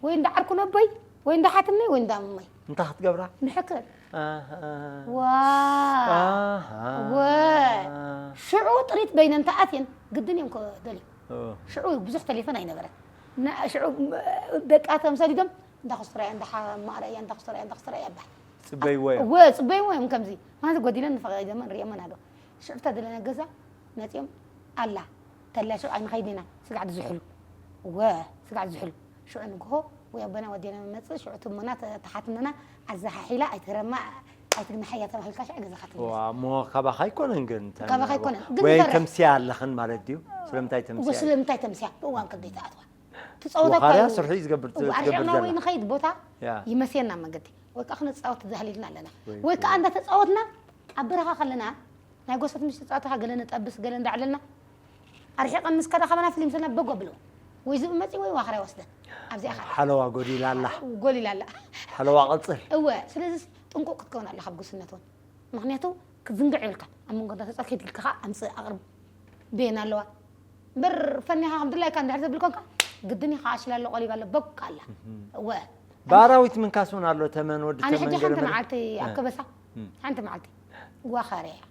ወይ እንዳ ዓርኩ ነቦይ ወይ እንዳ ሓትነይ ወይ እንዳ እመይ እንታይ ክትገብራ ንሕክር ኣሃ። ዋ ኣሃ። ወ ሽዑ ጥሪት በይነን ተኣትየን ግድን እዮም ከደልዩ ኦ። ሽዑ ብዙሕ ቴሌፎን ኣይነበረን ና- ሽዑ ደቃቶም ሰዲዶም እንዳ ክስትራ እያ እንዳ ሓ- ማእረ እያ እንዳ ክስትራ እያ እንዳ ክስትራ እያ ይባሃል ፅበይዎ እዮም ወ ፅበይዎ እዮም ከምዚ ማለት ጎዲለን ንፈቒዶመን ርእየመን ኣሎ ሽዑ ተደለና ገዛ መፂኦም ኣላ ተላ ሽዑ ኣይንኸይድ ኢና ስጋዕ ዝሕሉ ወ ስጋዕ ዝሕሉ ሽዑ ንግሆ ወይ ኣቦና ወዲና መፅእ ሽዑ ትሞና ተሓትመና ኣዛሓሒላ ኣይትረማ ኣይትግናሓያ ተባሂልካ ሽዑ ገዛኻ ትምለስ ዋ እሞ ካባኻ ኣይኮነን ግን እንተ- ካባኻ ኣይኮነን። ግን ወይ ንፈርሕ። ተምስያ ኣለኽን ማለት ድዩ ስለምንታይ ተምስያ ስለምንታይ ተምስያ እዋን ከደይ ተኣትዋ ትፀወታ ወኻርያ ስርሑ እዩ ዝገብር ትገብር ኣርሒቕና ወይ ዘላ ንኸይድ ቦታ ያ ይመስየና መንገዲ ወይ ከዓ ክነፃወት ተዛህሊልና ኣለና ወይ ወይ ከዓ እንዳተፃወትና ኣብ በረኻ ከለና ናይ ጎሰት ምሽ ተፃወትኻ ገለ ንጠብስ ገለ እንዳዕለልና ኣርሒቐን ምስ ከዳ ካባና ፍልይ ምሰልና በጎ ኣብልዎ ወይ ዝብኢ መፂ ወይ ዋኽራ ይወስደን ኣብዚኣ ኻ ሓለዋ ጎዲላ ኣላ ጎሊላ ኣላ ሓለዋ ቀፅል እወ ስለዚ ጥንቁቕ ክትከውን ኣለካ ኣብ ጉስነት እውን ምክንያቱ ክትዝንግዕ ይብልካ ኣብ መንጎ እንዳተፃወት ከይድ ኢልካ ከዓ ኣምፅእ ኣቕርብ ብየን ኣለዋ እምበር ፈኒኻ ከም ድላይካ እንድሕር ዘብል ኮንካ ግድን ኢኻ ኣሽላ ኣሎ ቆሊባ ኣሎ በቃ ኣላ እወ ብኣራዊት ምንካስ እውን ኣሎ ተመን ወዲ ኣነ ተመን ሕጂ ገለ ሓንቲ መለ- መዓልቲ ኣብ እ። ከበሳ እም። ሓንቲ መዓልቲ ዋኻርያ እያ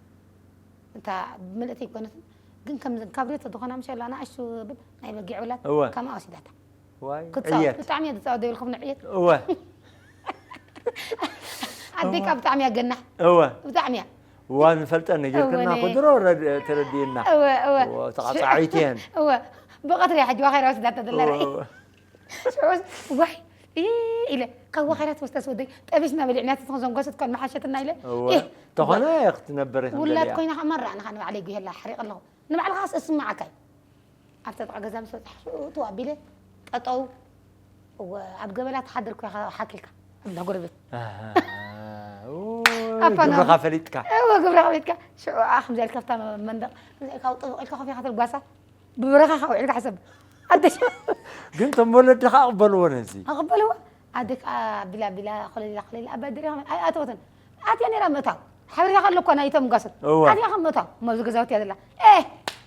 እታ ምልእቲ ኣይኮነትን ግን ከምዚ ካብ ሬቶ ዝኾና ምሸ ኣላ ንኣሽቱ ብል ናይ በጊዕ ውላድ እወ። ከምኣ ወሲዳታ ዋይ ክትፃወት ዕየት ብጣዕሚ እየ ዝፃወት ዘይብልኩም ንዕየት እወ ኣዴካ ብጣዕሚ እያ ገናሕ እወ ብጣዕሚ እያ እዋ ንፈልጠ ነጊርክና እወ፣ እኮ ድሮ ረድ- ተረዲእና እወ እወ እወ፣ ተቓጻዒት እየን እወ ብቐትሪ እያ ሕጂ ዋኸራ ወሲዳታ ዘላ ርኣይ እወ። ሽዑስ ዋይ እ ኢለ ካብ ዋኸራ ትወስዳስ ወደይ ጠቢስና በሊዕና ትኾን ዘንጓሰት ኳን መሓሸትና ኢለ እወ እ፣ ተኾነ ክትነብር ኢኽን ውላድ ደልያ። ኮይና ከኣ መራእ ንኻ ንባዕለይ ጉሄላ ሓሪቕ ኣለኹ ንባዕልኻስ እስምዓካ እዩ ኣብቲ ጥቓ ገዛ ምስ በጻሕ ሽዑ ትው ኣቢለ ጠጠው እወ ኣብ ገበላ ትሓድር እኮ ኢኻ ሓኪልካ እንዳ ጎረቤት ኣሃ። ኡ፣ ኣፋና- ግብርኻ ፈሊጥካ እወ ግብረ ከቤትካ ሽዑ ኣ ከምዚ ኢልካ ኣብታ መንደቕ ከምዚ ኢልካ ጥብቕ ኢልካ ኮፍ ኢኻ ትብል ጓሳ ብብረኻ ውዒልካ ሓሰብ ኣደሽ ግን ቶም ወለድኻ ኣቕበልዎ ነዚ ኣቕበልዎ ኣደክ ቢላ ቢላ ኮለሊላ ኮለሊላ ኣባይ ድሪኻ ኣይኣተወትን ኣትያ ነራ ምእታው ሓበሬታ ከለኳ ናይቶም ጓሶት እወ። ኣትያ ከም ምእታው መብዚ ገዛውቲ እያ ዘላ ኤ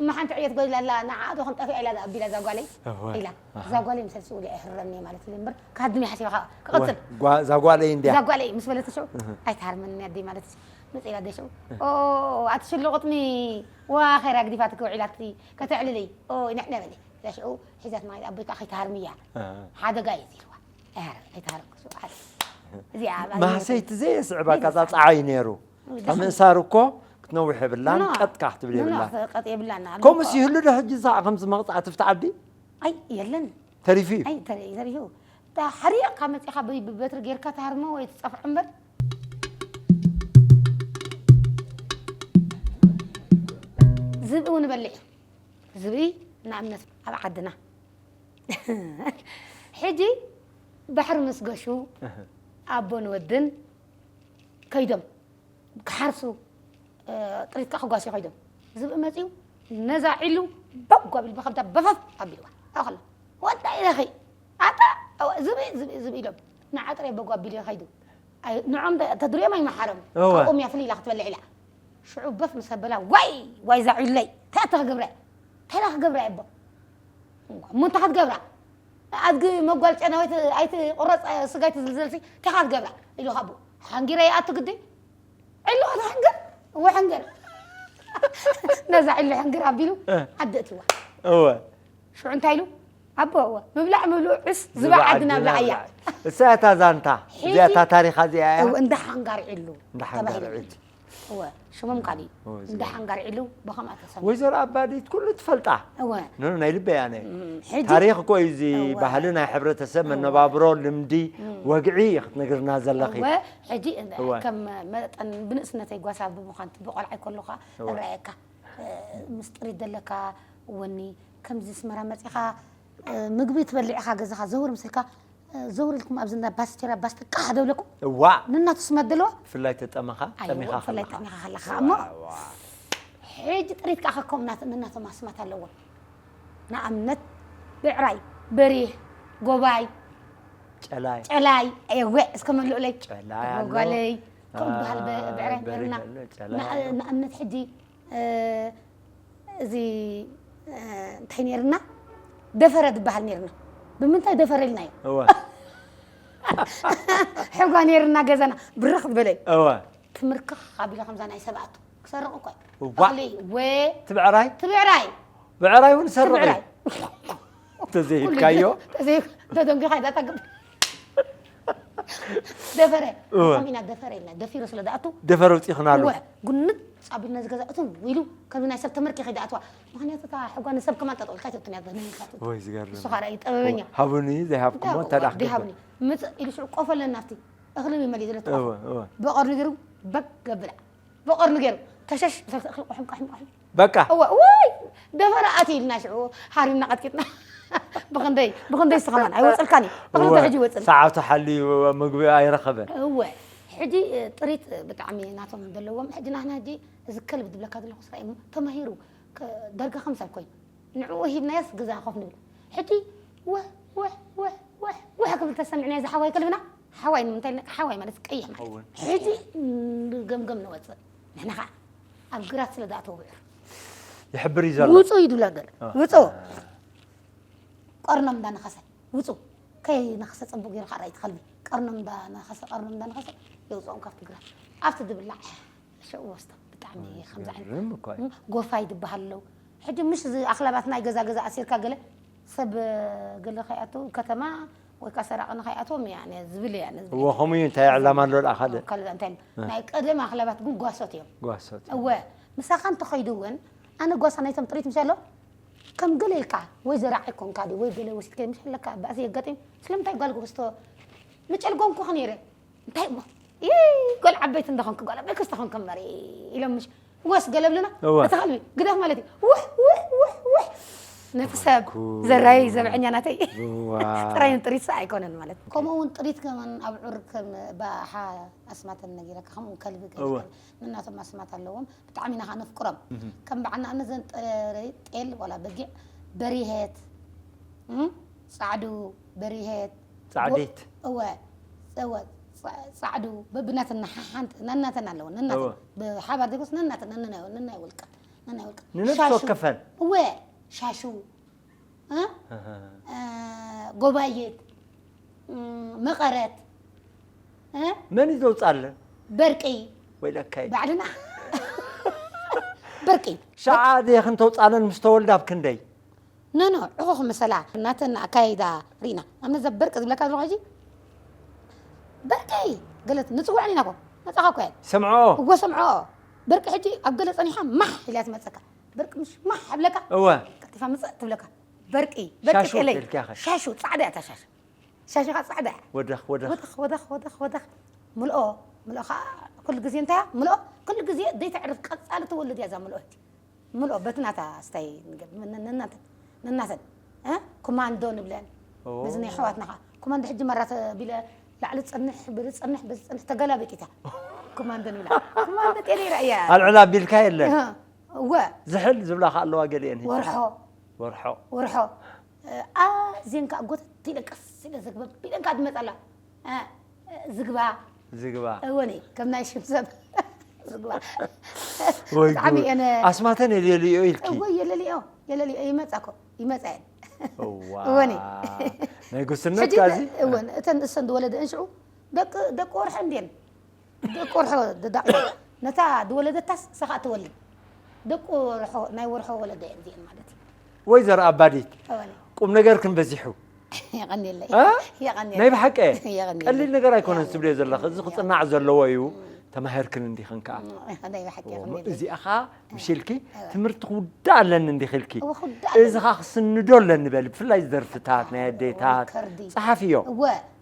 እማ ሓንቲ ዕየት ጎሊላ ኣላ ንዓ ዶ ክንጠፍእ ኢላ ኣቢላ እዛ ጓለይ እወ። ኢላ ኣሃ። እዛ ጓለይ ምሰል ስኡል እየ እህረኒ ማለት ኢለ እምበር ካድሚ ሓሲብካ ክቕፅል እወ፣ ጓ- እዛ ጓለይ እንድያ እዛ ጓለይ ምስ በለት ሽዑ እህ። ኣይትሃርመኒ ኣደይ ማለት መፅኢላ ኣደ ሽዑ ኦ ኣቲ ሽሎ ቁጥሚ ዋ ኸይራ ግዲፋትኪ ውዒላትኪ ከተዕልልይ ኦ ንሕነ በሊ እዛ ሽዑ ሒዛትና ኣቦይ ከዓ ከይትሃርምያ እ። ሓደጋ እዩ ኢልዋ ኣይሃርም ኣይትሃርም ክሱ ሓደ እዚኣ ኣብ ማህሰይቲ ዘየስዕብ ናይ ኣቀጻጽዓ እዩ ነይሩ ካብ ምእሳር እኮ ክትነውሕ የብላን ኖ። ቀጥካ ክትብል ኖ፣ ኖ፣ የብላ ቀጥ የብላን ኣሎ ከምኡስ እኮ። ይህሉ ዶ ሕጂ ዝሰዓ ከምዚ መቕፃዕቲ ፍትዓዲ ኣይ የለን ተሪፉ እዩ ኣይ ተሪ- ተሪፉ ዳ ሓሪቕካ መፂኻ ብ- ብበትሪ ጌርካ ትሃርሞ ወይ ትፀፍዖ እምበር ዝብኢ እውን በልዕ እዩ ዝብኢ ንኣብነት ኣብ ዓድና ሕጂ ባሕሪ ምስ ገሹ ኣቦን ወድን ከይዶም ክሓርሱ ጥሪትካ ክጓስዩ ከይዶም ዝብኢ መፅዩ ነዛ ዒሉ በጓ ቢል ብከብዳ በፈፍ ኣቢልዋ ኣኸሎ ወዳ ኢለኺ ኣታ ዝብኢ ዝብኢ ዝብኢ ኢሎም ንዓጥረ በጓ ቢል ከይዱ ንዖም ተድሪኦም ኣይመሓሮም እወ። ካብኦም እያ ፍልይ ኢላ ክትበልዕ ኢላ ሽዑ በፍ ምስ ኣበላ ዋይ ዋይ ዛ ዒለይ እንታይ ኣተ ክገብረ እንታይ ኢላ ክገብረ እቦ እሞ እንታይ ክትገብራ ኣድጊ መጓል ጨና ወይ ኣይትቑረፅ፣ ስጋ ኣይትዝልዘልሲ፣ እንታይ ኢኻ ትገብራ? ኢሉ ካብ ሓንጊረ ይኣቱ ግዲ። ዕልዋ ትሕንግር፣ እወ ሕንግር። ነዛ ዕሉ ሕንግር ኣቢሉ እ። ዓዲ እትዋ። እወ። ሽዑ እንታይ ኢሉ? ኣቦ፣ እወ፣ ምብላዕ ምብልዑ ዕስ፣ ዝባዕ ዓድና ብላዕ እያ። እሳ እታ ዛንታ፣ ሕጂ እዚኣ እታ ታሪኻ እዚኣ እያ። እወ፣ እንዳ ሓንጋር ዕሉ እንዳ ሓንጋር ተባሂሉ። ዕሉ። እወ፣ ሽሞም ካልእ እዩ። እወ፣ እንዳ ዝገርም። ሓንጋር ዕሉ ብኸምኣ ተሰምዩ። ወይዘሮ ኣባዲት ኩሉ ትፈልጣ። እወ። ኖ፣ ኖ፣ ናይ ልበይ ኣነ። እም፣ ሕጂ ታሪኽ እኮ እዩ እዚ እወ። ባህሊ ናይ ሕብረተሰብ እወ። መነባብሮ፣ ልምዲ፣ እም። ወግዒ እዩ ክትነግርና ዘለኺ። እወ፣ ሕጂ እወ። ከም መጠን ብንእስነተይ ጓሳ ብምዃን ብቆልዓ ከለኹ እወ። እረኣየካ። እ፣ ምስ ጥሪት ዘለካ ወኒ፣ ከምዚ ኣስመራ መጺኻ፣ እ፣ ምግቢ ትበልዕ ኢኻ ገዛኻ ዘውር ምስ ኢልካ፣ እ፣ ዘውር ኢልኩም ኣብዚ እንዳ ባስቴራ ባስተ ቃሕ ደብለኩም። እዋ። ንናቱ ስማት ደለዋ? ብፍላይ ተጠመኻ፣ ኣይዎ፣ ጠሚኻ ብፍላይ ከለኻ። ጠሚኻ ከለኻ እዋ፣ እሞ። እዋ። ሕጂ ጥሪት ከኣ ከከም ናት-፣ ነናቶም ኣስማት ኣለዎም። ንኣብነት ብዕራይ፣ በሪህ፣ ጎባይ፣ ጨላይ። ጨላይ፣ እወ፣ እስከ መልኡለይ። ጨላይ ኣሎ። ጓለይ፣ ከምኡ ዝበሃል በ-፣ አ፣ ብዕራይ በሪህ ነርና። ኣሎ፣ ጨላይ ንኣ-፣ ኣሎ። ንኣብነት ሕጂ እ፣ እዚ፣ እ፣ እንታይ ነይርና? ደፈረ ዝበሃል ነይርና። ብምንታይ ደፈረ ኢልናዮ? እወ። ሕጓ ነይርና ገዛና ብርኽ ዝበለ። እወ። ትምርክኽ ኣቢለ ከምዛ ናይ ሰብ ኣቱ ክሰርቕ እኮ እዩ። እዋ። እኽሊ ወ-፣ እቲ ብዕራይ? እቲ ብዕራይ። ብዕራይ እውን እቲ ሰርቕ እዩ። ብዕራይ። እንተዘይሂብካዮ? ኩሉ ተዘይ-፣ ተደንጒኻ ኢዛ ታግብ። ደፈረ። እወ። ከምኡ ኢና ደፈረ ኢልና፣ ደፊሩ ስለ ዝኣቱ። ደፈረ ውፂእኽናሉ። እወ፣ ጉንጽ ኣቢልና እዚ ገዛ እትም ኢሉ፣ ከምዚ ናይ ሰብ ተመርኪኸ ይድኣትዋ። ምኽንያቱ እታ ሕጓ ንሰብ ከማን ጠጠው ኢልካ ኣይተብትን እያ፣ ንህንካቱ። ወይ ዝገርም። ንሱ ኻኣ እዩ ጥበበኛ። እወ፣ ሃቡኒ ዘይሃብኩሞ እንታይ እንተ ደኣ እወ፣ ደይ ክትብል። ሃቡኒ። ምጽእ ኢሉ ሽዑ ቆፈለና ኣብቲ እኽሊ መሊኡ ዘሎ እወ፣ እወ። በቐርኒ ገይሩ በግ ገብላ። በቐርኒ ገይሩ። ተሸሽ፣ እኽሊ ቋሕም፣ ቋሕም፣ ቋሕም። በቃ። እወ፣ ውይ! ደፈረ ኣትዩ ኢልና ሽዑ ሃሪምና ቀጥቂጥና። ብኽንደይ፣ ብኽንደይ እስኻ ከማን ኣይወጽልካን እዩ። ብኽንደይ እወ፣ ሕጂ ይወጽል። ሰዓቱ ሓልዩ ምግቢ ኣይረኸበን። እወ። ሕጂ፣ እ፣ ጥሪት፣ እ፣ ብጣዕሚ ናቶም ዘለዎም። ሕጂ ናህና ሕጂ እዚ ከልቢ ዝብለካ ዘለኹ ስራይ እሞ ተማሂሩ፣ ከ-፣ ዳርጋ ከም ሰብ ኮይኑ። ንዕኡ ሂብናዮስ ገዛ ኮፍ ንብል። ሕጂ ወህ፣ ወህ፣ ወህ፣ ወህ፣ ወህ ክብል ተሰሚዕናዮ እዚ ሓዋይ ከልብና። ሓዋይ ንምንታይ ኢልና? ሓዋይ ማለት ቀይሕ ማለት። እወ። ሕጂ ንገምገም ንወጽእ። ንሕና ኸዓ ኣብ ግራት ስለ ዝኣተወ ብዕር። ይሕብር እዩ ዘሎ። ውጹ እዩ ድብላ ገለ። አ። ውጹ። ቀርኖም እንዳነኸሰ። ውጹ። ከይነኸሰ ጽቡቕ ገይሩ ኸዓ ራእይቲ ከልቢ። ቀርኖም እንዳነኸሰ፣ ቀርኖም እንዳነኸሰ የውጽኦም ካብቲ ግራት። ኣብቲ ዝብላዕ ሽዑ ወስዶ። ብጣዕሚ ከምዚ ዓይነት ዝገርም እኮ እዩ። ጎፋይ ዝበሃል ኣለዉ። ሕጂ ምሽ እዚ ኣኽላባት ናይ ገዛ ገዛ ኣሲርካ ገለ ሰብ ገለ ከይኣቱ ከተማ ወይ ከኣ ሰራቒ ንኸይኣትዎም እያ ዝብል እያ ነዚ እዎ፣ ከምኡ እዩ። እንታይ ዕላማ ኣሎ ደኣ ካልእ? ካልእ እንታይ ኣሎ? እ። ናይ ቀደም ኣኽላባት ግን ጓሶት እዮም። ጓሶት እዮም። እወ፣ ምሳኻ እንተኸይዱ እውን ኣነ ጓሳ ናይቶም ጥሪት ምሽ ኣሎ ከም ገለ ኢልካ ወይ ዘራዓይ ኮንካ ድዩ ወይ ገለ ወሲድካ ምሽ ኣለካ ባእሲ የጋጢም። ስለምንታይ ጓል ክስቶ ምጨልጎምኩኺ ነይረ። እንታይ እሞ? ይይ፣ ጓል ዓበይቲ እንደኾንክ፣ ጓል ዓበይቲ ክስቶ ኾንክ እምበር ኢሎም ምሽ ወስ ገለብሉና። እወ። እቲ ከልቢ ግደፍ ማለት እዩ። ውሕ፣ ውሕ፣ ውሕ፣ ውሕ። ነቲ ሰብ ኩ-፣ ዘራይ ዘብዐኛ ናተይ። እዋ። ጥራይ ንጥሪት ሰ ኣይኮነን ማለት። ከምኡ እውን ጥሪት ከመን ኣብ ዑር ከም ባሓ ኣስማተን ነጊረካ፣ ከምኡ እውን ከልቢ ገለ እወ። ከልቢ። ነናቶም ኣስማት ኣለዎም። ብጣዕሚ ኢና ኸዓ ነፍቅሮም። እህ። ከም በዓል ንኣብነት ዘን ጥረ-፣ ጤል ዋላ በጊዕ፣ በሪሄት፣ እም፣ ጻዕዱ፣ በሪሄት፣ ጻዕዲት። ጎ-፣ እወ፣ እወ፣ ጻ-፣ ጻዕዱ፣ በብናተን ሓሓንት፣ ነናተን ኣለወን፣ ነናተን። እወ። ብሓባር ዘይኮስ ነናተን፣ ነናይ፣ ነናይ ውልቀን፣ ነናይ ውልቀን። ንነፍሲ ሻሹ። ወከፈን። እወ፣ ሻሹ። እ? እህ። እ፣ ጎባየት፣ እም፣ መቐረት፣ እ? መን እዩ ዘውጻለን? በርቂ። ወይለካይ። ባዕልና። በርቂ። ሸዓ ድየ ክንተውጻለን ምስ ተወልዳ ኣብ ክንደይ? ኖ፣ ኖ፣ ዕኹኽ ምሰላ ናተን ኣካይዳ ርኢና። ኣብ ነዛ በርቂ ዝብለካ ዘለኹ ሕጂ፣ በርቂ! ገለት ንጽውዐን ኢና እኮ። መጻኻ እኮ እየን። ሰምዖ። እወ፣ ሰምዖ። በርቂ ሕጂ ኣብ ገለ ጸኒሓ ማሕ ኢላ ትመጸካ። በርቂ ምሽ ማሕ ኣብለካ። እወ። ቀልጢፋ ምጽእ ትብለካ። በርቂ፣ በርቂ ሻሹ ጤለይ። ኢልካ ኢኺ። ሻሹ፣ ጻዕዳ እያ እታ ሻሹ። ሻሹ ኸኣ ጻዕዳ እያ። ወደኽ፣ ወደኽ። ወደኽ፣ ወደኽ፣ ወደኽ፣ ወደኽ። ምልኦ፣ ምልኦ ኸኣ ኩሉ ግዜ እንታይ እያ? ምልኦ ኩሉ ግዜ ዘይተዕርፍ ቀጻሊ ትወልድ እያ እዛ ምልኦ ሕጂ። ምልኦ በቲ ናታ ስታይ ንገብ-፣ ን-፣ ን-፣ ነናተን፣ ነናተን፣ እ? ኮማንዶ ንብለን። ኦ። በዚ ናይ ኣሕዋትና ኸኣ። ኮማንዶ ሕጂ መራ ተቢለ ላዕሊ ጽንሕ፣ በዚ ጽንሕ፣ በዚ ጽንሕ ተገላቢጢታ። ኮማንዶ ንብላ። ኮማንዶ ጤለ ይረኣያ። ኣልዕል ኣቢልካ የለን። እህ፣ እወ። ዝሕል ዝብላ ኸኣ ኣለዋ ገሊአን። ወርሖ። ወርሖ። ወርሖ። እ፣ ኣዝየን ከኣ ጎተት ኢለን ቀስ ኢለን ዘግበብ ኢለን ከኣ ትመጻ ኣላ። እ፣ ዝግባ። ዝግባ። እወኒ፣ ከም ናይ ሽም ሰብ። ዝግባ። ወይ ብጣዕሚ ጉድ። እየን ኣስማተን የለልዮ ኢልኪ። እወ፣ የለልዮ፣ የለልዮ፣ ይመጻ እኮ፣ ይመጻ እየን። እዋ። እወኒ። ናይ ጉስነት ሕጂ ካዚ እወን እተን እሰን ዝወለደ እንሽዑ ደቂ ደቂ ወርሖ እንድየን ደቂ ወርሖ ደዳቂ ነታ ዝወለደታስ ሰኻ ትወልድ ደቂ ወርሖ ናይ ወርሖ ወለደ እየን እዚአን ማለት እዩ ወይዘሮ ኣባዲት እወን ቁም ነገር ክንበዚሑ የቐንየለይ እ? የቐንየለይ ናይ ብሓቂ የቐንየለይ። ቀሊል ነገር ኣይኮነን ትብልዮ ዘለኺ እዚ ክፅናዕ ዘለዎ እዩ ተማሂርክን እንዲኽን ከዓ ናይ ብሓቂ የቐንየለይ። እዚኣ ከዓ ምሽልኪ ትምህርቲ ክውዳእ ኣለኒ እንዲኽልኪ እወ፣ ክውዳእ እዚ ከዓ ክስንዶ ኣለኒ በል ብፍላይ ደርፍታት ናይ ኣዴታት ከርዲ። ፀሓፍዮ እወ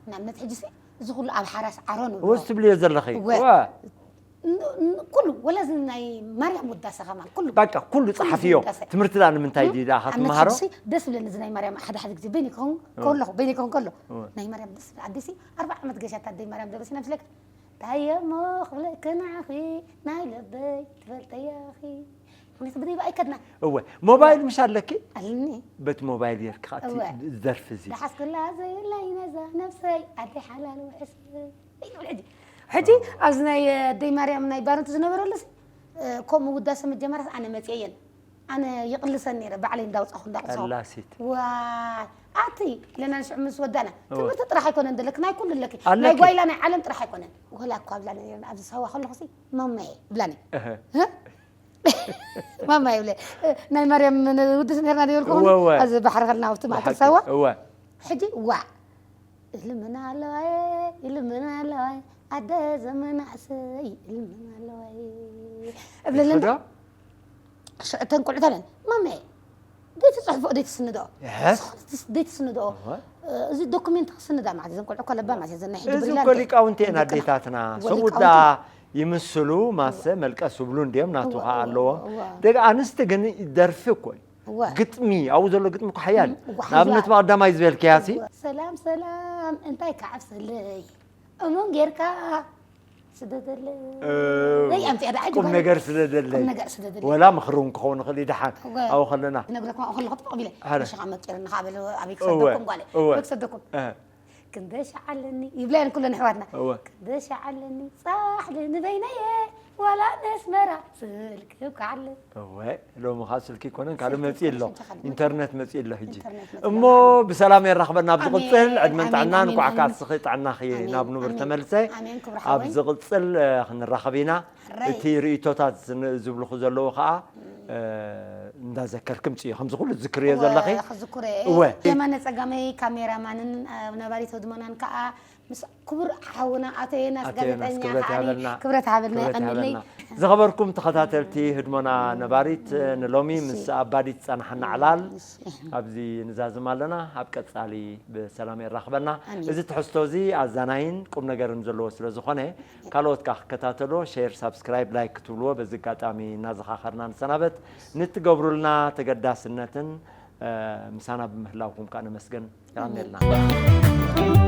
ንኣብነት ሕጂ ሲ እዚ ኩሉ ኣብ ሓራስ ዓሮ ንብሎ ወስ ትብልዮ ዘለኺ እወ። እወ ን- ን- ኩሉ ወላ እዚ ናይ ማርያም ውዳሴ ከማን ኩሉ በቃ ኩሉ ፀሓፍዮ ውዳሴ። ትምህርቲ ዳ ንምንታይ ድዩ ደኣ ኣብነት ክትምሃሮ ሕጂ ሲ ደስ ብለኒ እዚ ናይ ማርያም ሓደ ሓደ ግዜ በይኒ ከውን ከለኹ በይኒ ከውን ከሎ ናይ ማርያም ደስ ብለ ኣዴሲ ኣርባዓ ዓመት ገሻታ ኣደይ ማርያም ደበሲና ምስለክ ታየሞ ክብለክናኺ ናይ ልበይ ትፈልጠያኺ ምክንያቱ ብደይ ኣይከድና እወ ሞባይል ምሽ ኣለኪ ኣለኒ በቲ ሞባይል ጌርኪ ከዓ እቲ እወ። ዘርፊ እዚ ዝሓዝኩላ ዘይብለይ ነዛ ነብሰይ ኣደይ ሓላል ውሕስ ይብል ሕጂ ሕጂ ኣብዚ ናይ ኣደይ ማርያም ናይ ባረንቱ ዝነበረሉስ ከምኡ ውዳሰ መጀመርያስ ኣነ መፅየየን ኣነ ይቕልሰን ነይረ ባዕለይ እንዳውፃኹ እንዳቕፅኹ ቀላሲት ዋይ ኣቲ ኢለና ንሽዑ ምስ ወዳእና ትምህርቲ ጥራሕ ኣይኮነን ዘለክ ናይ ኩሉ ኣለክ ኣለኪ። ናይ ጓይላ ናይ ዓለም ጥራሕ ኣይኮነን ወላ እኳ ብላኒ ነይረን ኣብዚ ሳዋ ከለኹሲ ማማየ ብላኒ እህ። ማማ ይብለ ናይ ማርያም ውድስ ነርና ይብል እወ፣ እወ። ኣብዚ ባሕሪ ከልና ኣብቲ ማእከል ብሓቂ፣ ሳዋ እወ ሕጂ ዋዕ ይልምና ኣለዋየ ይልምና ኣለዋየ ኣደ ዘመናእሰይ ይልምና ኣለዋየ እብለለን ዶ እተን ቁልዑት ኣለን ማመ ደይትፅሕፎ ደይትስንድኦ እህ። ደይትስንድኦ እዚ ዶኩሜንት ክስንዳ ማለት እዘን ቁልዑ ኮለባ ማለት እዘን ናይ ሕጂ እዚ ብሪላንት እኮ ሊቃውንቲ እየን ደቂ- ኣዴታትና ወ- ሰሙዳ ሊቃውንቲ። ይምስሉ ማሰ መልቀስ ይብሉ እንዲዮም ናቱ እወ፣ ከዓ እወ፣ ኣለዎም እወ። ደቂ ኣንስቲ ግን ደርፊ እኮ እዩ እወ። ግጥሚ ኣብኡ ዘሎ ግጥሚ እኮ ሓያል እወ፣ ንኣብነት ሓያል። ብቐዳማይ ዝበልክያሲ ሰላም ሰላም እንታይ ከዓብሰለይ እሙን ጌርካ ስደደለይ እ፣ ወይ ኣምፅያ ደኣ ቁም ነገር ስደደለይ ቁም ነገር ስደደለይ ወላ ምኽሪ እውን ክኸውን ይኽእል እዩ ደሓን እወ። ኣብኡ ከለና ነግረኩም ኣኹ ኣለኹ ትቕቢለ ሓደ። ሽኻ መቂርና ካብ በሉ ኣበይ እወ፣ ክሰደኩም ጓለ እወ። ኣበይ ክሰደኩም እ፣ ክንደሻዓለኒ ይብላየን ኩለን ኣሕዋትና እወ። ክንደሻዓለኒ ፃሕሊ ንበይነየ ዋላ ነስመራ ስልኪ ብካዓለ እወ ሎሚ ከዓ ስልኪ ይኮነን ካልእ ስልኪ መፅእ ኣሎ ይኮነን፣ ሽንሻ ካልእ ኢንተርነት መፅእ ኣሎ ሕጂ ኢንተርነት መፅእ እሞ ኣሎ። ብሰላም የራኽበና ኣብ ኣሜን፣ ዝቕፅል ዕድመን ኣሜን፣ ጥዕናን ኣሜን፣ እንኳዕ ከዓ ኣሜን። ስኺ ጥዕናኺ ኣሜን፣ ናብ ንቡር ኣሜን፣ ተመልሰይ ኣሜን፣ ክብሪ ኣብ ሓወይ። ዝቕፅል እ፣ ክንራኸብ ኢና ሕራይ። እቲ ርእቶታት ዝን- ዝብልኹ ዘለዉ ከዓ እ፣ እንዳዘከርኪ ምፅኡ ከምዚ ኩሉ ዝክርዮ ዘለኺ ክዝክረ እወ። የማነ ፀጋመይ ካሜራማንን እ፣ ነባሪት ህድሞናን ከዓ ምስ ክቡር ሓውና ኣቶ ዮናስ ኣቶ ዮናስ ጋዜጠኛ ክብረት ከዓ ይሃበልና ክብረት ሃበልና ክብረት የቐንለይ ይሃበልና ዝኸበርኩም ተኸታተልቲ ህድሞና ነባሪት ንሎሚ ምስ ኣባዲት ዝፀናሓና ዕላል እሺ። ኣብዚ ንዛዝም ኣለና ኣብ ቀፃሊ ብሰላም የራኽበና ኣሜን። እዚ ትሕዝቶ እዚ ኣዛናይን ቁም ነገርን ዘለዎ ስለ ዝኾነ ካልኦት ከዓ ክከታተሎ ሼር ሳብስክራይብ ላይክ ክትብልዎ በዚ ኣጋጣሚ እናዘኻኸርና ንሰናበት ንትገብሩልና ተገዳስነትን እ፣ ምሳና ብምህላውኩም ከዓ ነመስገን የቐንየልና